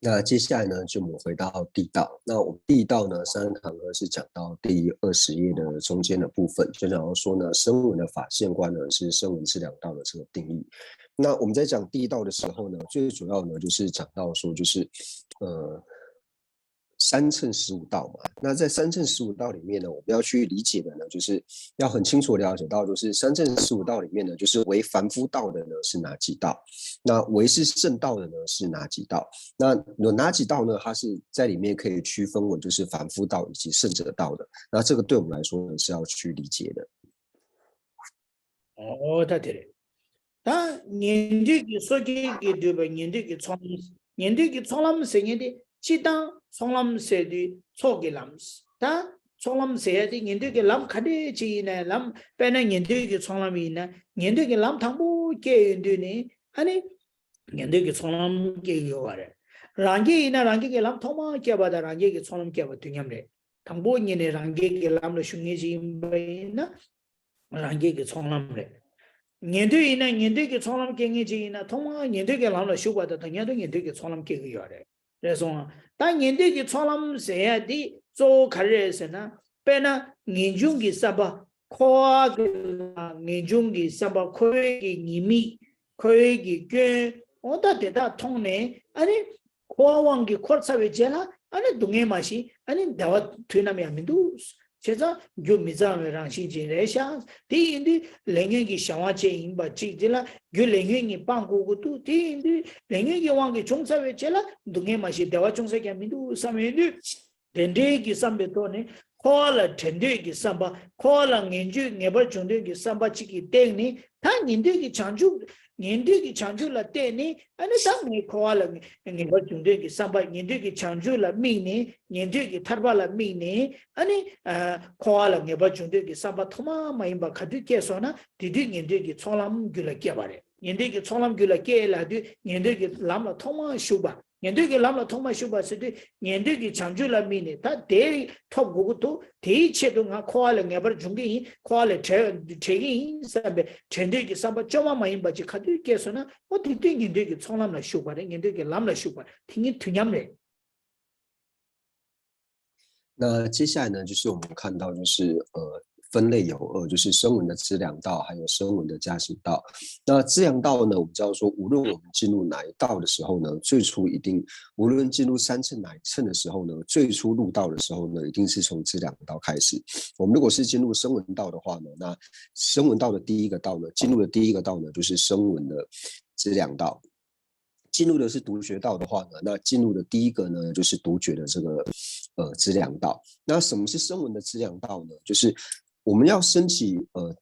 那接下来呢，就我们回到地道。那我们地道呢，三堂课是讲到第二十页的中间的部分，就想要说呢，声闻的法现观呢是声闻资粮道的这个定义。那我们在讲地道的时候呢，最主要呢就是讲到说，就是呃三乘十五道嘛。那在三乘十五道里面呢，我们要去理解的呢，就是要很清楚了解到，就是三乘十五道里面呢，就是为凡夫道的呢是哪几道，那为是圣道的呢是哪几道？那有哪几道呢？它是在里面可以区分为就是凡夫道以及圣者道的。那这个对我们来说呢是要去理解的。 ཨོ་ད་དེ་རེད། ད་ཉན་ཐོས་ཀྱི་སོ་སྐྱེ་གི་འདུས་པ་ཉན་ཐོས་ཀྱི་ཚོགས་ལམ། ཉན་ཐོས་ཀྱི་ཚོགས་ལམ་ཟེར་མཁན་དེ་སྤྱིར་བཏང་ཚོགས་ལམ་ཟེར་དུས་ཚོགས་ཀྱི་ལམ། ད་ཚོགས་ལམ་ཟེར་ཡ་དེ་ཉན་ཐོས་ཀྱི་ལམ་ག་འདྲས་ཅིག་ཡིན་ན་ལམ། དཔེར་ན་ཉན་ཐོས་ཀྱི་ཚོགས་ལམ་ཡིན་ན་ཉན་ཐོས་ཀྱི་ལམ་དང་པོ་སྐྱེས་ཡོང་དུས་ནས་ཨ་ནི། ཉན་ཐོས་ཀྱི་ཚོགས་ལམ་སྐྱེ་གི་ཡོད་པ་རེད། རང་རྒྱལ་ཡིན་ན་རང་རྒྱལ་གྱི་ལམ་ཐོག་མར་སྐྱེས་པ་དང་རང་རྒྱལ་གྱི་ཚོགས་ལམ་སྐྱེས་པ་དུས་མཉམ་རེད། དང་པོ་ཉིད་ནས་རང་རྒྱལ་གྱི་ལམ་ལ་ཞུགས་མཁན་ཞིག་ཡིན་པ་ཡིན་ན། རང་རྒྱལ་གྱི་ཚོགས་ལམ་རེད། ཉན་ཐོས་ཡིན་ན་ཉན་ཐོས་ཀྱི་ཚོགས་ལམ་སྐྱེ་མཁན་ཞིག་ཡིན་ན་ཐོག་མར་ཉན་ཐོས་ཀྱི་ལམ་ལ་ཞུགས་པ་དང་དང་མཉམ་དུ་ཉན་ཐོས་ཀྱི་ཚོགས་ལམ་སྐྱེ་གི་ཡོད་རེད། རེད་སོང་ང་། ད་ཉན་ཐོས་ཀྱི་ཚོགས་ལམ་ཟེར་ཡ་འདི་གཙོ་བོ་ག་རེ་རེད་ཟེར་ན། དཔེར་ན་ངེས་འབྱུང་གི་བསམ་པ། འཁོར་བ་གི་ངེས་འབྱུང་གི་བསམ་པ། འཁོར་བའི་གི་ཉེས་དམིགས། འཁོར་བའི་གི་སྐྱོན། འོ་ད་དེ་དག་མཐོང་ནས་ཨ་ནི། འཁོར་བ་དབང་གིས་འཁོར་ཚར་བའི་རྗེས་ལ་ཨ་ནི་སྡུག་བསྔལ་མ་ཞི་ཨ་ནི་བདེ་བ་དུས་ནམ་ཡང་མི་འདུག་བྱས་ཙང་རྒྱུ་མི་གཙང་བའི་རང་བཞིན་ཅན་རེད་ཤག་དེ་ཡིན་དུས་ལས་ཉོན་གྱི་གཞན་དབང་ཅན་ཡིན་པ་གཅིག་དེ་ལ་རྒྱུ་ལས་ཉོན་གཉིས་སྤང་དགོས་ཀྱི་འདུག་དེ་ཡིན་དུས་ལས་ཉོན་གྱི་དབང་གིས་བྱུང་ཚར་བའི་རྗེས་ལ་སྡུག་བསྔལ་མ་ཞི་བདེ་བ་ཅུང་ཟད་ཀྱང་མི་འདུག་བསམ་ཡོང་དུས། དེ་འདྲའི་གི་བསམ་པའི་ཐོག་ནས་འཁོར་བ་ལ་དྲན་འདོད་ཀྱི་བསམ་པ། འཁོར་བ་ལ་ངེས་འབྱུང་ངེས་པར་འབྱུང་འདོད་ཀྱི་བསམ་པ་གཅིག་གིས་བཏེགས་ནས་ད་ཉན་ཐོས་ཀྱི་བྱང་ཆུབ། ཉན་ཐོས་ཀྱི་བྱང་ཆུབ་ལ་བརྟེན་ནས་ཨ་ནི་ད་ངས་འཁོར་བ་ལ་ངེས་པར་འབྱུང་འདོད་ཀྱི་བསམ་པ། ཉན་ཐོས་ཀྱི་བྱང་ཆུབ་ལ་དམིགས་ནས་ཉན་ཐོས་ཀྱི་ཐར་པ་ལ་དམིགས་ནས་ཨ་ནི་འཁོར་བ་ལ་ངེས་པར་འབྱུང་འདོད་ཀྱི་བསམ་པ་ཐོག་མ་མ་ཡིན་པ་ག་དུས་སྐྱེས་སོང་ན་དེ་དུས་ཉན་ཐོས་ཀྱི་ཚོགས་ལམ་རྒྱུད་ལ་སྐྱེས་པ་རེད། ཉན་ཐོས་ཀྱི་ཚོགས་ལམ་རྒྱུད་ལ་སྐྱེས་ལབ་དུས་ཉན་ཐོས་ཀྱི་ལམ་ལ་ཐོག་མར་ཞུགས་པ། ཉན་ཐོས་ཀྱི་ལམ་ལ་ཐོག་མར་ཞུགས་པ་ཟེར་དུས་ཉན་ཐོས་ཀྱི་བྱང་ཆུབ་ལ་དམིགས་ནས་ད་དེ་ཐོབ་དགོས་ཀྱི་འདུག་དེའི་ཆེད་དུ་ང་འཁོར་བ་ལས་ངེས་པར་འབྱུང་གི་ཡིན། འཁོར་བ་ལས་བྲལ་བྲལ་གྱི་ཡིན་བསམ་པའི་བྲལ་འདོད་ཀྱི་བསམ་པ་བཅོས་མ་མ་ཡིན་པ་ཅིག་ག་དུས་སྐྱེས་སོང་ན་ཨོ་དེ་དུས་ཉན་ཐོས་ཀྱི་ཚོགས་ལམ་ལ་ཞུགས་པ་རེད། ཉན་ཐོས་ཀྱི་ལམ་ལ་ཞུགས་པ་རེད། དེ་གཉིས་དུས་མཉམ་རེད། 那接下来呢，就是我们看到就是呃分类有二，就是声闻的资粮道，还有声闻的加行道。那资粮道呢，我们知道说，无论我们进入哪一道的时候呢，最初一定，无论进入三乘哪一乘的时候呢，最初入道的时候呢，一定是从资粮道开始。我们如果是进入声闻道的话呢，那声闻道的第一个道呢，进入的第一个道呢，就是声闻的资粮道。进入的是独觉道的话呢，那进入的第一个呢，就是独觉的这个呃资粮道。那什么是声闻的资粮道呢？就是我们要升起呃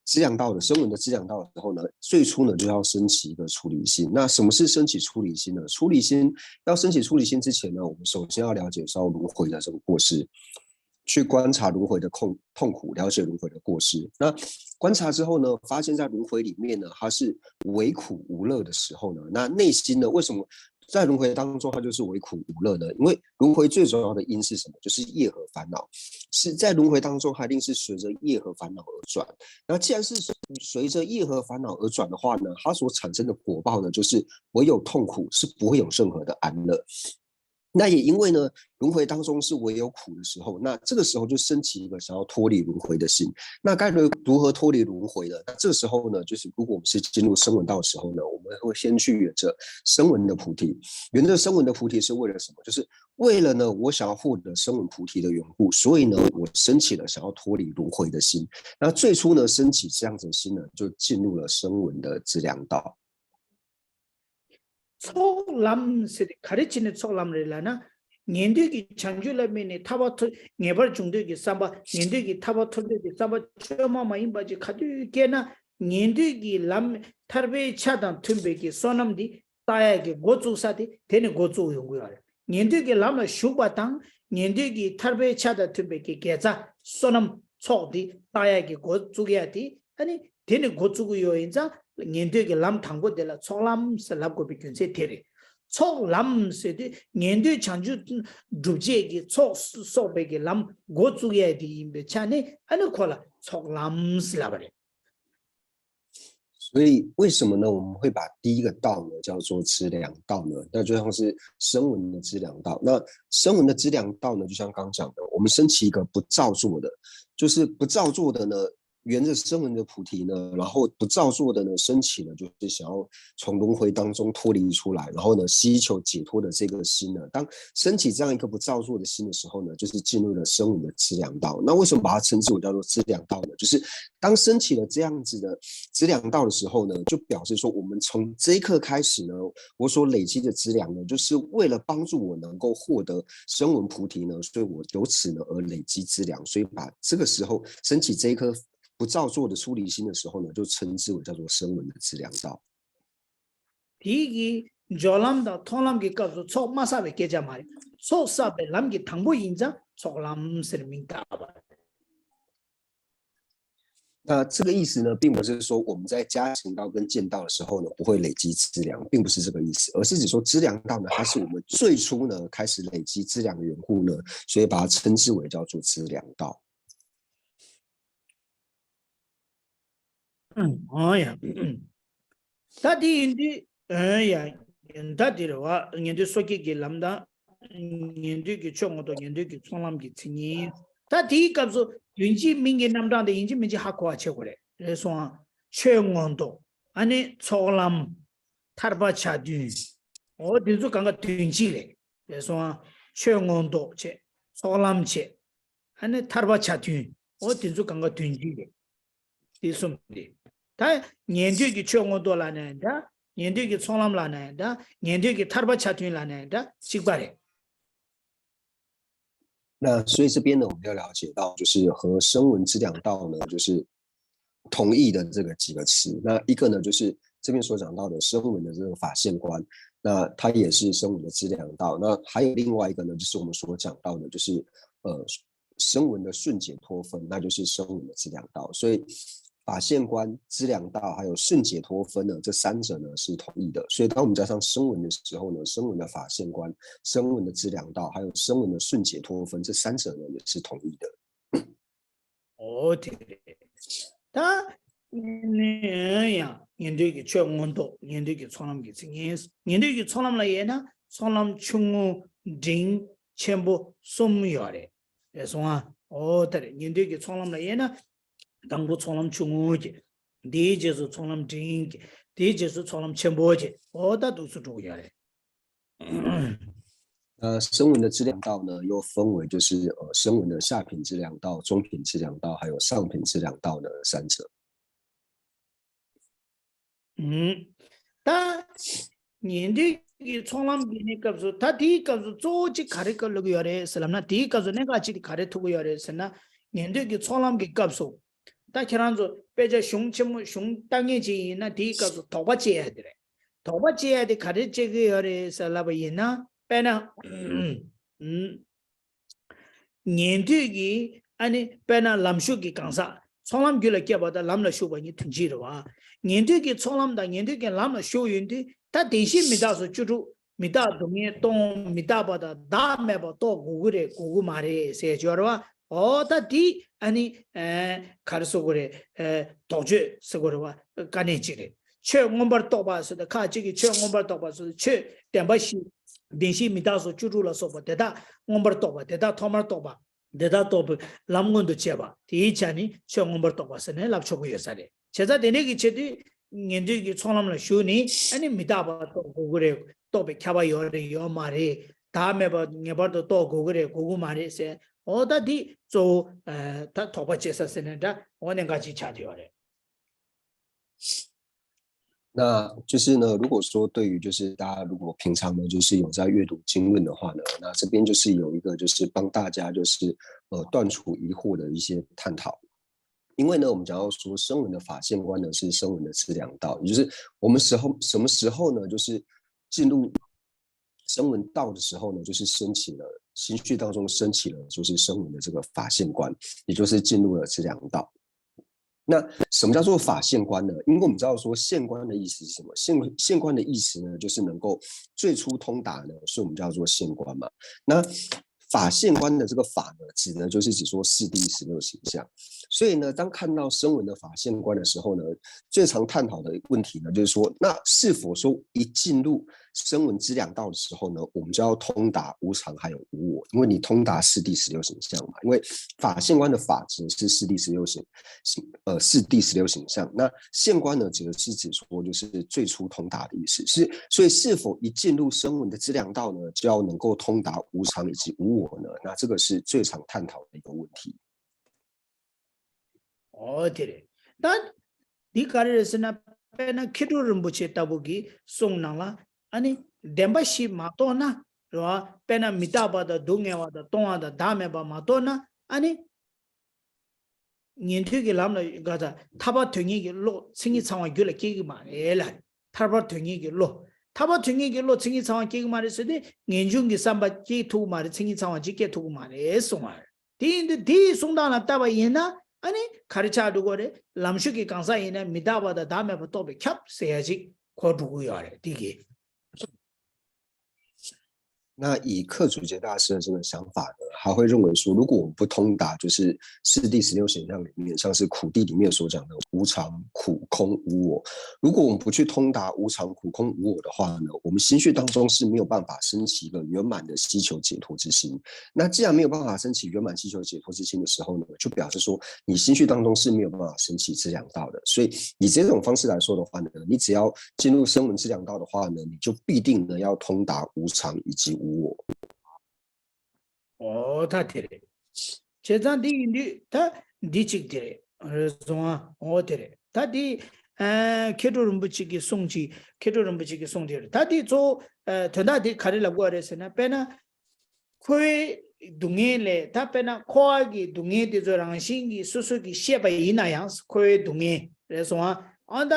资粮道的声闻的资粮道的时候呢，最初呢就要升起一个出离心。那什么是升起出离心呢？出离心要升起出离心之前呢，我们首先要了解到轮回的这个过失。去观察轮回的痛痛苦，了解轮回的过失。那观察之后呢，发现在轮回里面呢，它是唯苦无乐的时候呢，那内心呢，为什么在轮回当中它就是唯苦无乐呢？因为轮回最主要的因是什么？就是业和烦恼，是在轮回当中，它一定是随着业和烦恼而转。那既然是随着业和烦恼而转的话呢，它所产生的果报呢，就是唯有痛苦，是不会有任何的安乐。那也因为呢，轮回当中是唯有苦的时候，那这个时候就升起一个想要脱离轮回的心。那该如如何脱离轮回呢？那这个时候呢，就是如果我们是进入声闻道的时候呢，我们会先去圆这声闻的菩提。圆这声闻的菩提是为了什么？就是为了呢，我想要获得声闻菩提的缘故，所以呢，我升起了想要脱离轮回的心。那最初呢，升起这样子的心呢，就进入了声闻的资粮道。 ཚོགས་ལམ་ཟེར་ཏེ་ག་རེ་བྱས་ནས་ཚོགས་ལམ་རེད་ལབ་ན། ཉན་ཐོས་ཀྱི་བྱང་ཆུབ་ལ་དམིགས་ནས་ཐར་པ་ཐོབ་ངེས་པར་འབྱུང་འདོད་ཀྱི་བསམ་པ། ཉན་ཐོས་ཀྱི་ཐར་པ་ཐོབ་འདོད་ཀྱི་བསམ་པ་བཅོས་མ་མ་ཡིན་པ་ཅིག་ག་དུས་སྐྱེས་ན། ཉན་ཐོས་ཀྱི་ལམ་ཐར་པའི་ཆ་དང་མཐུན་པའི་གི་བསོད་ནམས་འདི་བཏགས་ཡག་གི་འགོ་བཙུགས་ས་དེ་དེ་ནས་འགོ་བཙུགས་ཡོང་གི་ཡོད་རེད། ཉན་ཐོས་ཀྱི་ལམ་ལ་ཞུགས་པ་དང་ཉན་ཐོས་ཀྱི་ཐར་པའི་ཆ་དང་མཐུན་པའི་གི་དགེ་རྩ་བསོད་ནམས་ཚོགས་འདི་བཏགས་ཡག་གི་འགོ་བཙུགས་ཡག་དེ་ཨ་ནི་དེ་ནས་འགོ་བཙུགས་ཀྱི་ཡོད་ཡིན་ཙང་ཉན་ཐོས་ཀྱི་ལམ་དང་པོ་དེ་ལ་ཚོགས་ལམ་ཟེར་ལབ་དགོས་པའི་རྒྱུ་མཚན་དེ་རེད། ཚོགས་ལམ་ཟེར་དུས་ཉན་ཐོས་བྱང་ཆུབ་སྒྲུབ་བྱེད་ཀྱི་ཚོགས་སོགས་པའི་གི་ལམ་འགོ་བཙུགས་ཡག་དེ་ཡིན་པའི་ཆ་ནས་ཨ་ནི་ཁོ་ལ་ཚོགས་ལམ་ཟེར་ལབ་པ་རེད། 所以为什么呢？我们会把第一个道呢叫做资粮道呢？那就像是声闻的资粮道。那声闻的资粮道呢，就像刚讲的，我们升起一个不造作的，就是不造作的呢，沿着声闻的菩提呢，然后不造作的呢，升起了就是想要从轮回当中脱离出来，然后呢，希求解脱的这个心呢，当升起这样一个不造作的心的时候呢，就是进入了声闻的资粮道。那为什么把它称之为叫做资粮道呢？就是当升起了这样子的资粮道的时候呢，就表示说我们从这一刻开始呢，我所累积的资粮呢，就是为了帮助我能够获得声闻菩提呢，所以我由此呢而累积资粮，所以把这个时候升起这一颗不造作的出离心的时候呢，就称之为叫做声闻的资粮道。 དེའི་གི་སྦྱོར་ལམ་དང་མཐོང་ལམ་གྱི་སྐབས་སུ་ཚོགས་མ་བསགས་པའི་སྐད་ཆ་མ་རེད། ཚོགས་བསགས་པའི་ལམ་གྱི་དང་པོ་ཡིན་ཙང་ཚོགས་ལམ་ཟེར་མིང་བཏགས་པ་རེད། 那这个意思呢，并不是说我们在加行道跟见道的时候呢，不会累积资粮，并不是这个意思，而是指说资粮道呢，它是我们最初呢开始累积资粮的缘故呢，所以把它称之为叫做资粮道。 ཨང་ཡ། ད་དེ་ཡིན་དུས་ཨང་ཡ། ད་དེ་རེད་བ། ཉན་ཐོས་སོ་སྐྱེ་གི་ལམ་དང་། ཉན་ཐོས་ཀྱི་ཆོས་མངོན་རྟོགས། ཉན་ཐོས་ཀྱི་ཚོགས་ལམ་གྱི་མཚན་ཉིད། ད་དེའི་སྐབས་སུ་དོན་སྤྱིའི་མིང་གི་རྣམ་གྲངས་དེ་ཡིན་གཅིག་མིན་གཅིག་ཧ་གོ་བ་བྱེད་དགོས་རེད། རེད་སོང་ཨ། ཆོས་མངོན་རྟོགས། ཨ་ནི་ཚོགས་ལམ། ཐར་པ་ཆ་མཐུན། འོ་དེ་ཚོ་གང་ག་དོན་སྤྱི་རེད། རེད་སོང་ཨ། ཆོས་མངོན་རྟོགས་བྱས། ཚོགས་ལམ་བྱས། ཨ་ནི་ཐར་པ་ཆ་མཐུན། འོ་དེ་ཚོ་གང་ག་དོན་སྤྱི་རེད། དེ་གསུམ་རེད། ད་ཉན་ཐོས་ཀྱི་ཆོས་མངོན་རྟོགས་ལབ་ན་ཡང་འདྲ། ཉན་ཐོས་ཀྱི་ཚོགས་ལམ་ལབ་ན་ཡང་འདྲ། ཉན་ཐོས་ཀྱི་ཐར་པ་ཆ་མཐུན་ལབ་ན་ཡང་འདྲ། གཅིག་པ་རེད། 那所以这边呢，我们要了解到，就是和声闻资粮道呢，就是同义的这个几个词。那一个呢，就是这边所讲到的声闻的这个法现观，那它也是声闻的资粮道。那还有另外一个呢，就是我们所讲到的，就是呃声闻的顺解脱分，那就是声闻的资粮道。所以法现观、资粮道还有顺解脱分呢，这三者呢是同义的。所以当我们加上声闻的时候呢，声闻的法现观、声闻的资粮道，还有声闻的顺解脱分，这三者呢也是同义的。 ཨོ་དེ་རེད། ད་ཡང་ཉན་ཐོས་ཀྱི་ཆོས་མངོན་རྟོགས། ཉན་ཐོས་ཀྱི་ཚོགས་ལམ་གྱི་ཚིག་ངན། ཉན་ཐོས་ཀྱི་ཚོགས་ལམ་ལ་དབྱེ་ན་ཚོགས་ལམ་ཆུང་ངུ་འབྲིང་ཆེན་པོ་གསུམ་ཡོད་རེད། རེད་སོང་ཨ། ཨོ་དེ་རེད། ཉན་ཐོས་ཀྱི་ཚོགས་ལམ་ལ་དབྱེ་ན་དང་པོ་ཚོགས་ལམ་ཆུང་ངུ་གྱི། དེའི་རྗེས་སུ་ཚོགས་ལམ་འབྲིང་གི། དེའི་རྗེས་སུ་ཚོགས་ལམ་ཆེན་པོ་གྱི། ཨོ་ད་འདུག་སེ་འགྲོ་གི་ཡོད་རེད། 那声闻的资粮道呢，又分为就是呃声闻的下品资粮道、中品资粮道，还有上品资粮道呢三者。 ད་ཉན་ཐོས་ཀྱི་ཚོགས་ལམ་གྱི་གནས་སྐབས་སུ། ད་དེའི་སྐབས་སུ་གཙོ་བོ་གཅིག་ག་རེ་བཀའ་སློབ་ཡོད་རེད་ཟེར་ལབ་ན། དེའི་སྐབས་སུ་གནད་འགག་གཅིག་དེ་ག་རེ་ཐུག་གི་ཡོད་རེད་ཟེར་ན། ཉན་ཐོས་ཀྱི་ཚོགས་ལམ་གྱི་སྐབས་སུ། ད་ཁྱེད་རང་ཚོ་དཔེ་ཆ་གཞུང་ཆེན་མོ་གཞུང་ལྟ་མཁན་ཅིག་ཡིན་ན། དེའི་སྐབས་སུ་དོགས་པ་དཔྱད་ཡ་དེ་རེད། དོགས་པ་དཔྱད་ཡ་དེ་ག་རེ་དཔྱད་ཀྱི་ཡོད་རེད་ཟེར་ལབ་པ་ཡིན་ན། དཔེར་ན། ཉན་ཐོས་ཀྱི་ཨ་ནི་དཔེར་ན་ལམ་ཞུགས་ཀྱི་གང་ཟག། ཚོགས་ལམ་རྒྱུད་ལ་སྐྱེས་པ་དང་ལམ་ལ་ཞུགས་པ་གཉིས་དོན་གཅིག་རེད་བ། ཉན་ཐོས་ཀྱི་ཚོགས་ལམ་དང་ཉན་ཐོས་ཀྱི་ལམ་ལ་ཞུགས་ཡོང་དུས། ད་བདེན་བཞི་མི་རྟག་སོགས་བཅུ་དྲུག་མི་རྟག་སྡུག་བསྔལ་སྟོང་། མི་རྟག་པ་དང་བདག་མེད་པ་རྟོགས་དགོས་ཀྱི་རེད་དགོས་ཀྱི་མ་རེད་ཟེར་ཡ་ཅིག་ཡོད་རེད་བ། ཨོ་ད་དེ་ཨ་ནི་ཨ་ག་རེ་ཟེར་དགོས་རེད། ཨ་དོགས་གཅོད་ཟེར་དགོས་རེད་བ། དཀའ་གནད་ཅིག་རེད། ཆོས་མངོན་པར་རྟོགས་པ་ཟེར་ཏེ། ཁ་ཅིག་གིས་ཆོས་མངོན་པར་རྟོགས་པ་ཟེར་ཏེ། ཆོས་བདེན་པ་བཞི། བདེན་བཞི་མི་རྟག་སོགས་བཅུ་དྲུག་ལ་སོགས་པ་དེ་དག་མངོན་པར་རྟོགས་པ། དེ་དག་ཐོག་མར་རྟོགས་པ། དེ་དག་རྟོགས་པའི་ལམ་མངོན་དུ་བྱེད་པ། དེའི་ཆ་ནས་ཆོས་མངོན་པར་རྟོགས་པ་ཟེར་ནས་ལབ་ཆོག་གི་ཡོད་ས་རེད། བྱས་ཙང་དེ་འདྲ་གི་ཆེད་དུ་ཉན་ཐོས་ཀྱི་ཚོགས་ལམ་ལ་ཞུགས་ནས། ཨ་ནི་མི་རྟག་པ་རྟོགས་དགོས་ཀྱི་རེད། རྟོགས་པའི་ཁྱབ་པ་ཡོད་རེད་ཡོད་མ་རེད། བདག་མེད་པ་ངེས་པར་དུ་རྟོགས་དགོས་ཀྱི་རེད་དགོས་ཀྱི་མ་རེད་ཟེར། འོ་ད་འདི་གཙོ་བོ་ཨ་ད་དོགས་པ་དཔྱད་ས་ཟེར་ནས་འདྲ། འོ་གནད་འགག་ཅིག་ཆགས་བསྡད་ཡོད་རེད། 那就是呢，如果说对于就是大家如果平常呢就是有在阅读经论的话呢，那这边就是有一个就是帮大家就是呃断除疑惑的一些探讨。因为呢，我们讲到说声闻的法现观呢是声闻的资粮道，也就是我们时候什么时候呢，就是进入声闻道的时候呢，就是升起了心绪当中升起了就是声闻的这个法现观，也就是进入了资粮道。 那什么叫做法现观呢？因为我们知道说现观的意思是什么？现现观的意思呢，就是能够最初通达呢，所以我们叫做现观嘛。那法现观的这个法呢，指的就是指说四谛十六行相。所以呢，当看到声闻的法现观的时候呢，最常探讨的问题呢，就是说，那是否说一进入声闻资粮道的时候呢，我们就要通达无常还有无我，因为你通达四谛十六行相嘛。因为法现观的法则是四谛十六行，行呃四谛十六行相。那现观呢，指的是指说就是最初通达的意思，是所以是否一进入声闻的资粮道呢，就要能够通达无常以及无我呢？那这个是最常探讨的一个问题。 ཨོ་དེ་རེད། ད་འདི་ག་རེ་རེད་ཟེར་ན། དཔེར་ན་མཁས་གྲུབ་རིན་པོ་ཆེ་ལྟ་བུ་གི་གསུང་ནང་ལ། ཨ་ནི་བདེན་པ་བཞི་མ་རྟོགས་ན། རེད་བ། དཔེར་ན་མི་རྟག་པ་དང་སྡུག་བསྔལ་བ་དང་སྟོང་བ་དང་བདག་མེད་པ་མ་རྟོགས་ན། ཨ་ནི་ཉན་ཐོས་ཀྱི་ལམ་ལ་ག་ད་ཐར་པ་དོན་གཉེར་གྱི་བློ་མཚན་ཉིད་ཚང་བ་རྒྱུད་ལ་སྐྱེ་གི་མ་རེད་ལ། ཐར་པ་དོན་གཉེར་གྱི་བློ། ཐར་པ་དོན་གཉེར་གྱི་བློ་མཚན་ཉིད་ཚང་བ་སྐྱེ་གི་མ་རེད་ཟེར་ཏེ། ངེས་འབྱུང་གི་བསམ་པ་སྐྱེ་ཐུབ་ཀྱི་མ་རེད། མཚན་ཉིད་ཚང་བ་ཅིག་སྐྱེ་ཐུབ་ཀྱི་མ་རེད་གསུང་བ་རེད། དེ་ཡིན་དུས་དེའི་གསུང་སྟངས་ལ་བལྟས་པ་ཡིན་ན། ཨ་ནི་ག་རེ་ཆགས་འགྲོ་གི་རེད། ལམ་ཞུགས་ཀྱི་གང་ཟག་ཡིན་ན་མི་རྟག་པ་དང་བདག་མེད་པ་རྟོགས་པས་ཁྱབ་ཟེར་ཡ་ཅིག་གོ་འགྲོ་གི་ཡོད་རེད། དེ་གི། 那以克竹节大师的这个想法呢，他会认为说，如果我们不通达，就是四谛十六行相里面，像是苦谛里面所讲的无常、苦、空、无我，如果我们不去通达无常、苦、空、无我的话呢，我们心绪当中是没有办法升起一个圆满的希求解脱之心。那既然没有办法升起圆满希求解脱之心的时候呢，就表示说你心绪当中是没有办法升起资粮道的。所以以这种方式来说的话呢，你只要进入声闻资粮道的话呢，你就必定呢要通达无常以及无我。 ཨོ་ད་དེ་རེད། བྱས་ཙང་འདི་ཡིན་དུས་ད་འདི་གཅིག་དེ་རེད། རེད་སོང་ཨ། ཨོ་དེ་རེད། ད་འདི་ཨ་མཁས་གྲུབ་རིན་པོ་ཆེ་གི་གསུང་གཅིག་མཁས་གྲུབ་རིན་པོ་ཆེ་གི་གསུང་དེ་རེད། ད་འདི་གཙོ་བོ་ཨ་དོན་དག་དེ་ག་རེ་ལབ་དགོས་རེད་ཟེར་ན། དཔེར་ན་འཁོར་བའི་སྡུག་བསྔལ་ལས། ད་དཔེར་ན་འཁོར་བ་གི་སྡུག་བསྔལ་དེ་ཚོ་རང་བཞིན་གྱིས་སོ་སོ་གིས་ཤེས་པ་ཡིན་ན་ཡང་། འཁོར་བའི་སྡུག་བསྔལ་རེད་སོང་ཨ། ཨ་ད།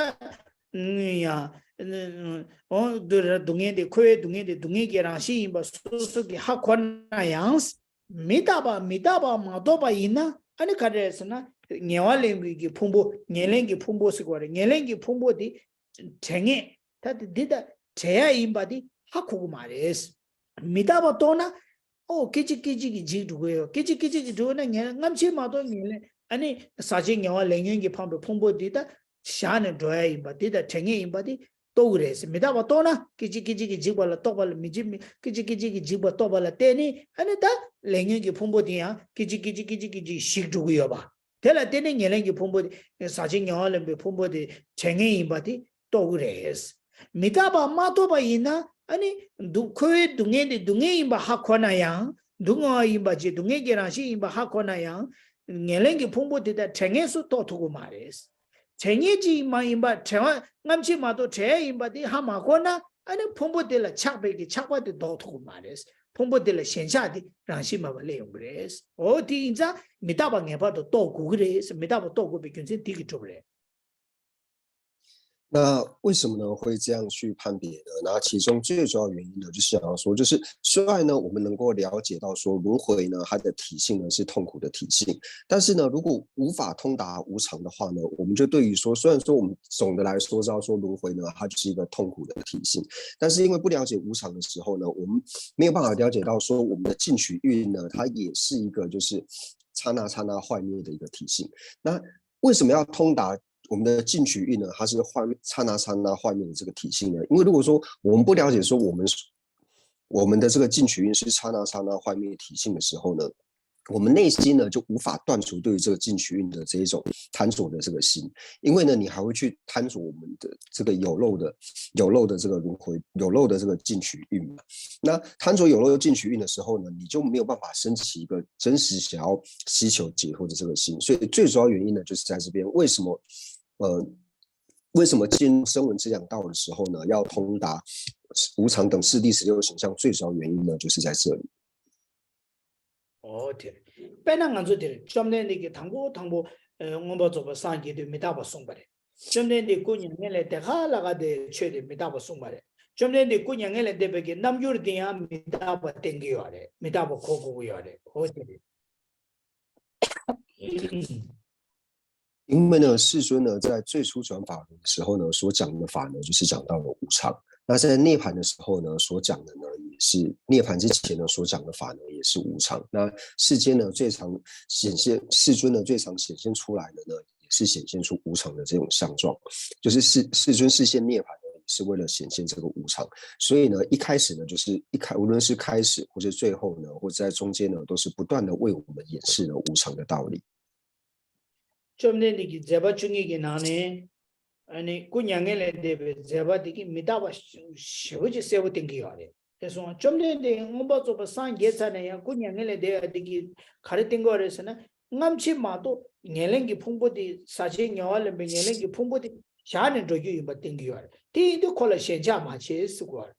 ཡང་། འོ་འདི་ར་སྡུག་བསྔལ་འདི། འཁོར་བའི་སྡུག་བསྔལ་འདི་སྡུག་བསྔལ་གྱི་རང་བཞིན་ཡིན་པ་སོ་སོ་གིས་ཧ་གོ་ན་ཡང་། མི་རྟག་པ་མི་རྟག་པ་མ་རྟོགས་པ་ཡིན་ན། ཨ་ནི་ག་རེ་རེད་ཟེར་ན། ངལ་བ་ལེན་མཁན་གྱི་ཕུང་པོ། ངལ་ལེན་གྱི་ཕུང་པོ་ཟེར་བ་རེད། ངལ་ལེན་གྱི་ཕུང་པོ་དེ་བྲལ་ངེས། ད་དེ་འདི་ལྟར་བྲལ་ཡ་ཡིན་པ་དེ་ཧ་གོ་གི་མ་རེད། མི་རྟག་པ་རྟོགས་ན། ཨོ་སྐད་ཅིག་སྐད་ཅིག་གིས་འཇིག་འགྲོ་གི་ཡོད། སྐད་ཅིག་སྐད་ཅིག་གིས་འགྲོ་ན་ངལ་སྔ་ཕྱི་མ་གཏོགས་ངལ་ལེན། ཨ་ནི་ཟག་བཅས་ངལ་བ་ལེན་མཁན་གྱིས་འཕངས་པའི་ཕུང་པོ་འདི་ད་བཞག་ནས་འགྲོ་ཡ་ཡིན་པ། འདི་ད་བྲལ་ངེས་ཡིན་པ་འདི་རྟོགས་ཀྱི་རེད་ཟེར། མི་རྟག་པ་རྟོགས་ན་སྐད་ཅིག་སྐད་ཅིག་གིས་འཇིག་པ་ལ་རྟོགས་པ་ལ་མི་འཇིགས། མི་སྐད་ཅིག་སྐད་ཅིག་གིས་འཇིག་པ་རྟོགས་པ་ལ་བརྟེན་ནས། ཨ་ནི་ད་ལེན་མཁན་གྱི་ཕུང་པོ་འདི་ཡང་སྐད་ཅིག་སྐད་ཅིག་སྐད་ཅིག་གིས་ཞིག་འགྲོ་གི་ཡོད་པ། དེ་ལ་བརྟེན་ནས་ངལ་ལེན་གྱི་ཕུང་པོ་དེ། ཟག་བཅས་ངལ་བ་ལེན་པའི་ཕུང་པོ་དེ་བྲལ་ངེས་ཡིན་པ་དེ་རྟོགས་ཀྱི་རེད། མི་རྟག་པ་མ་རྟོགས་པ་ཡིན་ན། ཨ་ནི་སྡུག་ཁོ་བོའི་སྡུག་བསྔལ་དེ་སྡུག་བསྔལ་ཡིན་པ་ཧ་གོ་ན་ཡང་། སྡུག་བསྔལ་བ་ཡིན་པ་བྱས། སྡུག་བསྔལ་གྱི་རང་བཞིན་ཡིན་པ་ཧ་གོ་ན་ཡང་། ངལ་ལེན་གྱི་ཕུང་པོ་དེ་དག་བྲལ་ངེས་སུ་རྟོགས་ཐུབ་ཀྱི་མ་རེད། བྲལ་ངེས་ཅིག་མ་ཡིན་པ། བྲལ་བ་སྔ་ཕྱི་མ་གཏོགས་བྲལ་ཡིན་པ་དེ་ཧ་མ་གོ་ན། ཨ་ནི་ཕུང་པོ་དེ་ལ་ཆགས་པའི་གི་ཆགས་པ་དེ་ལྡོག་ཐུབ་ཀྱི་མ་རེད། ཕུང་པོ་དེ་ལ་ཞེན་ཆགས་དེ་རང་བཞིན་མེད་པ་སླེབས་ཡོང་གི་རེད། འོ་དེ་ཡིན་ཙང་མི་རྟག་པ་ངེས་པར་དུ་རྟོགས་དགོས་ཀྱི་རེད། མི་རྟག་པ་རྟོགས་དགོས་པའི་རྒྱུ་མཚན་དེ་གིས་གྲུབ་པ་རེད།那为什么呢会这样去判别呢？那其中最主要原因呢，就是想要说，就是虽然呢，我们能够了解到说轮回呢，它的体性呢是痛苦的体性，但是呢，如果无法通达无常的话呢，我们就对于说，虽然说我们总的来说知道说轮回呢，它就是一个痛苦的体性，但是因为不了解无常的时候呢，我们没有办法了解到说我们的进取运呢，它也是一个就是刹那刹那坏灭的一个体性。那为什么要通达我们的进取运呢？它是坏灭，刹那刹那坏灭的这个体性呢？因为如果说我们不了解说我们我们的这个进取运是刹那刹那坏灭体性的时候呢，我们内心呢就无法断除对于这个进取运的这一种贪着的这个心，因为呢，你还会去贪着我们的这个有漏的有漏的这个轮回，有漏的这个进取运嘛。那贪着有漏的进取运的时候呢，你就没有办法升起一个真实想要希求解脱的这个心。所以最主要原因呢，就是在这边。为什么呃，为什么进入声闻这两道的时候呢，要通达无常等四谛十六行相？最主要原因呢，就是在这里。 འོ་དེ་རེད། དཔེར་ན་ང་ཚོ་དེར་བཅོམ་ལྡན་འདས་ཀྱིས་དང་པོ་དང་པོ་ཨ་མངོན་པར་རྫོགས་པར་སངས་རྒྱས་དུས་མི་རྟག་པ་གསུངས་པ་རེད། བཅོམ་ལྡན་འདས་སྐུ་མྱ་ངན་ལས་འདས་ཁ་ལ་ག་དེ་ཆོས་དེ་མི་རྟག་པ་གསུངས་པ་རེད། བཅོམ་ལྡན་འདས་སྐུ་མྱ་ངན་ལས་འདས་པའི་གི་རྣམ་འགྱུར་དེ་ཡང་མི་རྟག་པ་བསྟན་གྱི་ཡོད་རེད། མི་རྟག་པ་གོ་དགོས་ཀྱི་ཡོད་རེད། འོ་དེ་རེད།因为呢，世尊呢在最初转法轮的时候呢，所讲的法呢，就是讲到了无常。那在涅槃的时候呢，所讲的呢，也是涅槃之前呢所讲的法呢，也是无常。那世间呢最常显现，世尊呢最常显现出来的呢，也是显现出无常的这种相状。就是世世尊示现涅槃呢，也是为了显现这个无常。所以呢，一开始呢，就是一开，无论是开始或是最后呢，或者在中间呢，都是不断的为我们演示了无常的道理。 བཅོམ་ལྡན་འདས་ཀྱི་མཛད་པ་བཅུ་གཉིས་ཀྱི་ནང་ནས་ཨ་ནི་སྐུ་མྱ་ངན་ལས་འདས་པའི་མཛད་པ་དེ་གིས་མི་རྟག་པ་ཞེ་པོ་ཅིག་གསལ་པོ་བསྟན་གྱི་ཡོད་རེད། དེ་སོང་བཅོམ་ལྡན་འདས་མངོན་པར་རྫོགས་པར་སངས་རྒྱས་ཚར་ནས་ཡང་སྐུ་མྱ་ངན་ལས་འདས་པ་དེ་གིས་ག་རེ་བསྟན་གྱི་ཡོད་རེད་ཟེར་ན། སྔ་ཕྱི་མ་གཏོགས་ངན་ལེན་གྱི་ཕུང་པོ་དེ། ཟག་བཅས་ངལ་བ་ལེན་པའི་ངན་ལེན་གྱི་ཕུང་པོ་དེ་བཞག་ནས་འགྲོ་རྒྱུ་ཡིན་པ་བསྟན་གྱི་ཡོད་རེད། དེ་ཡིན་དུས་ཁོ་ལ་ཞེན་ཆགས་མ་བྱེད་ཟེར་གྱི་ཡོད་རེད།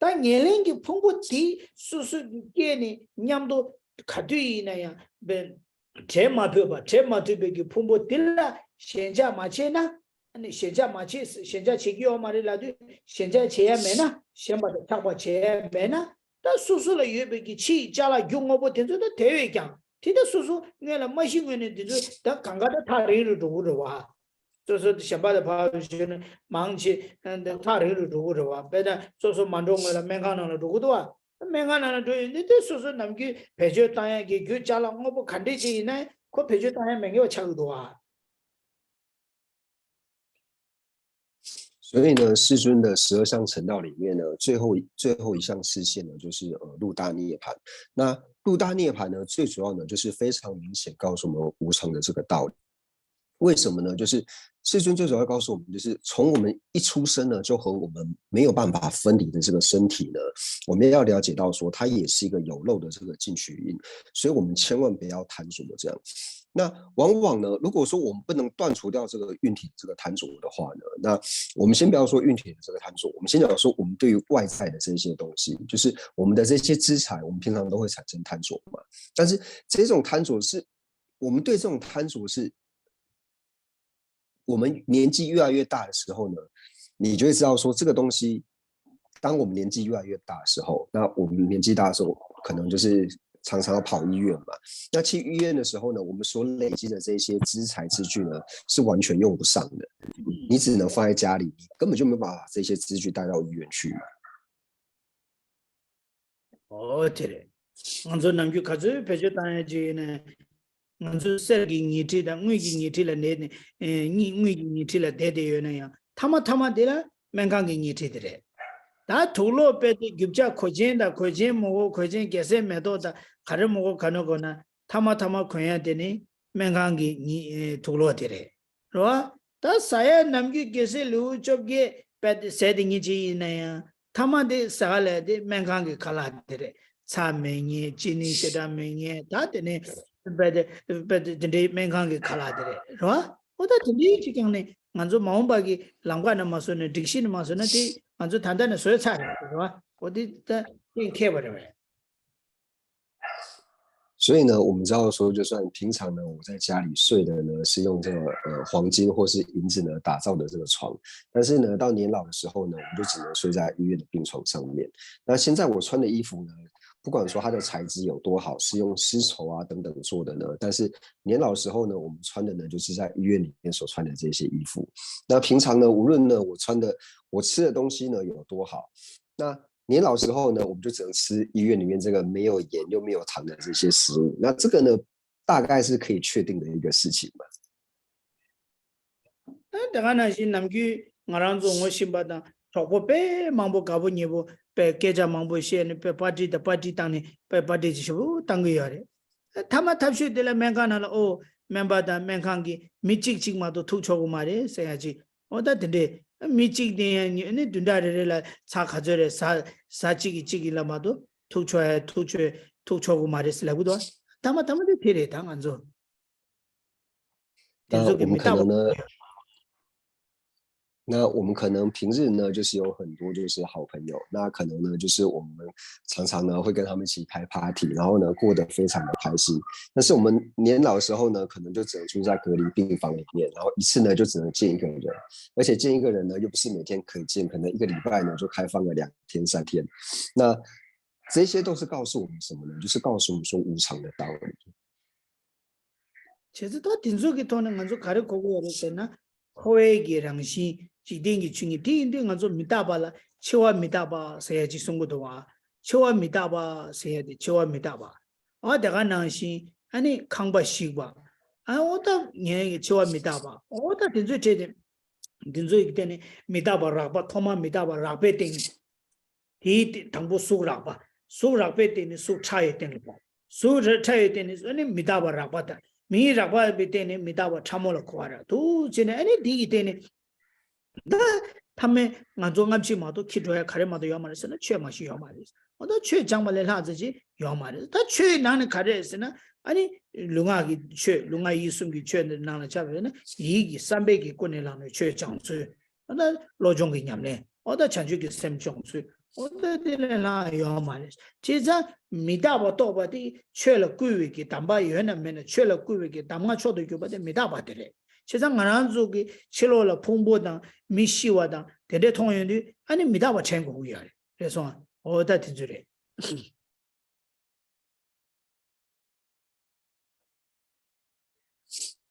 ད་ངན་ལེན་གྱི་ཕུང་པོ་དེ་སོ་སོ་སྐྱེས་ནས་མཉམ་དུ་ག་དུས་ཡིན་ན་ཡང་བས་བྲལ་མ་ཕོད་པ། བྲལ་མ་ཐུབ་པའི་གི་ཕུང་པོ་དེ་ལ་ཞེན་ཆགས་མ་བྱས་ན། ཨ་ནི་ཞེན་ཆགས་མ་བྱས། ཞེན་ཆགས་བྱེད་ཀྱི་ཡོད་མ་རེད་ལབ་དུས། ཞེན་ཆགས་བྱེད་ཡ་མེད་ན། ཞེན་པ་དང་ཆགས་པ་བྱེད་ཡ་མེད་ན། ད་སོ་སོ་ལ་ཡོད་པའི་གི་ཕྱིའི་ཅ་ལག་རྒྱུ་དངོས་པོ་དེ་ཚོ་ད་དེ་བས་ཀྱང་དེ་ད་སོ་སོ་སྔོན་ལ་མ་ཤི་སྔོན་ནས་དེ་ཚོ་ད་གང་ག་ད་ཐག་རིང་རུ་འགྲོ་གི་རེད་བ། སོ་སོ་དེ་གཞན་པ་དང་ཕར་བཞག་ན་མང་ཆེ་ཐག་རིང་རུ་འགྲོ་གི་རེད་བ། དཔེར་ན་སོ་སོ་མ་འགྲོ་སྔོན་ལ་སྨན་ཁང་ནང་ལ་འགྲོ་གི་འདུག་བ། སྨན་ཁང་ནང་ལ་འགྲོ་ཡོང་དུས་དེ་སོ་སོ་ནམ་རྒྱུན་བེད་སྤྱོད་བཏང་ཡག་གི་རྒྱུ་ཅ་ལག་དངོས་པོ་ག་འདྲས་ཅིག་ཡིན་ན་ཁོ་བེད་སྤྱོད་བཏང་ཡག་མེད་མཁན་བ་ཆགས་ཀྱི་འདུག་བ། 所以呢，世尊的十二相成道里面呢，最后一最后一项示现呢，就是呃入大涅槃。那入大涅槃呢，最主要呢就是非常明显告诉我们无常的这个道理。为什么呢？就是世尊最主要告诉我们，就是从我们一出生呢，就和我们没有办法分离的这个身体呢，我们要了解到说，它也是一个有漏的这个进取因，所以我们千万不要贪着这样。那往往呢，如果说我们不能断除掉这个运体这个贪着的话呢，那我们先不要说运体的这个贪着，我们先讲说我们对于外在的这些东西，就是我们的这些资产，我们平常都会产生贪着嘛。但是这种贪着是，我们对这种贪着是，我们年纪越来越大的时候呢，你就会知道说这个东西，当我们年纪越来越大的时候，那我们年纪大的时候，可能就是常常要跑医院嘛。那去医院的时候呢，我们所累积的这些资财资具呢，是完全用不上的。你只能放在家里，你根本就没有办法把这些资具带到医院去嘛。 ཨོ་དེ་རེད། ང་ཚོ་ནམ་རྒྱུན་ག་ཚོད་བེད་སྤྱོད་བཏང་ཡ་ཅིག་ཡིན་ན། ང་ཚོའི་གསེར་གྱི་ཉལ་ཁྲི་དང་དངུལ་གྱི་ཉལ་ཁྲི་ལ་བསྡད་ནས་ཨེ་གཉིད་དངུལ་གྱི་ཉལ་ཁྲི་ལ་བསྡད་བསྡད་ཡོད་ན་ཡང་། མཐའ་མ་མཐའ་མ་དེ་ལ་སྨན་ཁང་གི་ཉལ་ཁྲི་དེ་རེད། ད་དུག་ལོག་དཔེ་དེ་རྒྱུ་ཆ་གོས་ཆེན་དང་གོས་ཆེན་མོ་གོ་གོས་ཆེན་རྒྱལ་སྲས་མེ་ཏོག་དང་ག་རེ་མོ་གོ་ག་ནོ་གོ་ན། མཐའ་མ་མཐའ་མ་གོན་ཡ་དེ་ནི་སྨན་ཁང་གི་ཉལ་ཨེ་དུག་ལོག་དེ་རེད། རེད་བ། ད་ཟ་ཡ་ནམ་རྒྱུན་གལ་སྲིད་ལེའུ་བཅོ་བརྒྱད་པད་ཟས་དེ་ཉིན་གཅིག་ཡིན་ན་ཡང་། མཐའ་མ་དེ་ཟ་ག་ལས་དེ་སྨན་ཁང་གི་ཁ་ལག་དེ་རེད། ཚྭ་མེད་མཁན། ཅི་ནི་ཞེ་དྲག་མེད་མཁན། ད་དེ་ནས་པད་དེ་པད་དེ་དེ་འདྲའི་སྨན་ཁང་གི་ཁ་ལག་དེ་རེད། རེད་བ། ཨོ་ད་དེ་འདྲའི་ཅིག་ཀྱང་ནི་ང་ཚོ་མ་འོངས་པ་གི་ལམ་ཁ་ནས་མ་བཟོས་ན། སྒྲིག་གཞི་ནས་མ་བཟོས་ན། དེ་ང་ཚོ་ད་ལྟ་ནས་བཟོས་ཚར་རེད། རེད་བ། ཨོ་དེ་ད་གཏན་འཁེལ་བ་རེད་བས། 所以呢，我们知道说，就算平常呢，我在家里睡的呢是用这个呃黄金或是银子呢打造的这个床，但是呢，到年老的时候呢，我们就只能睡在医院的病床上面。那现在我穿的衣服呢，不管说它的材质有多好，是用丝绸啊等等做的呢，但是年老的时候呢，我们穿的呢就是在医院里面所穿的这些衣服。那平常呢，无论呢我穿的我吃的东西呢有多好，那年老时候呢，我们就只能吃医院里面这个没有盐又没有糖的这些食物。那这个呢，大概是可以确定的一个事情嘛。 ཨ་དེ་ག་ནང་བཞིན་ནམ་རྒྱུན་ང་རང་ཚོ་ངོ་ཤེས་པ་དང་གྲོགས་པོ་དཔེ་མང་པོ་དགའ་པོ་ཉེ་པོ་དཔེ་སྐད་ཆ་མང་པོ་བཤད་ནས་དཔེ་པར་ཊི་དང་པར་ཊི་བཏང་ནས་དཔེ་པར་ཊི་ཅིག་ཞེ་པོ་བཏང་གི་ཡོད་རེད། ཐ་མ་ཐབས་ཤེས་དེ་ལ་སྨན་ཁང་ནང་ལ་ཨོ་སྨན་པ་དང་སྨན་ཁང་གི་མི་གཅིག་གཅིག་མ་གཏོགས་ཐུག་ཆོག་གི་མ་རེད་ཟེར་ཡ་ཅིག་ཨོ་ད་དེ་འདྲས་མི་གཅིག་དེ་ཡང་ནི་བདུན་ཕྲག་རེ་རེ་ལ་ཚྭ་ག་ཚོད་རེ་ཟ་ཟ་གཅིག་གིས་གཅིག་གིས་ལ་མ་གཏོགས་ཐུག་ཆོག་ཡ་ཐུག་ཆོག་ཐུག་ཆོག་གི་མ་རེད་ཟེར་ལབ་གི་འདུག་ཐ་མ་ཐ་མ་དེ་དེ་རེད། ད་ང་ཚོ། དེ་那ཚོ་གི་我们可能呢，མི་རྟག་པ།那我们可能平日呢，就是有很多就是好朋友，那可能呢，就是我们常常呢会跟他们一起开 party，然后呢过得非常的开心。但是我们年老的时候呢，可能就只能住在隔离病房里面，然后一次呢就只能见一个人，而且见一个人呢又不是每天可以见，可能一个礼拜呢就开放个两天三天。那这些都是告诉我们什么呢？就是告诉我们说无常的道理。 བྱས་ཙང་ད་དེ་ཚོ་གི་ཐོག་ནས་ང་ཚོ་ག་རེ་གོ་དགོས་རེད་ཟེར་ན། འཁོར་བའི་གི་རང་བཞིན། འཇིག་རྟེན་གྱི་ཆོས་ཉིད་དེ་ཡིན་དུས་ང་ཚོ་མི་རྟག་པ་ལ་འཆི་བ་མི་རྟག་པ་ཟེར་ཡ་ཅིག་གསུང་གི་འདུག་བ། འཆི་བ་མི་རྟག་པ་ཟེར་ཡ་དེ་འཆི་བ་མི་རྟག་པ། ཨ་དེ་ག་ནང་བཞིན་ཨ་ནི་ཁང་པ་བཤིག་པ། ཨ་འོ་ད་ངའི་གི་འཆི་བ་མི་རྟག་པ། འོ་ད་དེ་ཚོའི་གྲས་དེ། དེ་ཚོའི་གི་སྟེང་ནས་མི་རྟག་པ་རགས་པ། ཐོག་མ་མི་རྟག་པ་རགས་པའི་སྟེང་ནས། དེའི་སྟེང་དང་པོ་གཟུགས་རགས་པ། གཟུགས་རགས་པའི་སྟེང་ནས་གཟུགས་ཕྲ་ཡི་སྟེང་ལ་གོ། གཟུགས་ར་ཕྲ་ཡི་སྟེང་ནས་ཨ་ནི་མི་རྟག་པ་རགས་པ་དང་། མིའི་རགས་པ་པའི་སྟེང་ནས་མི་རྟག་པ་ཕྲ་མོ་ལ་གོ་བ་ར་འདུག་བྱས་ནས། ཨ་ནི་འདི་གི་སྟེང་ནས་ད་ཐ་མའི་ང་ཚོ་སྔ་ཕྱི་མ་གཏོགས་འཁྱེར་འགྲོ་ཡ་ག་རེ་མ་གཏོགས་ཡོད་མ་རེད་ཟེར་ན། ཆོས་མ་གཞི་ཡོད་མ་རེད། འོ་ད་ཆོས་སྦྱངས་པ་ལས་ལྷག་ཙམ་ཅིག་ཡོད་མ་རེད། ད་ཆོས་ནང་ནས་ག་རེ་ཟེར་ན། ཨ་ནི་ལུས་ངག་གི་ཆོས། ལུས་ངག་ཡིད་གསུམ་གྱི་ཆོས་འདི་ནང་ལ་ཆ་བཞག་ན་ཡིད་ཀྱི་བསམ་པའི་གི་ཀུན་ནས་བསླངས་ནས་ཆོས་སྦྱང་ཚུལ། ཨ་ད་བློ་སྦྱོང་གི་ཉམས་ལེན། ཨོ་ད་བྱང་ཆུབ་ཀྱི་སེམས་སྦྱོང་ཚུལ། ཨོ་ད་དེ་ལས་ལྷག་ཡོད་མ་རེད། བྱས་ཙང་མི་རྟག་པ་རྟོགས་པ་དེ་ཆོས་ལ་བསྐུལ་བའི་གི་གདམས་པ་ཡོད་ན་མེད་ན། ཆོས་ལ་བསྐུལ་བའི་གི་གདམས་ངག་མཆོག་ཏུ་གྱུར་པ་དེ་མི་རྟག་པ་དེ་རེད། བྱས་ཙང་ང་རང་ཚོ་གི་ཕྱི་ལོགས་ལ་ཕུང་པོ་དང་མི་ཤི་བ་དང་དེ་འདྲས་མཐོང་ཡོང་དུས་ཨ་ནི་མི་རྟག་པ་དྲན་དགོས་ཀྱི་ཡོད་རེད། རེད་སོང་ཨ། ཨོ་ད་དེ་ཚོ་རེད།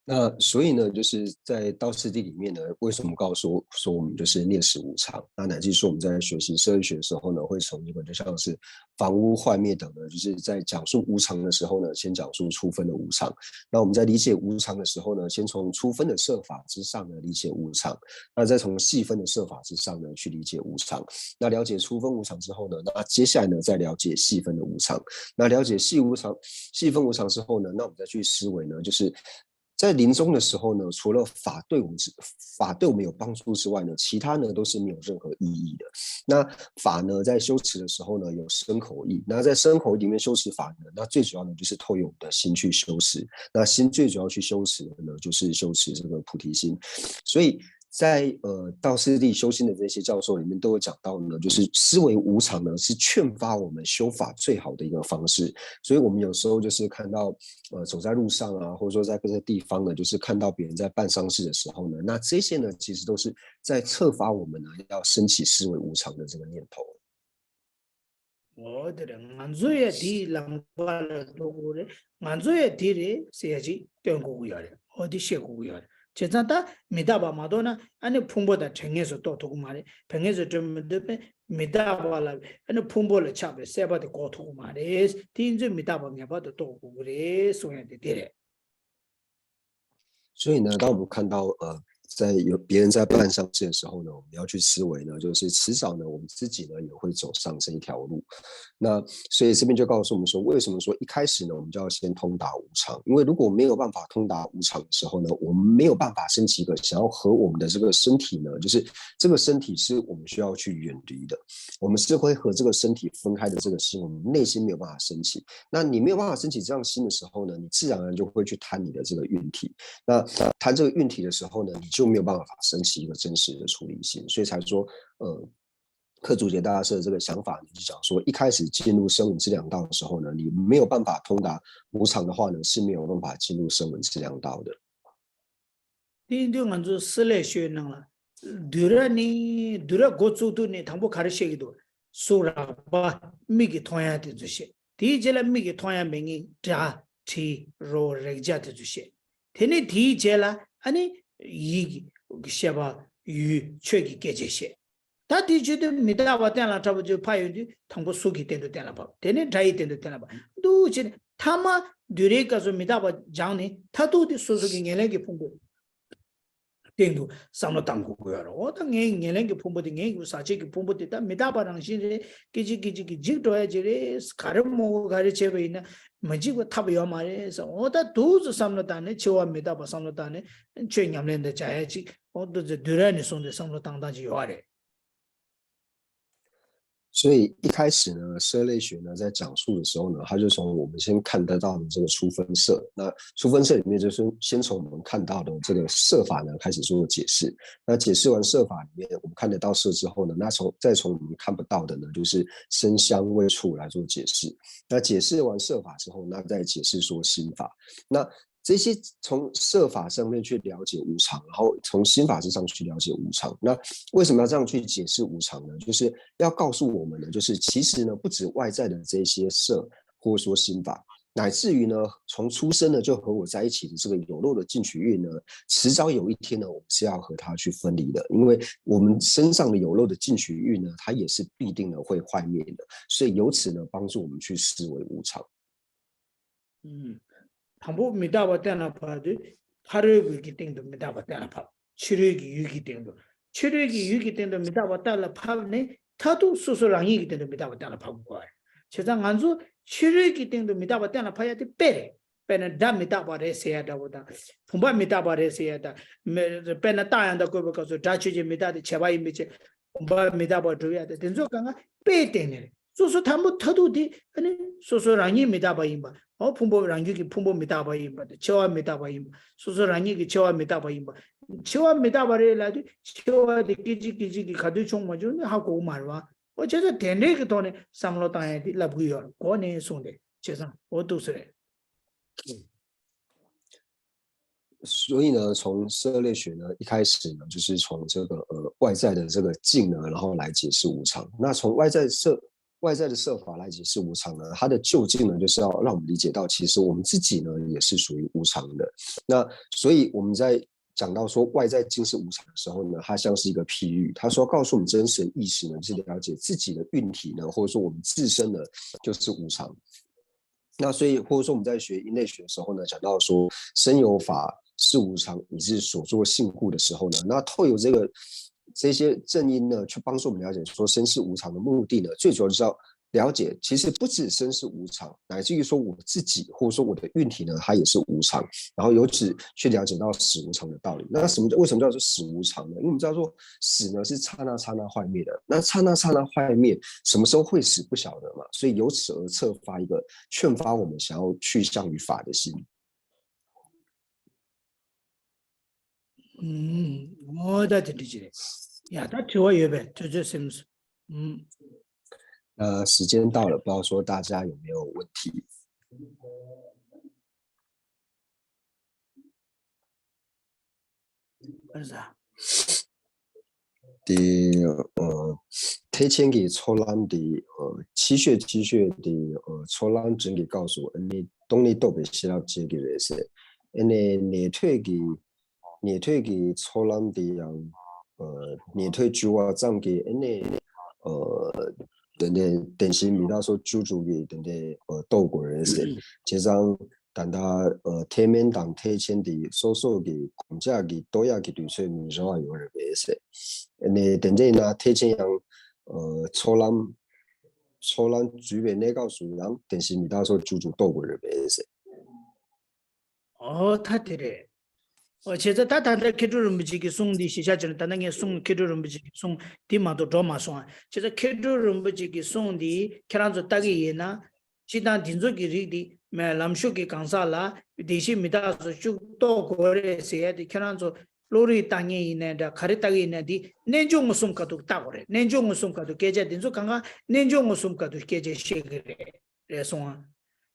那所以呢，就是在道次第里面呢，为什么告诉说我们就是念死无常？那乃至说我们在学习社会学的时候呢，会从一个就像是房屋幻灭等呢，就是在讲述无常的时候呢，先讲述初分的无常。那我们在理解无常的时候呢，先从初分的设法之上呢理解无常，那再从细分的设法之上呢去理解无常。那了解初分无常之后呢，那接下来呢再了解细分的无常。那了解细无常、细分无常之后呢，那我们再去思维呢，就是在临终的时候呢，除了法对我们是法对我们有帮助之外呢，其他呢都是没有任何意义的。那法呢，在修持的时候呢，有身口意。那在身口意里面修持法呢，那最主要呢就是透过我们的心去修持。那心最主要去修持的呢，就是修持这个菩提心。所以在呃道次第修心的这些教授里面都有讲到呢，就是思维无常呢是劝发我们修法最好的一个方式。所以我们有时候就是看到呃走在路上啊，或者说在各个地方呢，就是看到别人在办丧事的时候呢，那这些呢其实都是在策发我们呢要升起思维无常的这个念头。འོ་དེ་རེད། ང་ཚོ་ཡ་དེའི་ལམ་ཁ་ལ་འགྲོ་དགོས་རེད། ང་ཚོ་ཡ་དེ་རེད་ཟེར་ཡ་ཅིག་སྟོན་དགོས་ཀྱི་ཡོད་རེད། འོ་དེ་ཤེས་དགོས་ཀྱི་ཡོད་རེད། བྱས་ཙང་ད་མི་རྟག་པ་མ་རྟོགས་ན་ཨ་ནི་ཕུང་པོ་དང་བྲལ་ངེས་སུ་རྟོགས་ཐུབ་ཀྱི་མ་རེད། བྲལ་ངེས་སུ་འགྲོ་མི་ཐུབ་པས་མི་རྟག་པ་ལ་ཨ་ནི་ཕུང་པོ་ལ་ཆགས་པའི་སྲེད་པ་དེ་འགོག་ཐུབ་ཀྱི་མ་རེད། དེ་ཡིན་ཚུལ་མི་རྟག་པ་ངེས་པར་དུ་རྟོགས་དགོས་ཀྱི་རེད་གསུང་ཡ་དེ་དེ་རེད།所以呢，当我们看到呃，在有别人在办丧事的时候呢，我们要去思维呢，就是迟早呢，我们自己呢也会走上这一条路。那所以这边就告诉我们说，为什么说一开始呢，我们就要先通达无常？因为如果没有办法通达无常的时候呢，我们没有办法升起一个想要和我们的这个身体呢，就是这个身体是我们需要去远离的，我们是会和这个身体分开的这个心，我们内心没有办法升起。那你没有办法升起这样心的时候呢，你自然而然就会去贪你的这个运体。那贪这个运体的时候呢，你就没有办法升起一个真实的出离心，所以才说，呃，克竹节大师的这个想法呢，就讲说，一开始进入声闻这两道的时候呢，你没有办法通达无常的话呢，是没有办法进入声闻这两道的。 དེ་ཡིན་དུས་ང་ཚོ་སི་ལེ་ཤོད་ནང་ལ་དུས་ར་ནི་དུས་ར་འགོ་བཙུགས་དུས་ནི་དང་པོ་ག་རེ་བཤད་ཀྱི་འདུག་གཟུགས་རགས་པ་མིག་གིས་མཐོང་ཡ་དེ་ཚོ་བཤད། དེའི་རྗེས་ལ་མིག་གིས་མཐོང་ཡ་མེད་མཁན་སྒྲ་དྲི་རོ་རེག་བྱ་དེ་ཚོ་བཤད། དེ་ནས་དེའི་རྗེས་ལ་ཨ་ནི་ཡིད་ཀྱི་ཤེས་པ་ཡུལ་ཆོས་ཀྱི་སྐད་ཆ་བཤད། ད་དེའི་ཆོས་དེ་མི་རྟག་པ་གཏན་ལ་འཁེལ་བ་ཚོ་ཕར་ཡོང་དུས་དང་པོ་གཟུགས་ཀྱི་སྟེང་དུ་གཏན་ལ་ཕབ། དེ་ནས་སྒྲ་ཡི་སྟེང་དུ་གཏན་ལ་ཕབ་འདུག་བྱས་ནས་མཐའ་མ་དུས་རེའི་སྐབས་སུ་མི་རྟག་པ་སྦྱངས་ནས་མཐར་ཐུག་དེ་སོ་སོ་གི་ཉེར་ལེན་གྱི་ཕུང་པོ་སྟེང་དུ་བསམ་བློ་བཏང་དགོས་ཀྱི་ཡོད་རེད། འོ་ད་ངའི་ཉེར་ལེན་གྱི་ཕུང་པོ་དེ་ངའི་གི་ཟག་བཅས་ཀྱི་ཕུང་པོ་དེ་ད་མི་རྟག་པ་རང་བཞིན་རེད། སྐད་ཅིག་སྐད་ཅིག་གིས་འཇིག་འགྲོ་ཡ་ཅིག་རེད། ག་རེ་མོ་ག་རེ་བྱས་པ་ཡིན་ན་མ་འཇིག་པ་ཐབས་ཡོད་མ་རེད་ཟེར། འོ་ད་འདུག་སེ་བསམ་བློ་བཏང་ནས་འཆི་བ་མི་རྟག་པ་བསམ་བློ་བཏང་ནས་ཆོས་ཉམས་ལེན་དང་བྱ་ཡ་ཅིག་འོ་འདུག་སེ་དུས་རབས་ནས་བཟུང་སྟེ་བསམ་བློ་བཏང་སྟངས་ཅིག་ཡོད་རེད། 所以一开始呢，舍利学呢在讲述的时候呢，他就从我们先看得到的这个初分舍，那初分舍里面就是先从我们看到的这个色法呢开始做解释。那解释完色法里面，我们看得到色之后呢，那从再从我们看不到的呢，就是声香味触来做解释。那解释完色法之后，那再解释说心法。那这些从色法上面去了解无常，然后从心法之上去了解无常。那为什么要这样去解释无常呢？就是要告诉我们呢，就是其实呢，不止外在的这些色，或者说心法，乃至于呢，从出生呢就和我在一起的这个有漏的进取欲呢，迟早有一天呢，我们是要和它去分离的，因为我们身上的有漏的进取欲呢，它也是必定呢会坏灭的，所以由此呢，帮助我们去思维无常。 ཨུམ། དང་པོ་མི་རྟག་པ་གཏན་ལ་ཕབ་དུས་ཕ་རོལ་གྱི་སྟེང་དུ་མི་རྟག་པ་གཏན་ལ་ཕབ། ཕྱི་རོལ་གྱི་ཡུལ་གྱི་སྟེང་དུ། ཕྱི་རོལ་གྱི་ཡུལ་གྱི་སྟེང་དུ་མི་རྟག་པ་གཏན་ལ་ཕབ་ནས་མཐར་ཐུག་སོ་སོ་རང་ཉིད་ཀྱི་སྟེང་དུ་མི་རྟག་པ་གཏན་ལ་ཕབ་དགོས་པ་རེད། བྱས་ཙང་ང་ཚོ་ཕྱི་རོལ་གྱི་སྟེང་དུ་མི་རྟག་པ་གཏན་ལ་ཕབ་ཡ་དེ་དཔེ་རེད། དཔེར་ན་སྒྲ་མི་རྟག་པ་རེད་ཟེར་ཡ་འདྲ་བོ་དང་། བུམ་པ་མི་རྟག་པ་རེད་ཟེར་ཡ་དང་། མི་དཔེར་ན་རྟགས་ཡང་དག་བཀོད་པའི་སྐབས་སུ་སྒྲ་ཆོས་ཅན་མི་རྟག་སྟེ་བྱས་པ་ཡིན་པའི་ཕྱིར། བུམ་པ་མི་རྟག་པར་སྒྲུབ་ཡ་དེ་དེ་ཚོ་གང་ག་དཔེའི་སྟེང་ནས་རེད། སོ་སོ་དང་པོ་མཐར་ཐུག་དེ་ཨ་ནི་སོ་སོ་རང་ཉིད་མི་རྟག་པ་ཡིན་པ། འོ་ཕུང་པོ་རང་རྒྱུད་ཀྱི་ཕུང་པོ་མི་རྟག་པ་ཡིན་པ་དང་འཆི་བ་མི་རྟག་པ་ཡིན་པ། སོ་སོ་རང་ཉིད་ཀྱི་འཆི་བ་མི་རྟག་པ་ཡིན་པ། འཆི་བ་མི་རྟག་པ་རེད་ལབ་དུས་འཆི་བ་དེ་སྐད་ཅིག་སྐད་ཅིག་གིས་ག་དུས་བྱུང་མ་བྱུང་ནི་ཧ་གོ་གི་མ་རེད་བ། འོ་བྱས་ཙང་དེ་འདྲའི་གི་ཐོག་ནས་བསམ་བློ་བཏང་ཡ་དེ་ལབ་གི་ཡོད་རེད། གོ་ནས་གསུངས་ཏེ་བྱས་ཙང་འོ་འདུག་སེ་རེད། 所以呢，从色类学呢，一开始呢，就是从这个呃外在的这个境呢，然后来解释无常。那从外在色外在的色法来解释无常呢，它的究竟呢，就是要让我们理解到，其实我们自己呢也是属于无常的。那所以我们在讲到说外在境是无常的时候呢，它像是一个譬喻，它说告诉我们真实的意识呢，就是了解自己的运体呢，或者说我们自身呢，就是无常。那所以，或者说我们在学因类学的时候呢，讲到说身有法是无常，以致所作性故的时候呢，那透由这个这些正因呢，去帮助我们了解说身是无常的目的呢，最主要就是要了解，其实不止身是无常，乃至于说我自己，或者说我的运体呢，它也是无常，然后由此去了解到死无常的道理。那什么为什么叫做死无常呢？因为我们知道说死呢是刹那刹那坏灭的，那刹那刹那坏灭，什么时候会死不晓得嘛，所以由此而策发一个劝发我们想要去向于法的心。 ཨུམ། འོ་ད་དེ་འདྲ་ཅིག་རེད། ཡ་ད་དྲི་བ་ཡོད་པས་དུས་ཚོད་ཟིན་སོང་། ཨུམ། 呃，时间到了，不知道说大家有没有问题？ ཨ་ཟ། 第呃， ཐེག་ཆེན་གྱི་ཚོགས་ལམ་དེ་ཨ་ཆེ་ཤོས་ཆེ་ཤོས་དེ་ཨ་ཚོགས་ལམ་འདྲེན་གྱི་སྐབས་སུ་ཨ་ནི་སྟོང་ཉིད་རྟོགས་པའི་ཤེས་རབ་སྐྱེ་གི་རེད་ཟེར། ཨ་ནི་ཉན་ཐོས་ཀྱི་ཉན་ཐོས་ཀྱི་ཚོགས་ལམ་དེ་ཡང་ཨ་ཉན་ཐོས་བཅུ་པ་ཙམ་གྱིས་ཨ་ནི་ཨ་དེ་ནས་བདེན་བཞི་མི་རྟག་སོགས་བཅུ་དྲུག་གིས་དེ་འདྲའི་ཨ་རྟོགས་དགོས་རེད་ཟེར། བྱས་ཙང་ད་ལྟ་ཨ་ཐེག་དམན་དང་ཐེག་ཆེན་དེ་སོ་སོ་གི་གོམས་ཆགས་ཀྱི་རྟོགས་ཡག་གི་དུས་ཚོད་མི་འདྲ་བ་ཡོད་རེད་པས་ཟེར། ཨ་ནི་དེ་འདྲ་ཡིན་ན་ཐེག་ཆེན་ཡང་ཨ་ཚོགས་ལམ་ཚོགས་ལམ་འཇུག་པའི་གནས་སྐབས་སུ་ཡང་བདེན་བཞི་མི་རྟག་སོགས་བཅུ་དྲུག་རྟོགས་དགོས་རེད་པས་ཟེར། ཨོ་ད་དེ་རེད། ཨོ་བྱས་ཙང་ད་ད་ལྟ་མཁས་གྲུབ་རིན་པོ་ཆེ་གི་གསུང་འདི་གཞི་བཞག་བྱས་ན། ད་ལྟ་ངས་གསུང་མཁས་གྲུབ་རིན་པོ་ཆེ་གི་གསུང་འདི་མ་གཏོགས་འགྲོ་མ་སོང་ཨ། བྱས་ཙང་མཁས་གྲུབ་རིན་པོ་ཆེ་གི་གསུང་འདི་ཁྱེད་རང་ཚོ་ལྟ་གི་ཡིན་ན། སྤྱིར་བཏང་འདི་ཚོ་གི་རིགས་འདི་མ་ལམ་ཞུགས་ཀྱི་གང་ཟག་ལ་བདེན་བཞི་མི་རྟག་སོགས་བཅུ་རྟོགས་དགོས་རེད་ཟེར་ཡ་དེ་ཁྱེད་རང་ཚོ་བློ་རིག་ལྟ་མཁན་ཡིན་ནའི་འདྲ། ག་རེ་ལྟ་གི་ཡིན་ནའི་འདི་རྣལ་འབྱོར་མངོན་སུམ་ཁ་ཐུག་ལྟ་དགོས་རེད། རྣལ་འབྱོར་མངོན་སུམ་ཁ་ཐུག་སྐད་ཆ་འདི་ཚོ་གང་ག་རྣལ་འབྱོར་མངོན་སུམ་ཁ་ཐུག་སྐད་ཆ་བཤད་གི་རེད། རེད་སོང་ཨ།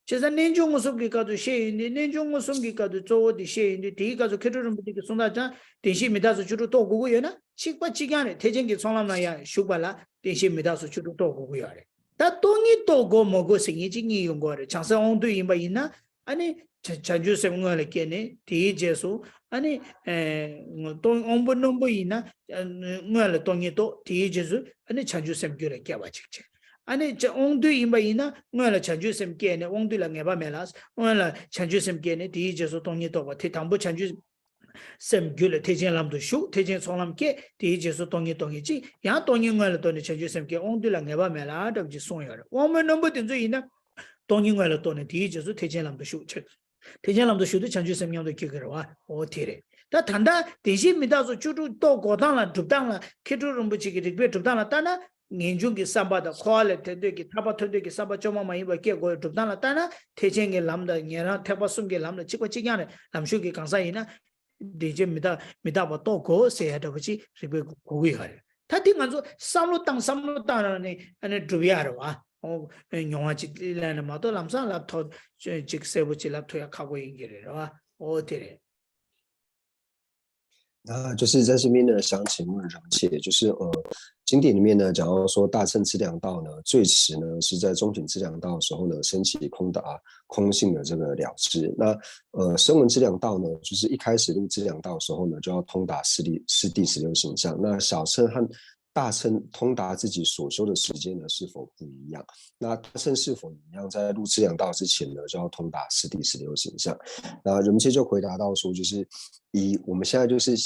བྱས་ཙང་རྣལ་འབྱོར་མངོན་སུམ་གྱི་སྐབས་སུ་བཤད་ཡོང་དུས། རྣལ་འབྱོར་མངོན་སུམ་གྱི་སྐབས་སུ་གཙོ་བོ་དེ་བཤད་ཡོང་དུས། དེའི་སྐབས་སུ་མཁས་གྲུབ་རིན་པོ་ཆེ་གིས་གསུངས་པ་ཙང་བདེན་བཞི་མི་རྟག་སོགས་བཅུ་དྲུག་རྟོགས་དགོས་ཀྱི་ཡོད་ན། གཅིག་པ་གཅིག་རྐྱང་རེད། ཐེག་ཆེན་གྱི་ཚོགས་ལམ་ལ་ཡང་ཞུགས་པ་ལ་བདེན་བཞི་མི་རྟག་སོགས་བཅུ་དྲུག་རྟོགས་དགོས་ཀྱི་ཡོད་རེད། ད་སྟོང་ཉིད་རྟོགས་དགོས་མ་དགོས་ཟེར་མཁན་གཅིག་གཉིས་ཡོང་གི་ཡོད་རེད། བྱང་སེམས་དབང་འདུས་ཡིན་པ་ཡིན་ན། ཨ་ནི་བྱང་བྱང་ཆུབ་སེམས་སྔོན་ལ་སྐྱེས་ནས། དེའི་རྗེས་སུ་ཨ་ནི་ཨེ་སྟོང་དབང་པོ་རྣོན་པོ་ཡིན་ན། ཨ་སྔོན་ལ་སྟོང་ཉིད་རྟོགས། དེའི་རྗེས་སུ་ཨ་ནི་བྱང་ཆུབ་སེམས་རྒྱུད་ལ་སྐྱེ་བ་ཅིག་བྱས། ཨ་ནི་བྱ་དབང་འདུས་ཡིན་པ་ཡིན་ན། སྔོན་ལ་བྱང་ཆུབ་སེམས་སྐྱེས་ནས། དབང་འདུས་ལ་ངེས་པ་མེད་ལ། སྔོན་ལ་བྱང་ཆུབ་སེམས་སྐྱེས་ནས། དེའི་རྗེས་སུ་སྟོང་ཉིད་རྟོགས་པ། དེ་དང་པོ་བྱང་ཆུབ་སེམས་རྒྱུད་ལ་ཐེག་ཆེན་ལམ་དུ་ཞུགས། ཐེག་ཆེན་ཚོགས་ལམ་སྐྱེས། དེའི་རྗེས་སུ་སྟོང་ཉིད་རྟོགས་མཁན་གཅིག། ཡང་སྟོང་ཉིད་སྔོན་ལ་རྟོགས་ནས་བྱང་ཆུབ་སེམས་སྐྱེས། དབང་འདུས་ལ་ངེས་པ་མེད་ལ་འདྲ་བ་ཅིག་གསུངས་ཡོད་རེད། དབང་པོ་རྣོན་པོ་དེ་ཚོ་ཡིན་ན། སྟོང་ཉིད་སྔོན་ལ་རྟོགས་ནས། དེའི་རྗེས་སུ་ཐེག་ཆེན་ལམ་དུ་ཞུགས། ཐེག་ཆེན་ལམ་དུ་ཞུགས་དུས་བྱང་ཆུབ་སེམས་མཉམ་དུ་སྐྱེ་གི་རེད་བ། འོ་དེ་རེད། ད་ད་ལྟ་བདེན་བཞི་མི་རྟག་སོགས་བཅུ་དྲུག་རྟོགས་དགོས་སྟངས་ལ། སྒྲུབ་སྟངས་ལ། མཁས་གྲུབ་རིན་པོ་ཆེ་གི་རིགས་པའི་སྒྲུབ་སྟངས་ལ་ལྟ་ན། ངེས་འབྱུང་གི་བསམ་པ་དང་། འཁོར་བ་ལས་ཐར་འདོད་ཀྱི། ཐར་པ་ཐོབ་འདོད་ཀྱི་བསམ་པ་བཅོས་མ་མ་ཡིན་པ་སྐྱེ་དགོས་པའི་སྒྲུབ་སྟངས་ལ་ལྟ་ན། ཐེག་ཆེན་གྱི་ལམ་དང་ཉན་རང་ཐེག་པ་གསུམ་གྱི་ལམ་ལ་གཅིག་པ་གཅིག་རྐྱང་རེད། ལམ་ཞུགས་ཀྱི་གང་ཟག་ཡིན་ན། བདེན་བཞི་མི་རྟག་མི་རྟག་པ་རྟོགས་དགོས་ཟེར་ཡ་འདྲ་པོ་ཅིག་རིགས་པས་གོ་གི་ཡོད་རེད། ད་འདི་ང་ཚོ་བསམ་བློ་བཏང་། བསམ་བློ་བཏང་རང་ནས་ཨ་ནི་སྒྲུབ་ཡ་རེད་བ། ཨོ། མྱོང་བ་ཅིག་ལེན་ནས་མ་གཏོགས་ལམ་སང་ལབ་ཐུབ། ཅིག་གསལ་པོ་ཅིག་ལབ་ཐུབ་ཡ་ཁག་པོ་ཡིན་གྱི་རེད། རེད་བ། ཨོ་དེ་རེད། 那就是在这边呢，想请问荣姐，就是呃，经典里面呢，讲到说大乘资粮道呢，最迟呢是在中品资粮道的时候呢，升起通达空性的这个了知。那呃，声闻资粮道呢，就是一开始入资粮道的时候呢，就要通达四谛四谛十六行相。那小乘和大乘通达自己所修的时间呢，是否不一样？那大乘是否一样，在入资粮道之前呢，就要通达四谛十六行相？那荣姐就回答到说，就是以我们现在就是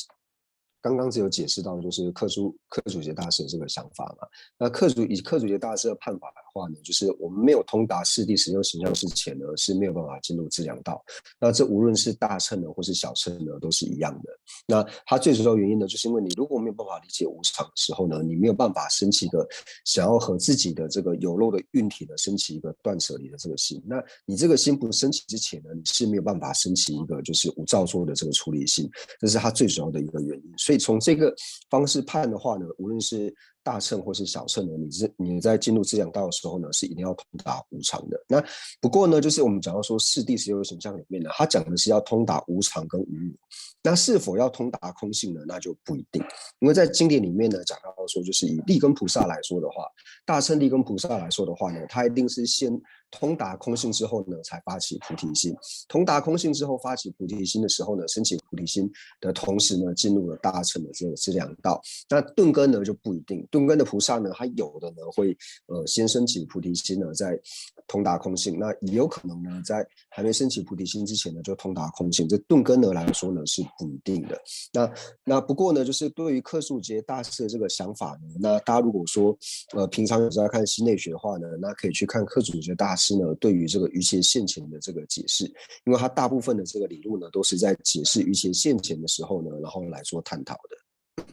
刚刚只有解释到就是克苏克苏杰大师的这个想法嘛。那克苏以克苏杰大师的判法的话呢，就是我们没有通达四谛十六行相之前呢，是没有办法进入资粮道。那这无论是大乘呢，或是小乘呢，都是一样的。那它最主要原因呢，就是因为你如果没有办法理解无常的时候呢，你没有办法升起一个想要和自己的这个有漏的运体呢，升起一个断舍离的这个心。那你这个心不升起之前呢，你是没有办法升起一个就是无造作的这个出离心，这是它最主要的一个原因。所以从这个方式判的话呢，无论是大乘或是小乘呢，你是你在进入资粮道的时候呢，是一定要通达无常的。那不过呢，就是我们讲到说四谛十六行相里面呢，它讲的是要通达无常跟无我。那是否要通达空性呢？那就不一定，因为在经典里面呢讲到说，就是以利根菩萨来说的话，大乘利根菩萨来说的话呢，他一定是先通达空性之后呢，才发起菩提心。通达空性之后发起菩提心的时候呢，升起菩提心的同时呢，进入了大乘的这个资粮道。那顿根呢就不一定，顿根的菩萨呢，他有的呢会呃先升起菩提心呢，再通达空性。那也有可能呢，在还没升起菩提心之前呢，就通达空性。这顿根呢来说呢是不一定的。那那不过呢，就是对于克苏杰大师的这个想法呢，那大家如果说呃平常有在看心内学的话呢，那可以去看克苏杰大师呢对于这个瑜伽现前的这个解释，因为他大部分的这个理论呢都是在解释瑜伽现前的时候呢，然后来做探讨的。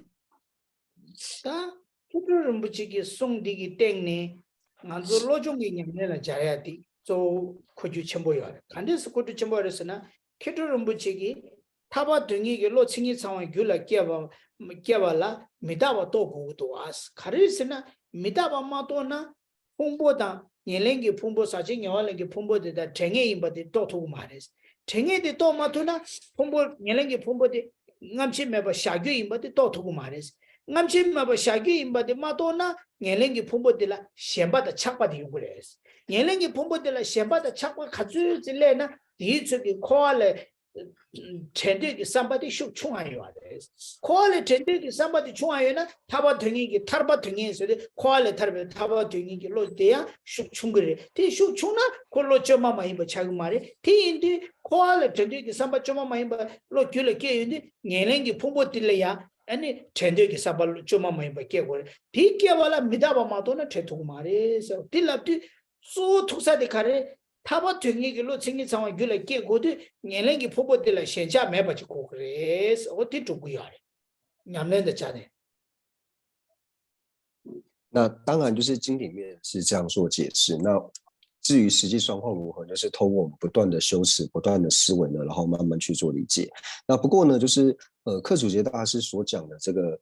ད་མཁས་གྲུབ་རིན་པོ་ཆེ་གི་གསུང་འདི་གི་སྟེང་ནས་ང་ཚོ་བློ་སྦྱོང་གི་ཉམས་ལེན་ལ་སྦྱར་ཡ་འདི་གཙོ་བོ་མཁོ་རྒྱུ་ཆེན་པོ་ཡོད་རེད། ག་འདྲས་སེ་མཁོ་རྒྱུ་ཆེན་པོ་རེད་ཟེར་ན། མཁས་གྲུབ་རིན་པོ་ཆེ་གིས་ཐར་པ་དོན་གཉེར་གྱི་བློ་མཚན་ཉིད་ཚང་བ་རྒྱུད་ལ་སྐྱེ་བ་སྐྱེ་བ་ལ་མི་རྟག་པ་རྟོགས་དགོས་ཀྱི་འདུག་ཨ། ག་རེ་ཟེར་ན། མི་རྟག་པ་མ་རྟོགས་ན། ཕུང་པོ་དང་ཉེར་ལེན་གྱི་ཕུང་པོ། ཟག་བཅས་ཉེ་བར་ལེན་གྱི་ཕུང་པོ་དེ་དག་དྲན་ངེས་ཡིན་པ་དེ་རྟོགས་ཐུབ་ཀྱི་མ་རེད། དྲན་ངེས་དེ་རྟོགས་མ་ཐུབ་ན། ཕུང་པོ་ཉེར་ལེན་གྱི་ཕུང་པོ་དེ་རྔམ་བརྗིད་མེད་པ་བཞག་རྒྱུ་ཡིན་པ་དེ་རྟོགས་ཐུབ་ཀྱི་མ་རེད། རྔམ་བྱེད་མེད་པར་བཞག་རྒྱུ་ཡིན་པ་དེ་མ་རྟོགས་ན། ཉེར་ལེན་གྱི་ཕུང་པོ་དེ་ལ་ཞེན་པ་དང་ཆགས་པ་དེ་ཡོང་གི་རེད། ཉེར་ལེན་གྱི་ཕུང་པོ་དེ་ལ་ཞེན་པ་དང་ཆགས་པ་ག་ཚོད་ཅིག་སླེབས་ན། དེའི་ཚོད་ཀྱི་འཁོར་བ་ལས་བྲལ་འདོད་ཀྱི་བསམ་པ་དེ་ཤུགས་ཆུང་བ་ཡོད་རེད། འཁོར་བ་ལས་བྲལ་འདོད་ཀྱི་བསམ་པ་དེ་ཆུང་བ་ཡོད་ན། ཐར་པ་དོན་གཉེར་གྱི་ཐར་པ་དོན་གཉེར་ཟེར་ཏེ། འཁོར་བ་ལས་ཐར་པའི་ཐར་པ་དོན་གཉེར་གྱི་བློ་དེ་ཡང་ཤུགས་ཆུང་གི་རེད། དེ་ཤུགས་ཆུང་ན་ཁོ་བློ་བཅོས་མ་མ་ཡིན་པ་ཆགས་ཀྱི་མ་རེད། དེ་ཡིན་དུས་འཁོར་བ་ལས་བྲལ་འདོད་ཀྱི་བསམ་པ་བཅོས་མ་མ་ཡིན་པ་བློ་རྒྱུད་ལ་སྐྱེས་ཡོང་དུས། ཉེར་ལེན་གྱི་ཕུང་པོ་དེ་ལ་ཡང་ཨ་ནི་བྲལ་འདོད་ཀྱི་བསམ་པ་བཅོས་མ་མ་ཡིན་པ་སྐྱེ་དགོས་རེད། དེ་སྐྱེ་བ་ལ་མི་རྟག་པ་མ་རྟོགས་ན་བྲལ་ཐུབ་ཀྱི་མ་རེད་ཟེར་བ་དེ་ལབ་དུས། གཙོ་བོ་ཐུག་ས་དེ་ག་རེ། ཐར་པ་དོན་གཉེར་གྱི་བློ་མཚན་ཉིད་ཚང་བ་རྒྱུད་ལ་སྐྱེ་དགོས་དུས། ཉེར་ལེན་གྱི་ཕུང་པོ་དེ་ལ་ཞེན་ཆགས་མེད་པ་ཅིག་དགོས་ཀྱི་རེད། འོ་དེ་འགྲུབ་ཀྱི་ཡོད་རེད། ཉམས་ལེན་དང་སྦྱར་ནས། 那当然就是经典里面是这样做解释。那至于实际状况如何，就是透过我们不断的修持、不断的思维呢，然后慢慢去做理解。那不过呢，就是呃，克祖节大师所讲的这个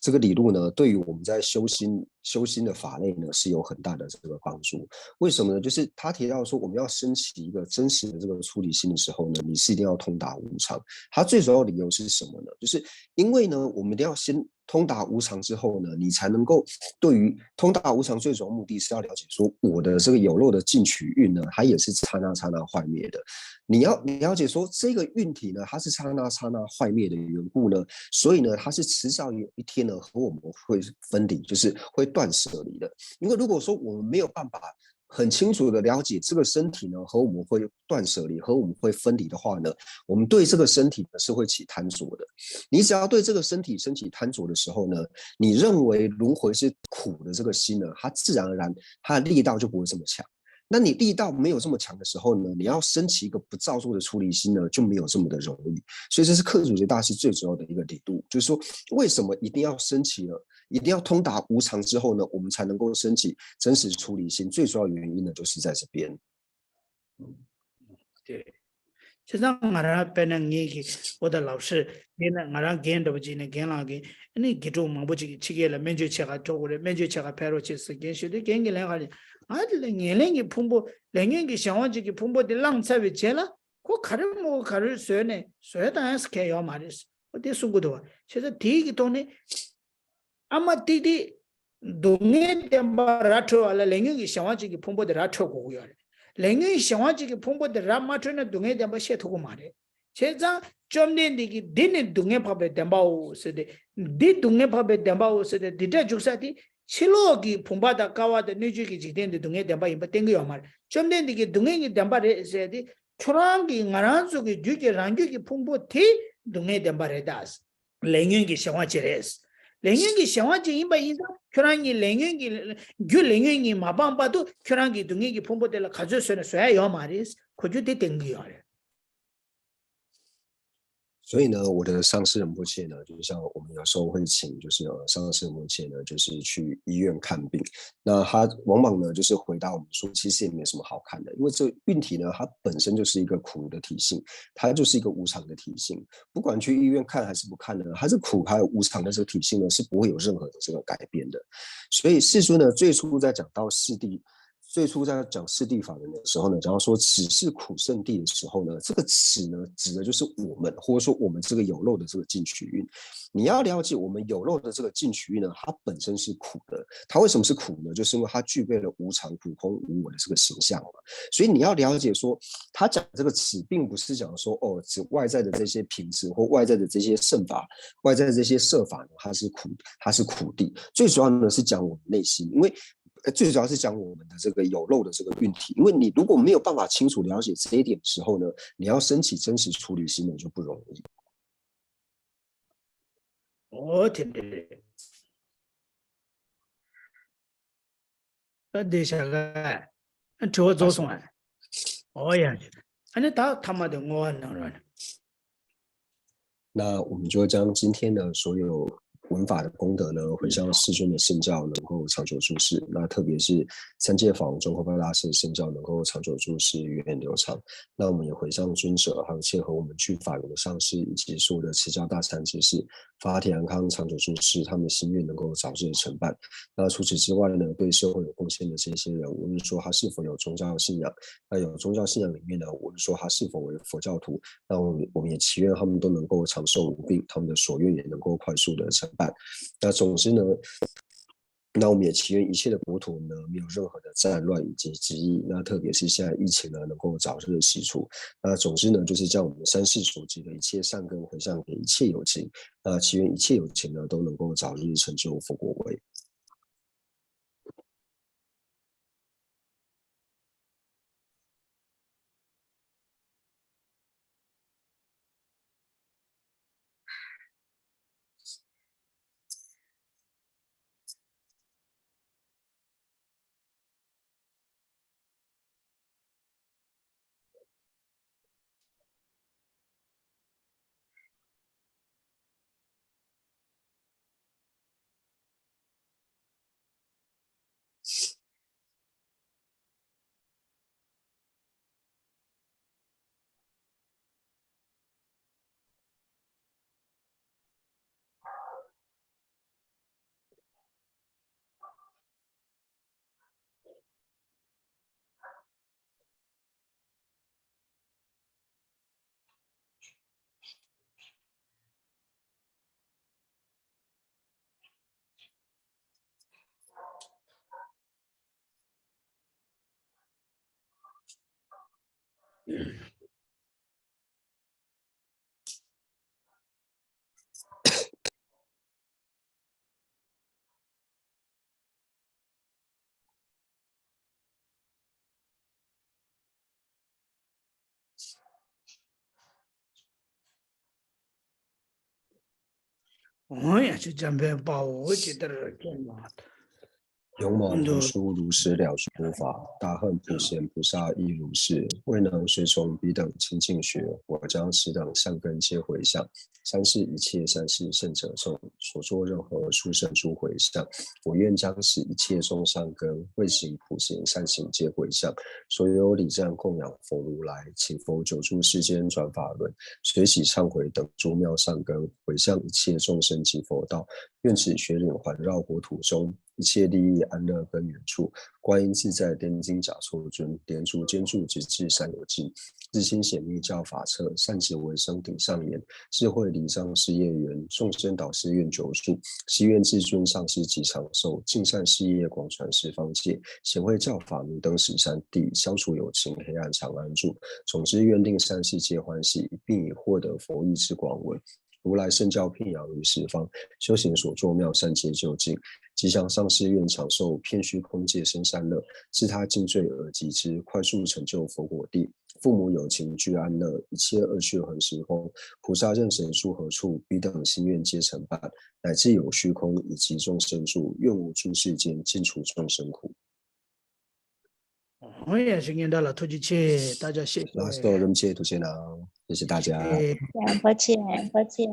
这个理路呢，对于我们在修心修心的法类呢，是有很大的这个帮助。为什么呢？就是他提到说，我们要升起一个真实的这个出离心的时候呢，你是一定要通达无常。他最主要的理由是什么呢？就是因为呢，我们一定要先通达无常之后呢，你才能够对于通达无常最主要目的是要了解说，我的这个有漏的进取运呢，它也是刹那刹那坏灭的。你要了解说，这个运体呢，它是刹那刹那坏灭的缘故呢，所以呢，它是迟早有一天呢，和我们会分离，就是会断舍离的。因为如果说我们没有办法很清楚的了解这个身体呢，和我们会断舍离，和我们会分离的话呢，我们对这个身体呢是会起贪着的。你只要对这个身体升起贪着的时候呢，你认为轮回是苦的这个心呢，它自然而然它的力道就不会这么强。那你力道没有这么强的时候呢，你要升起一个不造作的出离心呢，就没有这么的容易。所以这是克祖节大师最主要的一个理度，就是说，为什么一定要升起了，一定要通达无常之后呢，我们才能够升起真实出离心？最主要原因呢，就是在这边。对。 བྱས་ཙང་ང་རང་དཔེར་ན་ངེད་ཀྱི་ཨོ་ད་ལགས་སེ། དེ་ནས་ང་རང་རྒན་འདྲ་པོ་ཅིག་ནས་རྒན་ལགས་ཀྱིས་ཨ་ནི་དགེ་ཕྲུག་མང་པོ་ཅིག་གིས་ཕྱི་རྒྱལ་ལ་སྨན་བཅོས་བྱེད་ག་འགྲོ་དགོས་རེད། སྨན་བཅོས་བྱེད་ག་ཕེབས་རོགས་བྱེད་ཟེར་མཁན་ཞུ་དུས། རྒན་གྱིས་ལན་ག་རེ། ང་དེ་ལ་ཉེར་ལེན་གྱི་ཕུང་པོ། ལས་ཉོན་གྱི་གཞན་དབང་བྱེད་ཀྱི་ཕུང་པོ་དེ་བླངས་ཚར་བའི་རྗེས་ལ་ཁོ་ག་རེ་མོ་ག་རེ་བཟོས་ནས་བཟོས་བཏང་ཡ་ཟེར་མཁན་ཡོད་མ་རེད། ཨོ་དེ་གསུང་གི་འདུག་བ། བྱས་ཙང་དེའི་གི་ཐོག་ནས། ཨ་མ་ཏིག་ཏིག་སྡུག་བསྔལ་བདེན་པ་ར་འཕྲོད་པ་ལ་ལས་ཉོན་གྱི་གཞན་དབང་བྱེད་ཀྱི་ཕུང་པོ་དེ་ར་འཕྲོད་དགོས་ཀྱི་ཡོད་རེད། ལས་ཉོན་གཞན་དབང་བྱེད་ཀྱི་ཕུང་པོ་དེ་ར་མ་འཕྲོད་ན་སྡུག་བསྔལ་བདེན་པ་ཤེས་ཐུབ་ཀྱི་མ་རེད། བྱས་ཙང་བཅོམ་ལྡན་འདས་ཀྱིས་འདི་ནི་སྡུག་བསྔལ་འཕགས་པའི་བདེན་པའོ་ཟེར་ཏེ། འདི་སྡུག་བསྔལ་འཕགས་པའི་བདེན་པའོ་ཟེར་ཏེ་འདི་སྒྲ་འཇུག་ས་དེ། ཕྱི་ལོགས་ཀྱི་བུམ་པ་དང་ཀ་བ་དང་སྣོད་བཅུད་ཀྱི་འཇིག་རྟེན་དེ་སྡུག་བསྔལ་བདེན་པ་ཡིན་པ་བསྟན་གྱི་ཡོད་མ་རེད། བཅོམ་ལྡན་འདས་ཀྱིས་སྡུག་བསྔལ་གྱི་བདེན་པ་རེད་ཟེར་ཏེ། ཁྱོད་རང་གིས་ང་རང་ཚོ་གི་རྒྱུད་ཀྱི་རང་རྒྱུད་ཀྱི་ཕུང་པོ་དེ་སྡུག་བསྔལ་བདེན་པ་རེད་ད། ལས་ཉོན་གྱི་གཞན་དབང་བྱེད་རེད། ལས་ཉོན་གྱི་གཞན་དབང་བྱེད་ཡིན་པ་ཡིན་ཙང་ཁྱོད་རང་གཉིས་ལས་ཉོན་གྱི་རྒྱུ་ལས་ཉོན་གཉིས་མ་སྤངས་བར་དུ་ཁྱོད་རང་གིས་སྡུག་བསྔལ་གྱི་ཕུང་པོ་དེ་ལ་ག་ཚོད་བཟོས་ན་བཟོ་ཡ་ཡོད་མ་རེད། གོ་རྒྱུ་དེ་བསྟན་གྱི་ཡོད་རེད། 所以呢，我的上师仁波切呢，就像我们有时候会请，就是呃，上师仁波切呢，就是去医院看病。那他往往呢，就是回答我们说，其实也没什么好看的，因为这个运体呢，它本身就是一个苦的体性，它就是一个无常的体性。不管去医院看还是不看呢，它是苦还有无常的这个体性呢，是不会有任何的这个改变的。所以世尊呢，最初在讲到四谛，最初在讲四谛法门的时候呢，讲到说此是苦圣地的时候呢，这个此呢，指的就是我们，或者说我们这个有漏的这个进取运。你要了解我们有漏的这个进取运呢，它本身是苦的。它为什么是苦呢？就是因为它具备了无常、苦空、无我的这个形象嘛。所以你要了解说，他讲这个此，并不是讲说哦，指外在的这些品质或外在的这些圣法、外在的这些色法呢，它是苦，它是苦地。最主要呢是讲我们内心，因为呃，最主要是讲我们的这个有漏的这个运体，因为你如果没有办法清楚了解这一点的时候呢，你要升起真实出离心呢就不容易。 ཨོ་དེ་འདྲ་རེད། ད་འདི་བྱ་ག་དྲི་བ་རྫོགས་སོང་ཨ། ཨོ་ཡ། ཨ་ནི་ད་ཐ་མ་དེ་བསྔོ་བ་གནང་རོགས་གནང་། 那我们就将今天的所有闻法的功德呢，回向世尊的圣教能够长久住世。那特别是三界法王宗喀巴大师的圣教能够长久住世，源远流长。那我们也回向尊者，还有契合我们去法缘的上师，以及所有的持家大善之士，法体安康，长久住世，他们的心愿能够早日成办。那除此之外呢，对社会有贡献的这些人，无论说他是否有宗教信仰，那有宗教信仰里面呢，无论说他是否为佛教徒，那我们我们也祈愿他们都能够长寿无病，他们的所愿也能够快速的成办。那总之呢，那我们也祈愿一切的国土呢，没有任何的战乱以及瘟疫。那特别是现在疫情呢，能够早日的洗除。那总之呢，就是将我们三世所积的一切善根回向给一切有情。那祈愿一切有情呢，都能够早日成就佛果位。འོང་ཡ་ཆེ་འཇམ་དཔལ་དཔའ་བོ་ཇི་ལྟར་མཁྱེན་པ། ཡོངས་མ་ལང་ཤོ་རུ་ཤི་了说法，大恨普贤菩萨亦如是，未能随从彼等清净学，我将此等善根皆回向。三世一切三世圣者众，所作任何殊胜诸回向，我愿将此一切众善根，未行普贤善行皆回向。所有礼赞供养佛如来，请佛久住世间转法轮，随喜忏悔等诸妙善根，回向一切众生及佛道。愿此学领环绕国土中，一切利益安乐根源处，观音自在天津甲座尊，莲足坚柱直至三有尽。 日星显密教法侧，善解闻声顶上言，智慧礼让事业圆，众生导师愿久住。誓愿至尊上师吉长寿，尽善事业广传十方界，显慧教法明灯十三地，消除有情黑暗长安住。总之愿令三世皆欢喜，并以获得佛意之广闻，如来圣教遍扬于十方，修行所作妙善皆究竟。吉祥上师愿长寿，遍虚空界生善乐，自他尽罪而及之，快速成就佛果地。父母有情俱安乐，一切恶趣恒时空，菩萨任谁住何处，彼等心愿皆成办，乃至有虚空以及众生住，愿无诸世间尽除众生苦。 འོ་ཡ་ཞིག་ཉེན་བརྡ་ལ་ཐུགས་རྗེ་ཆེ། ད་ཅག་ཤེས་སོང་། ལགས་སོ། རིན་པོ་ཆེ་ཐུགས་རྗེ་གནང་། 谢谢大家。 རིན་པོ་ཆེ། རིན་པོ་ཆེ།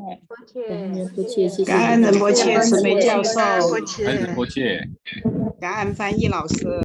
感恩རིན་པོ་ཆེ། སི་མེ་教授། 感恩རིན་པོ་ཆེ། 感恩翻译老师།